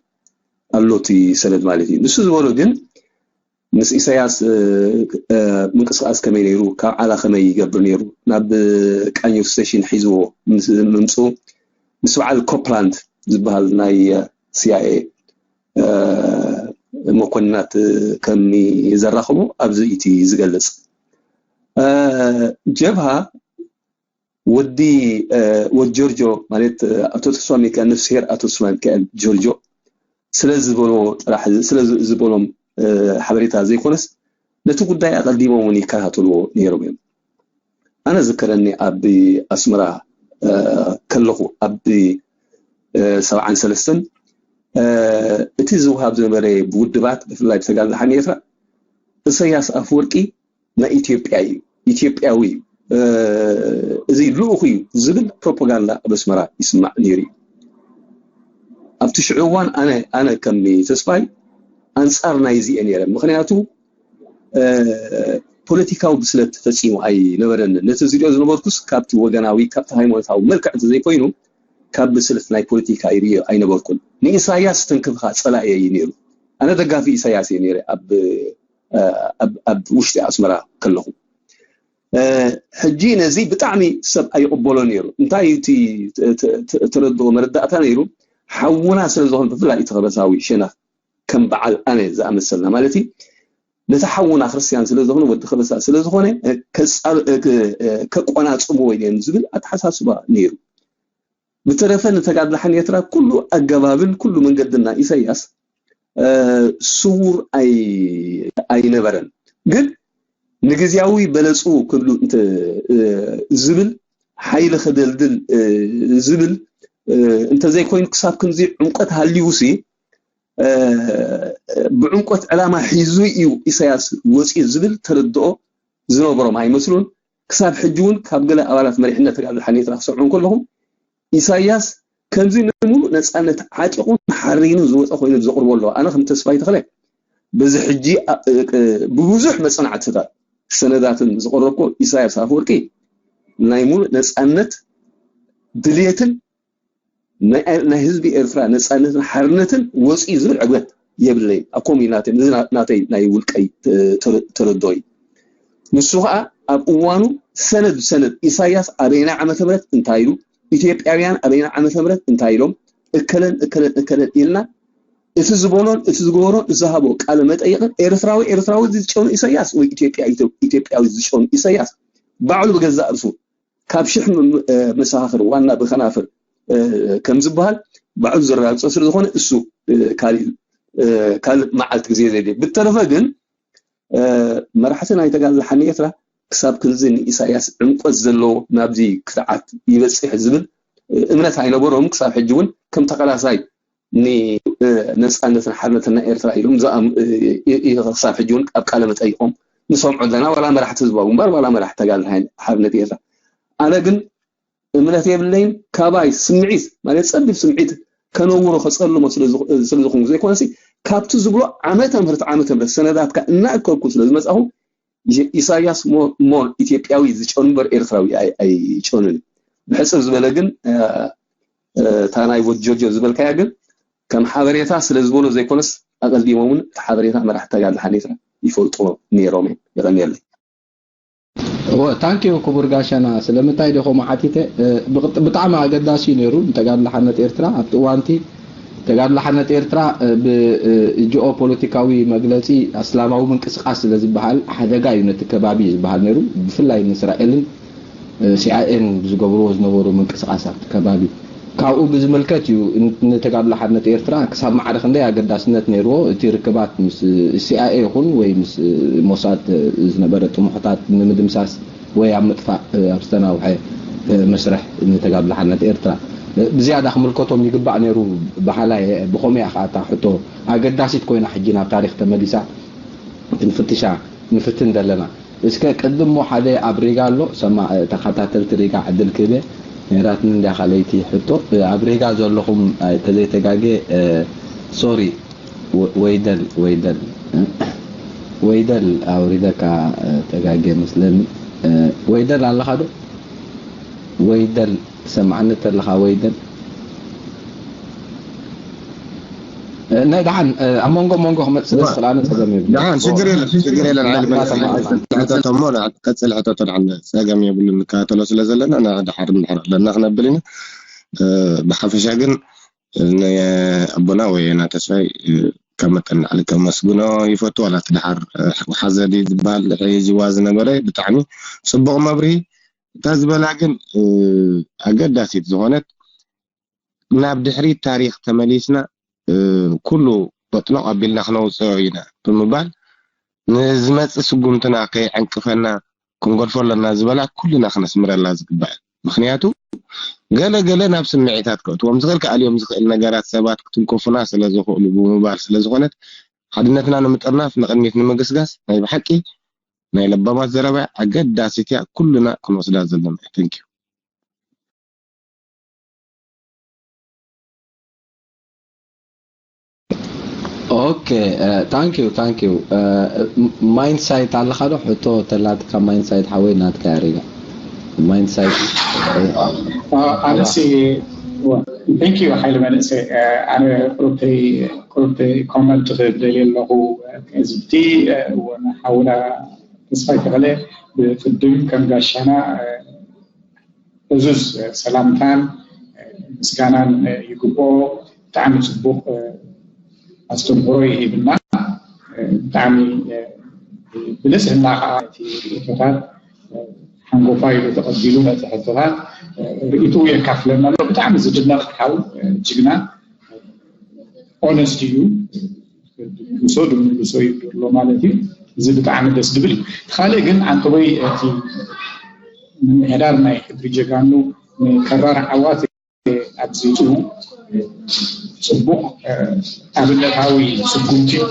ኣሎ እቲ ሰነድ ማለት እዩ። ንሱ ዝበሎ ግን ምስ ኢሳያስ፣ እ፣ እ፣ ምንቅስቃስ ከመይ ነይሩ፣ ካብ ዓላ ከመይ ይገብር ነይሩ፣ ናብ ቃኘው ስቴሽን ሒዝዎ ምስ ምምፅኡ፣ ምስ በዓል ኮፕላንድ ዝበሃል ናይ፣ እ፣ ሲኣይኤ፣ እ፣ መኮንናት፣ እ፣ ከም ዘራኸቦ ኣብዚ እቲ ዝገልጽ። እ፣ ጀብሃ ወዲ፣ እ፣ ወድ ጆርጆ ማለት፣ እ፣ ኣቶ ተስፋ ሚካኤል፣ ነፍስሄር ኣቶ ተስፋ ሚካኤል ጆርጆ ስለ ዝበሎ ጥራሕ፣ ስለ ዝ-፣ ዝበሎም፣ እ፣ ሓበሬታ ዘይኮነስ፣ ነቲ ጉዳይ ኣቐዲሞም እውን ይከታተልዎ ነይሮም እዮም። ኣነ ዝከረኒ ኣብ ኣስመራ፣ እ፣ ከለኹ ኣብ፣ እ፣ ሰብዓን ሰለስተን፣ እ፣ እቲ ዝወሃብ ዝነበረ ብውድባት፣ ብፍላይ ብተጋድሎ ሓርነት ኤርትራ፣ ኢሳያስ ኣፈወርቂ ናይ ኢትዮጵያ እዩ፣ ኢትዮጵያዊ እዩ፣ እ፣ እዚ ልኡኽ እዩ ዝብል ፕሮፓጋንዳ ኣብ ኣስመራ ይስማዕ ነይሩ እዩ። ኣብቲ ሽዑ እዋን ኣነ፣ ኣነ ከም ተስፋይ ኣንጻር ናይዚ እየ ነይረ። ምኽንያቱ፣ እ፣ ፖለቲካዊ ብስለት ፈጺሙ ኣይነበረንን። ነቲ ዝሪኦ ዝነበርኩስ ካብቲ ወገናዊ፣ ካብቲ ሃይማኖታዊ መልክዕ እንተዘይኮይኑ፣ ካብ ብስለት ናይ ፖለቲካ ይሪኦ ኣይነበርኩን። ንኢሳያስ ተንክፍኻ ጸላኢ እዩ ነይሩ። ኣነ ደጋፊ ኢሳያስ እየ ነይረ ኣብ፣ እ፣ ኣብ፣ ኣብ ውሽጢ ኣስመራ ከለኹ። እ፣ ሕጂ ነዚ ብጣዕሚ ሰብ ኣይቕበሎ ነይሩ። እንታይ እዩ እቲ ተ-፣ ተ-፣ ተ-፣ ተረድኦ መረዳእታ ነይሩ? ሓውና ስለ ዝኾነ፣ ብፍላይ እቲ ከበሳዊ ሸነኽ ከም በዓል ኣነ ዝኣመሰልና ማለት እዩ፣ ነቲ ሓውና ክርስትያን ስለ ዝኾነ፣ ወዲ ከበሳ ስለ ዝኾነ፣ እ፣ ከጻብ-፣ እ፣ ክ-፣ እ፣ ከቆናጽብዎ እዮም ዝብል ኣተሓሳስባ ነይሩ። ብተረፈ ንተጋድሎ ሓርነት ኤርትራ ኩሉ ኣገባብን ኩሉ መንገድን ናይ ኢሳያስ፣ እ፣ ስዉር ኣይ-፣ ኣይነበረን። ግን ንግዝያዊ በለጹ ክብሉ እንተ፣ እ፣ ዝብል ሓይሊ ከደልድል፣ እ፣ ዝብል፣ እ፣ እንተዘይኮይኑ ክሳብ ክንዚ ዕምቆት ሃልዩሲ፣ እ፣ ብዕምቆት ዕላማ ሒዙ እዩ ኢሳያስ ወፂኡ ዝብል ተረድኦ ዝነበሮም ኣይመስሉን። ክሳብ ሕጂ እውን ካብ ገለ ኣባላት መሪሕነት ተጋድሎ ሓርነት ኤርትራ ክሰምዑ እንከለኹም ኢሳያስ ከምዚ ንምሉእ ነጻነት ዓጢቑን ሓሪኑን ዝወፀ ኮይኑ ዘቕርቦ ኣለዎ። ኣነ ከም ተስፋይ ተኽለ በዚ ሕጂ ኣ-፣ እ-፣ እ-፣ ብብዙሕ መጸናዕትታት ሰነዳትን ዝቐረብኮ ኢሳያስ ኣፈወርቂ ናይ ሙሉእ ነጻነት ድልየትን ናይ፣ ናይ ህዝቢ ኤርትራ ነጻነትን ሓርነትን ወፂኡ ዝብል ዕግበት የብለይን። ኣብ ከምኡ እዩ ናተይ፣ እዚ ና-፣ ናተይ ናይ ውልቀይ ተ-፣ ተረ-፣ ተረድኦ እዩ። ንሱ ኸዓ ኣብ እዋኑ ሰነድ ብሰነድ ኢሳያስ ኣበየናይ ዓመተ ምህረት እንታይ ኢሉ፣ ኢትዮጵያውያን ኣበየናይ ዓመተ ምህረት እንታይ ኢሎም፣ እከለን እከለን እከለን ኢልና እቲ ዝበሎን እቲ ዝገበሮን ዝሃቦ ቃለ መጠይቕን ኤርትራዊ ኤርትራዊ ዝጨኑ ኢሳያስ ወይ ኢትዮጵያ ኢትዮ-፣ ኢትዮጵያዊ ዝጨኑ ኢሳያስ ባዕሉ ብገዛእ ርእሱ ካብ ሽሕ ም-፣ ም-፣ እ፣ መሰኻኽር ዋና ብኸናፍር፣ እ፣ ከም ዝበሃል ባዕሉ ዘረጋግጾ ስለ ዝኾነ እሱ፣ እ፣ ካልእ፣ እ፣ ካልእ መዓልቲ ግዜ ዘድልዮ። ብተረፈ ግን፣ እ፣ መራሕቲ ናይ ተጋድሎ ሓርነት ኤርትራ ክሳብ ክንዚ ንኢሳያስ ዕምቆት ዘለዎ ናብዚ ክትዓት ይበጽሕ ዝብል፣ እ፣ እምነት ኣይነበሮም። ክሳብ ሕጂ እውን ከም ተቓላሳይ ን-፣ እ፣ ነጻነትን ሓርነትን ናይ ኤርትራ ኢሎም ዝኣም-፣ እ፣ እ፣ እ፣ ክሳብ ሕጂ እውን ኣብ ቃለ መጠይቖም ንሰምዖ ኣለና። ዋላ መራሕቲ ህዝባዊ ግንባር፣ ዋላ መራሕቲ ተጋድሎ ሓይ-፣ ሓርነት ኤርትራ። ኣነ ግን እምነት የብለይን። ካባይ ስምዒት ማለት ጸቢብ ስምዒት ከነውሮ ከጸልሞ ስለዝኾንኩ ዘይኮነሲ ካብቲ ዝብሎ ዓመተ ምህረት ዓመተ ምህረት ሰነዳትካ እናእከብኩ ስለዝመጻኹ ኢሳያስ ሞር ኢትዮጵያዊ ዝጨኑ እምበር ኤርትራዊ ኣይጨኑን። ብሕጽር ዝበለ ግን እታ ናይ ጆርጆ ዝበልካያ ግን ከም ሓበሬታ ስለ ዝበሎ ዘይኮነስ ኣቐዲሞም እውን እቲ ሓበሬታ መራሕቲ ተጋድሎ ሓኔታ ይፈልጥዎ ነይሮም እዮም። የቐንየለይ። እወ ታንኪዩ ክቡር ጋሻና። ስለምንታይ ዶ ከምኡ ሓቲተ? ብጣዕሚ ኣገዳሲ እዩ ነይሩ ንተጋድሎ ሓርነት ኤርትራ ኣብቲ እዋንቲ ተጋድሎ ሓርነት ኤርትራ ብጂኦ ፖለቲካዊ መግለፂ ኣስላማዊ ምንቅስቃስ ስለ ዝበሃል ሓደጋ እዩ ነቲ ከባቢ ዝበሃል ነይሩ። ብፍላይ ንእስራኤልን ሲኣይኤን ዝገብርዎ ዝነበሩ ምንቅስቃስ ኣብቲ ከባቢ ካብኡ ብዝምልከት እዩ ንተጋድሎ ሓርነት ኤርትራ ክሳብ ማዕረ ክንደይ ኣገዳስነት ነይርዎ። እቲ ርክባት ምስ ሲኣይኤ ይኹን ወይ ምስ ሞሳድ ዝነበረ ጥሙሕታት ንምድምሳስ ወይ ኣብ ምጥፋእ ኣብ ዝተናውሐ መስርሕ ንተጋድሎ ሓርነት ኤርትራ ብዝያዳ ክምልከቶም ይግባእ ነይሩ በሃላይ። ብኸምኡ እያ ከዓ እታ ሕቶ ኣገዳሲት ኮይና ሕጂ ናብ ታሪክ ተመሊሳ ክንፍትሻ ንፍትን ዘለና። እስከ ቅድም ሞ ሓደ ኣብ ሪጋ ኣሎ ሰማ ተኸታተልቲ ሪጋ ዕድል ክህበ ነይራትኒ እንድያ ካልኣይቲ ሕቶ ኣብ ሪጋ ዘለኹም ተዘይተጋጌ ሶሪ ወይደል ወይደል ወይደል ኣውሪደካ ተጋጌ መስለኒ ወይደል ኣለኻ ዶ ወይደል ትሰምዓኒ ተለኻ ወይደል ናይ ደሓን ኣብ መንጎ መንጎ ክመፅእ ስለ ኣነ ፀገም የብሉ። ደሓን ሽግር የለን ሽግር የለን። ሕተቶ እሞ ቀፅል ሕተቶ ደሓን ፀገም የብሉ። ንከታተሎ ስለ ዘለና ንድሓር ንድሕር ኣለና ክነብል ኢና። ብሓፈሻ ግን ኣቦና ወየና ተስፋይ ካብ መጠን ንላዕሊ ከመስግኖ ይፈቱ። ዋላ እቲ ደሓር ሓዘ ድዩ ዝበሃል ሕዚ ዋ ዝነበረ ብጣዕሚ ፅቡቕ መብርሂ። እታ ዝበላ ግን ኣገዳሲት ዝኾነት ናብ ድሕሪት ታሪኽ ተመሊስና ኩሉ በጥኖቕ ኣቢልና ክነውፅኦ ኢና ብምባል ንዝመፅእ ስጉምትና ከይዕንቅፈና ክንገድፎ ኣለና ዝበላ ኩልና ክነስምረላ ዝግባእ። ምክንያቱ ገለ ገለ ናብ ስምዒታት ከእትዎም ዝኽእል ክኣልዮም ዝኽእል ነገራት ሰባት ክትንከፉና ስለዝኽእሉ ብምባል ስለዝኾነት ሓድነትና ንምጥርናፍ ንቕድሚት ንምግስጋስ ናይ ብሓቂ ናይ ለባማት ዘረባ ኣገዳሲት እያ። ኩልና ክንወስዳ ዘለና። Thank you። ኦኬ ታንክ ዩ ታንክ ዩ። ማይንድ ሳይት ኣለካ ዶ? ሕቶ ተላትካ ማይንድ ሳይት ሓወይ ናትካ ያሪጋ ማይንድ ሳይት ኣነሲ thank you ሓይሊ መንእሰይ ኣነ ቁርብተይ ቁርብተይ ኮመንት ክደልየ ኣለኹ። ህዝብቲ ሓውና ተስፋይ ተኽለ ብቅድም ከም ጋሻና እዙዝ ሰላምታን ምስጋናን ይግብኦ። ብጣዕሚ ፅቡቅ ኣስተምህሮ ይሂብና። ብጣዕሚ ብንፅህና ከዓ እቲ ሕቶታት ሓንጎፋ ኢሉ ተቐቢሉ ነቲ ሕቶታት ርእይትኡ የካፍለና ኣሎ። ብጣዕሚ ዝድነቕ ሓው ጅግና ኦነስት እዩ። ድምልሶ ድምልሶ ይብሎ ማለት እዩ። እዚ ብጣዕሚ ደስ ዝብል እዩ። እቲ ካልእ ግን ዓንተቦይ እቲ ምምሕዳር ናይ ሕድሪ ጀጋኑ ንከራር ዓዋት ኣብዚኡ ፅቡቕ ኣብነታዊ ስጉምቲ እዩ።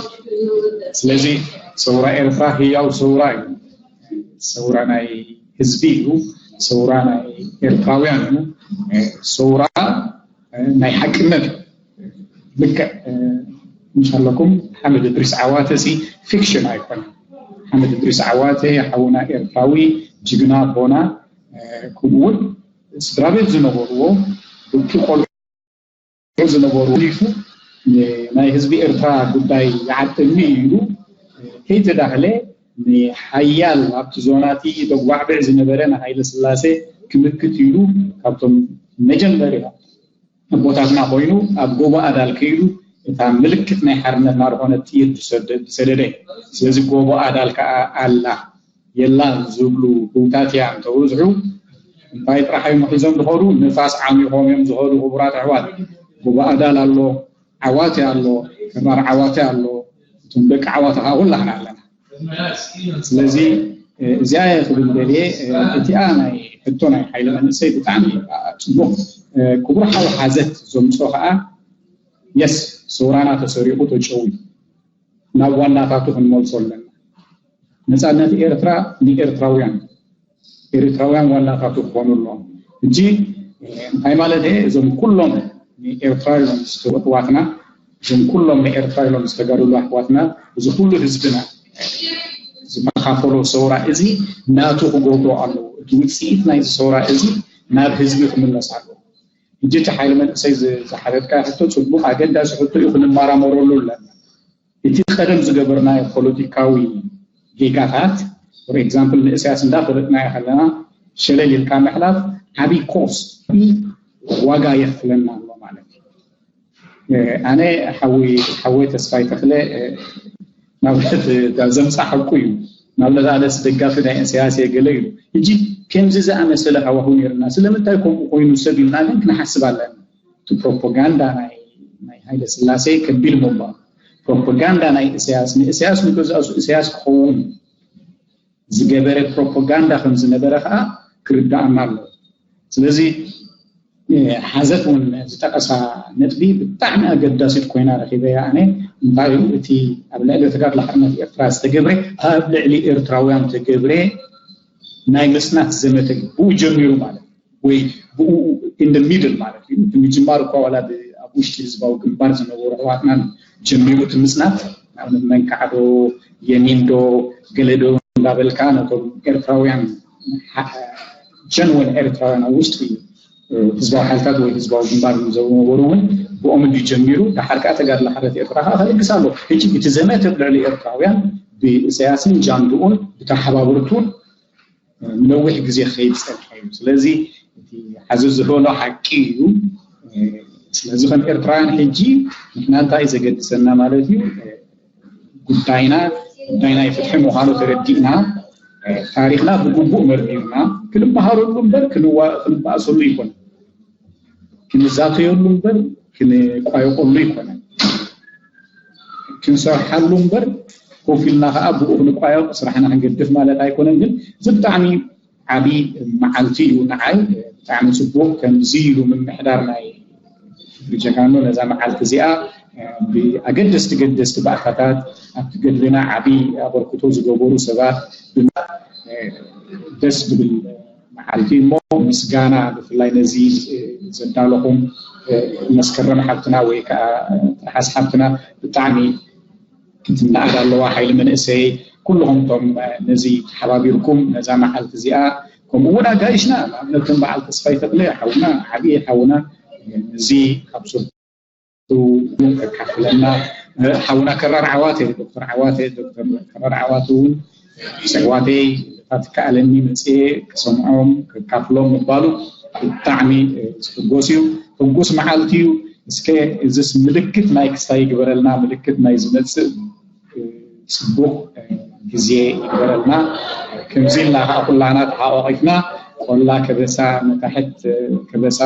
ስለዚ ሰውራ ኤርትራ ህያው ሰውራ እዩ። ሰውራ ናይ ህዝቢ እዩ። ሰውራ ናይ ኤርትራውያን እዩ። ሰውራ ናይ ሓቅነት እዩ። ልክዕ ምሻለኩም ሓመድ እድሪስ ዓዋተ ሲ ፊክሽን ኣይኮነን። ሓመድ እድሪስ ዓዋተ ሓውና ኤርትራዊ ጅግና ኣቦና ከምኡ እውን ስድራ ቤት ዝነበርዎ ብቲ ቆልዑ ዝነበሩ ሊፉ ናይ ህዝቢ ኤርትራ ጉዳይ ይዓጥኒ ኢሉ ከይተዳህለ ንሓያል ኣብቲ ዞናቲ ተጓዕብዕ ዝነበረ ንሃይለ ስላሴ ክምክት ኢሉ ካብቶም መጀመርያ ኣቦታትና ኮይኑ ኣብ ጎቦ ኣዳል ከይዱ እታ ምልክት ናይ ሓርነትና ዝኾነት ጥይት ዝሰደደ። ስለዚ ጎቦ ኣዳል ከዓ ኣላ የላን ዝብሉ ህውታት እያ እንተብዝሑ እንታይ ጥራሕ እዮም ሒዞም ዝኸዱ? ንፋስ ዓሚኾም እዮም ዝኸዱ። ክቡራት ኣሕዋት፣ ጎቦ ኣዳል ኣሎ፣ ዓዋቴ ኣሎ፣ ከራር ዓዋቴ ኣሎ። እቶም ደቂ ዓዋቴ ከዓ ኩላህና ኣለና። ስለዚ እዚኣ እየ ክብል ደልየ። እቲኣ ናይ ሕቶ ናይ ሓይለ መንእሰይ ብጣዕሚ ፅቡቕ። ክቡር ሓው ሓዘት ዘምፅኦ ከዓ የስ ሰውራና ተሰሪቑ ተጨውዩ ናብ ዋናታቱ ክንመልሶ ኣለና። ነፃነት ኤርትራ ንኤርትራውያን ኤርትራውያን ዋናታቱ ክኾኑ ኣለዎም። ሕጂ እንታይ ማለት እየ? እዞም ኩሎም ንኤርትራ ኢሎም ዝተወጥዋትና፣ እዞም ኩሎም ንኤርትራ ኢሎም ዝተጋደሉ ኣሕዋትና፣ እዚ ኩሉ ህዝብና ዝተኻፈሎ ሰውራ እዚ ናቱ ክገብሮ ኣለዎ። እቲ ውፅኢት ናይዚ ሰውራ እዚ ናብ ህዝቢ ክምለስ ኣለዎ። ሕጂ እቲ ሓይሊ መንእሰይ ዝሓተትካ ሕቶ ፅቡቕ ኣገዳሲ ሕቶ እዩ፣ ክንመራመረሉ ኣለና። እቲ ቀደም ዝገበርናዮ ፖለቲካዊ ጌጋታት for example ንእስያስ እንዳፈለጥናዮ ከለና ሸለል ኢልካ ምሕላፍ ዓብይ ኮስት ዋጋ የኽፍለና ኣሎ ማለት እዩ። ኣነ ሓወይ ተስፋይ ተኽለ ናብ ዘምፃ ሓቁ እዩ ናብ ለዛለስ ደጋፊ ናይ እስያስ የገለ እዩ። ሕጂ ከምዚ ዝኣመሰለ ሃዋሁ ነርና ስለምንታይ ከምኡ ኮይኑ ሰብ ኢልና ግን ክንሓስብ ኣለና። እቲ ፕሮፓጋንዳ ናይ ሃይለ ስላሴ ከቢድ ምባል ፕሮፓጋንዳ ናይ እስያስ ንእስያስ ንገዛእሱ እስያስ ክኸውን ዝገበረ ፕሮፓጋንዳ ከም ዝነበረ ከዓ ክርዳኣና ኣለዎ። ስለዚ ሓዘት እውን ዝጠቀሳ ነጥቢ ብጣዕሚ ኣገዳሲት ኮይና ረኪበያ ኣነ። እንታይ እቲ ኣብ ልዕሊ ተጋድሎ ሓርነት ኤርትራ ዝተገብረ ኣብ ልዕሊ ኤርትራውያን ተገብረ ናይ ምፅናት ዘመተ ብኡ ጀሚሩ ማለት ወይ ብኡ in the middle ማለት እዩ። እቲ ምጅማር እኳ ዋላ ኣብ ውሽጢ ህዝባዊ ግንባር ዝነበሩ ኣሕዋትናን ጀሚሩ እቲ ምፅናት ንኣብነት መንካዕዶ የሚንዶ ገለዶ እንዳበልካ ነቶም ኤርትራውያን ጀንወን ኤርትራውያን ኣብ ውሽጢ ህዝባዊ ሓይልታት ወይ ህዝባዊ ግንባር ዝነበሩ እውን ብኦም እንዲ ጀሚሩ ደሓር ከዓ ተጋድሎ ሓርነት ኤርትራ ከዓ ከልግስ ኣሎ። ሕጂ እቲ ዘመተ ኣብ ልዕሊ ኤርትራውያን ብእሰያስን ጃንድኡን ብተሓባበርቱን ንነዊሕ ግዜ ክኸይድ ዝፀንሐ እዩ። ስለዚ እቲ ሓዚ ዝበሎ ሓቂ እዩ። ስለዚ ከም ኤርትራውያን ሕጂ ንሕና እንታይ እዩ ዘገድሰና ማለት እዩ? ጉዳይና ጉዳይ ናይ ፍትሒ ምዃኑ ተረዲእና ታሪኽና ብግቡእ መርሚርና ክንመሃረሉ እምበር ክንባእሰሉ ይኮነ። ክንዛተየሉ እምበር ክንቋየቆሉ ይኮነ። ክንሰርሓሉ እምበር ኮፍ ኢልና ከዓ ብኡ ክንቋየቕ ስራሕና ክንገድፍ ማለት ኣይኮነን። ግን እዚ ብጣዕሚ ዓብዪ መዓልቲ እዩ ንዓይ። ብጣዕሚ ፅቡቕ ከምዚ ኢሉ ምምሕዳር ናይ ጀጋኖ ነዛ መዓልቲ እዚኣ ብኣገደስቲ ገደስቲ ባእታታት ኣብቲ ገድልና ዓብዪ ኣበርክቶ ዝገበሩ ሰባት ደስ ዝብል መዓልቲ እሞ ምስጋና ብፍላይ ነዚ ዘዳለኹም መስከረም ሓብትና ወይ ከዓ ትርሓስ ሓብትና ብጣዕሚ ክትነኣድ ኣለዋ ሓይሊ መንእሰይ ኩልኹም እቶም ነዚ ተሓባቢርኩም ነዛ መዓልቲ እዚኣ ከምኡ እውን ኣጋይሽና ንኣብነት ከም በዓል ተስፋይ ተኽለ ሓውና ዓብዪ ሓውና ነዚ ካብ ሱር ከካፍለና ሓውና ከራር ዓዋተ ዶክተር ዓዋተ ዶክተር ከራር ዓዋተ እውን ሰዋተይ እታ ትከኣለኒ መፅኤ ክሰምዖም ከካፍሎም ምባሉ ብጣዕሚ ዝሕጎስ እዩ። ሕጉስ መዓልቲ እዩ። እስከ እዚስ ምልክት ናይ ክስታይ ይግበረልና፣ ምልክት ናይ ዝመፅእ ፅቡቕ ግዜ ይግበረልና። ከምዚ ኢልና ከዓ ኩላና ተሓቋቂፍና ቆላ ከበሳ መታሕት ከበሳ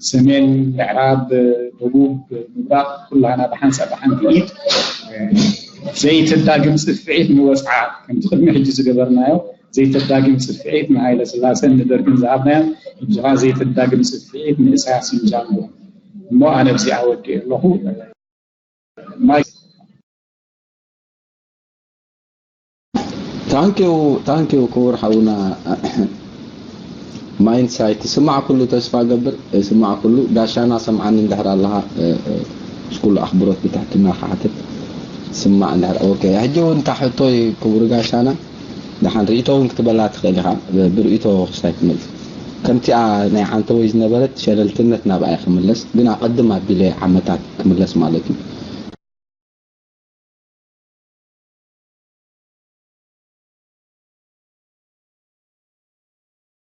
ሰሜን፣ ምዕራብ፣ ደቡብ፣ ምብራቕ ኩላና ብሓንሳእ ብሓንቲ ኢድ ዘይተዳግም ፅፍዒት ንወፅዓ ከምቲ ቅድሚ ሕጂ ዝገበርናዮ ዘይተዳግም ፅፍዒት ንሃይለ ስላሰን ንደርግን ዝሃብናዮ ሕጂ ከዓ ዘይተዳግም ፅፍዒት ንእሳያስ እንጃንጎ እሞ ኣነ ብዚኣ ወዲእ ኣለኹ። ማይ ታንኪው ታንኪው ክቡር ሓውና ማይንሳይት ትስማዕ ኩሉ ተስፋ ገብር ትስማዕ ኩሉ ጋሻና ሰምዓኒ እንድሕር ኣለኻ ምስ ኩሉ ኣኽብሮት ብትሕትና ክሓትት ትስማዕ እንድሕር ኦኬ ሕጂ እውን እታ ሕቶይ ክቡር ጋሻና ደሓን ርእይቶ እውን ክትበላ ትኽእል ኢኻ ብርእይቶ ክስታይ ትመጽእ ከምቲኣ ናይ ዓንተወይ ዝነበረት ሸለልትነት ናብኣ ክምለስ ግን ኣቐድም ኣቢለ ዓመታት ክምለስ ማለት እዩ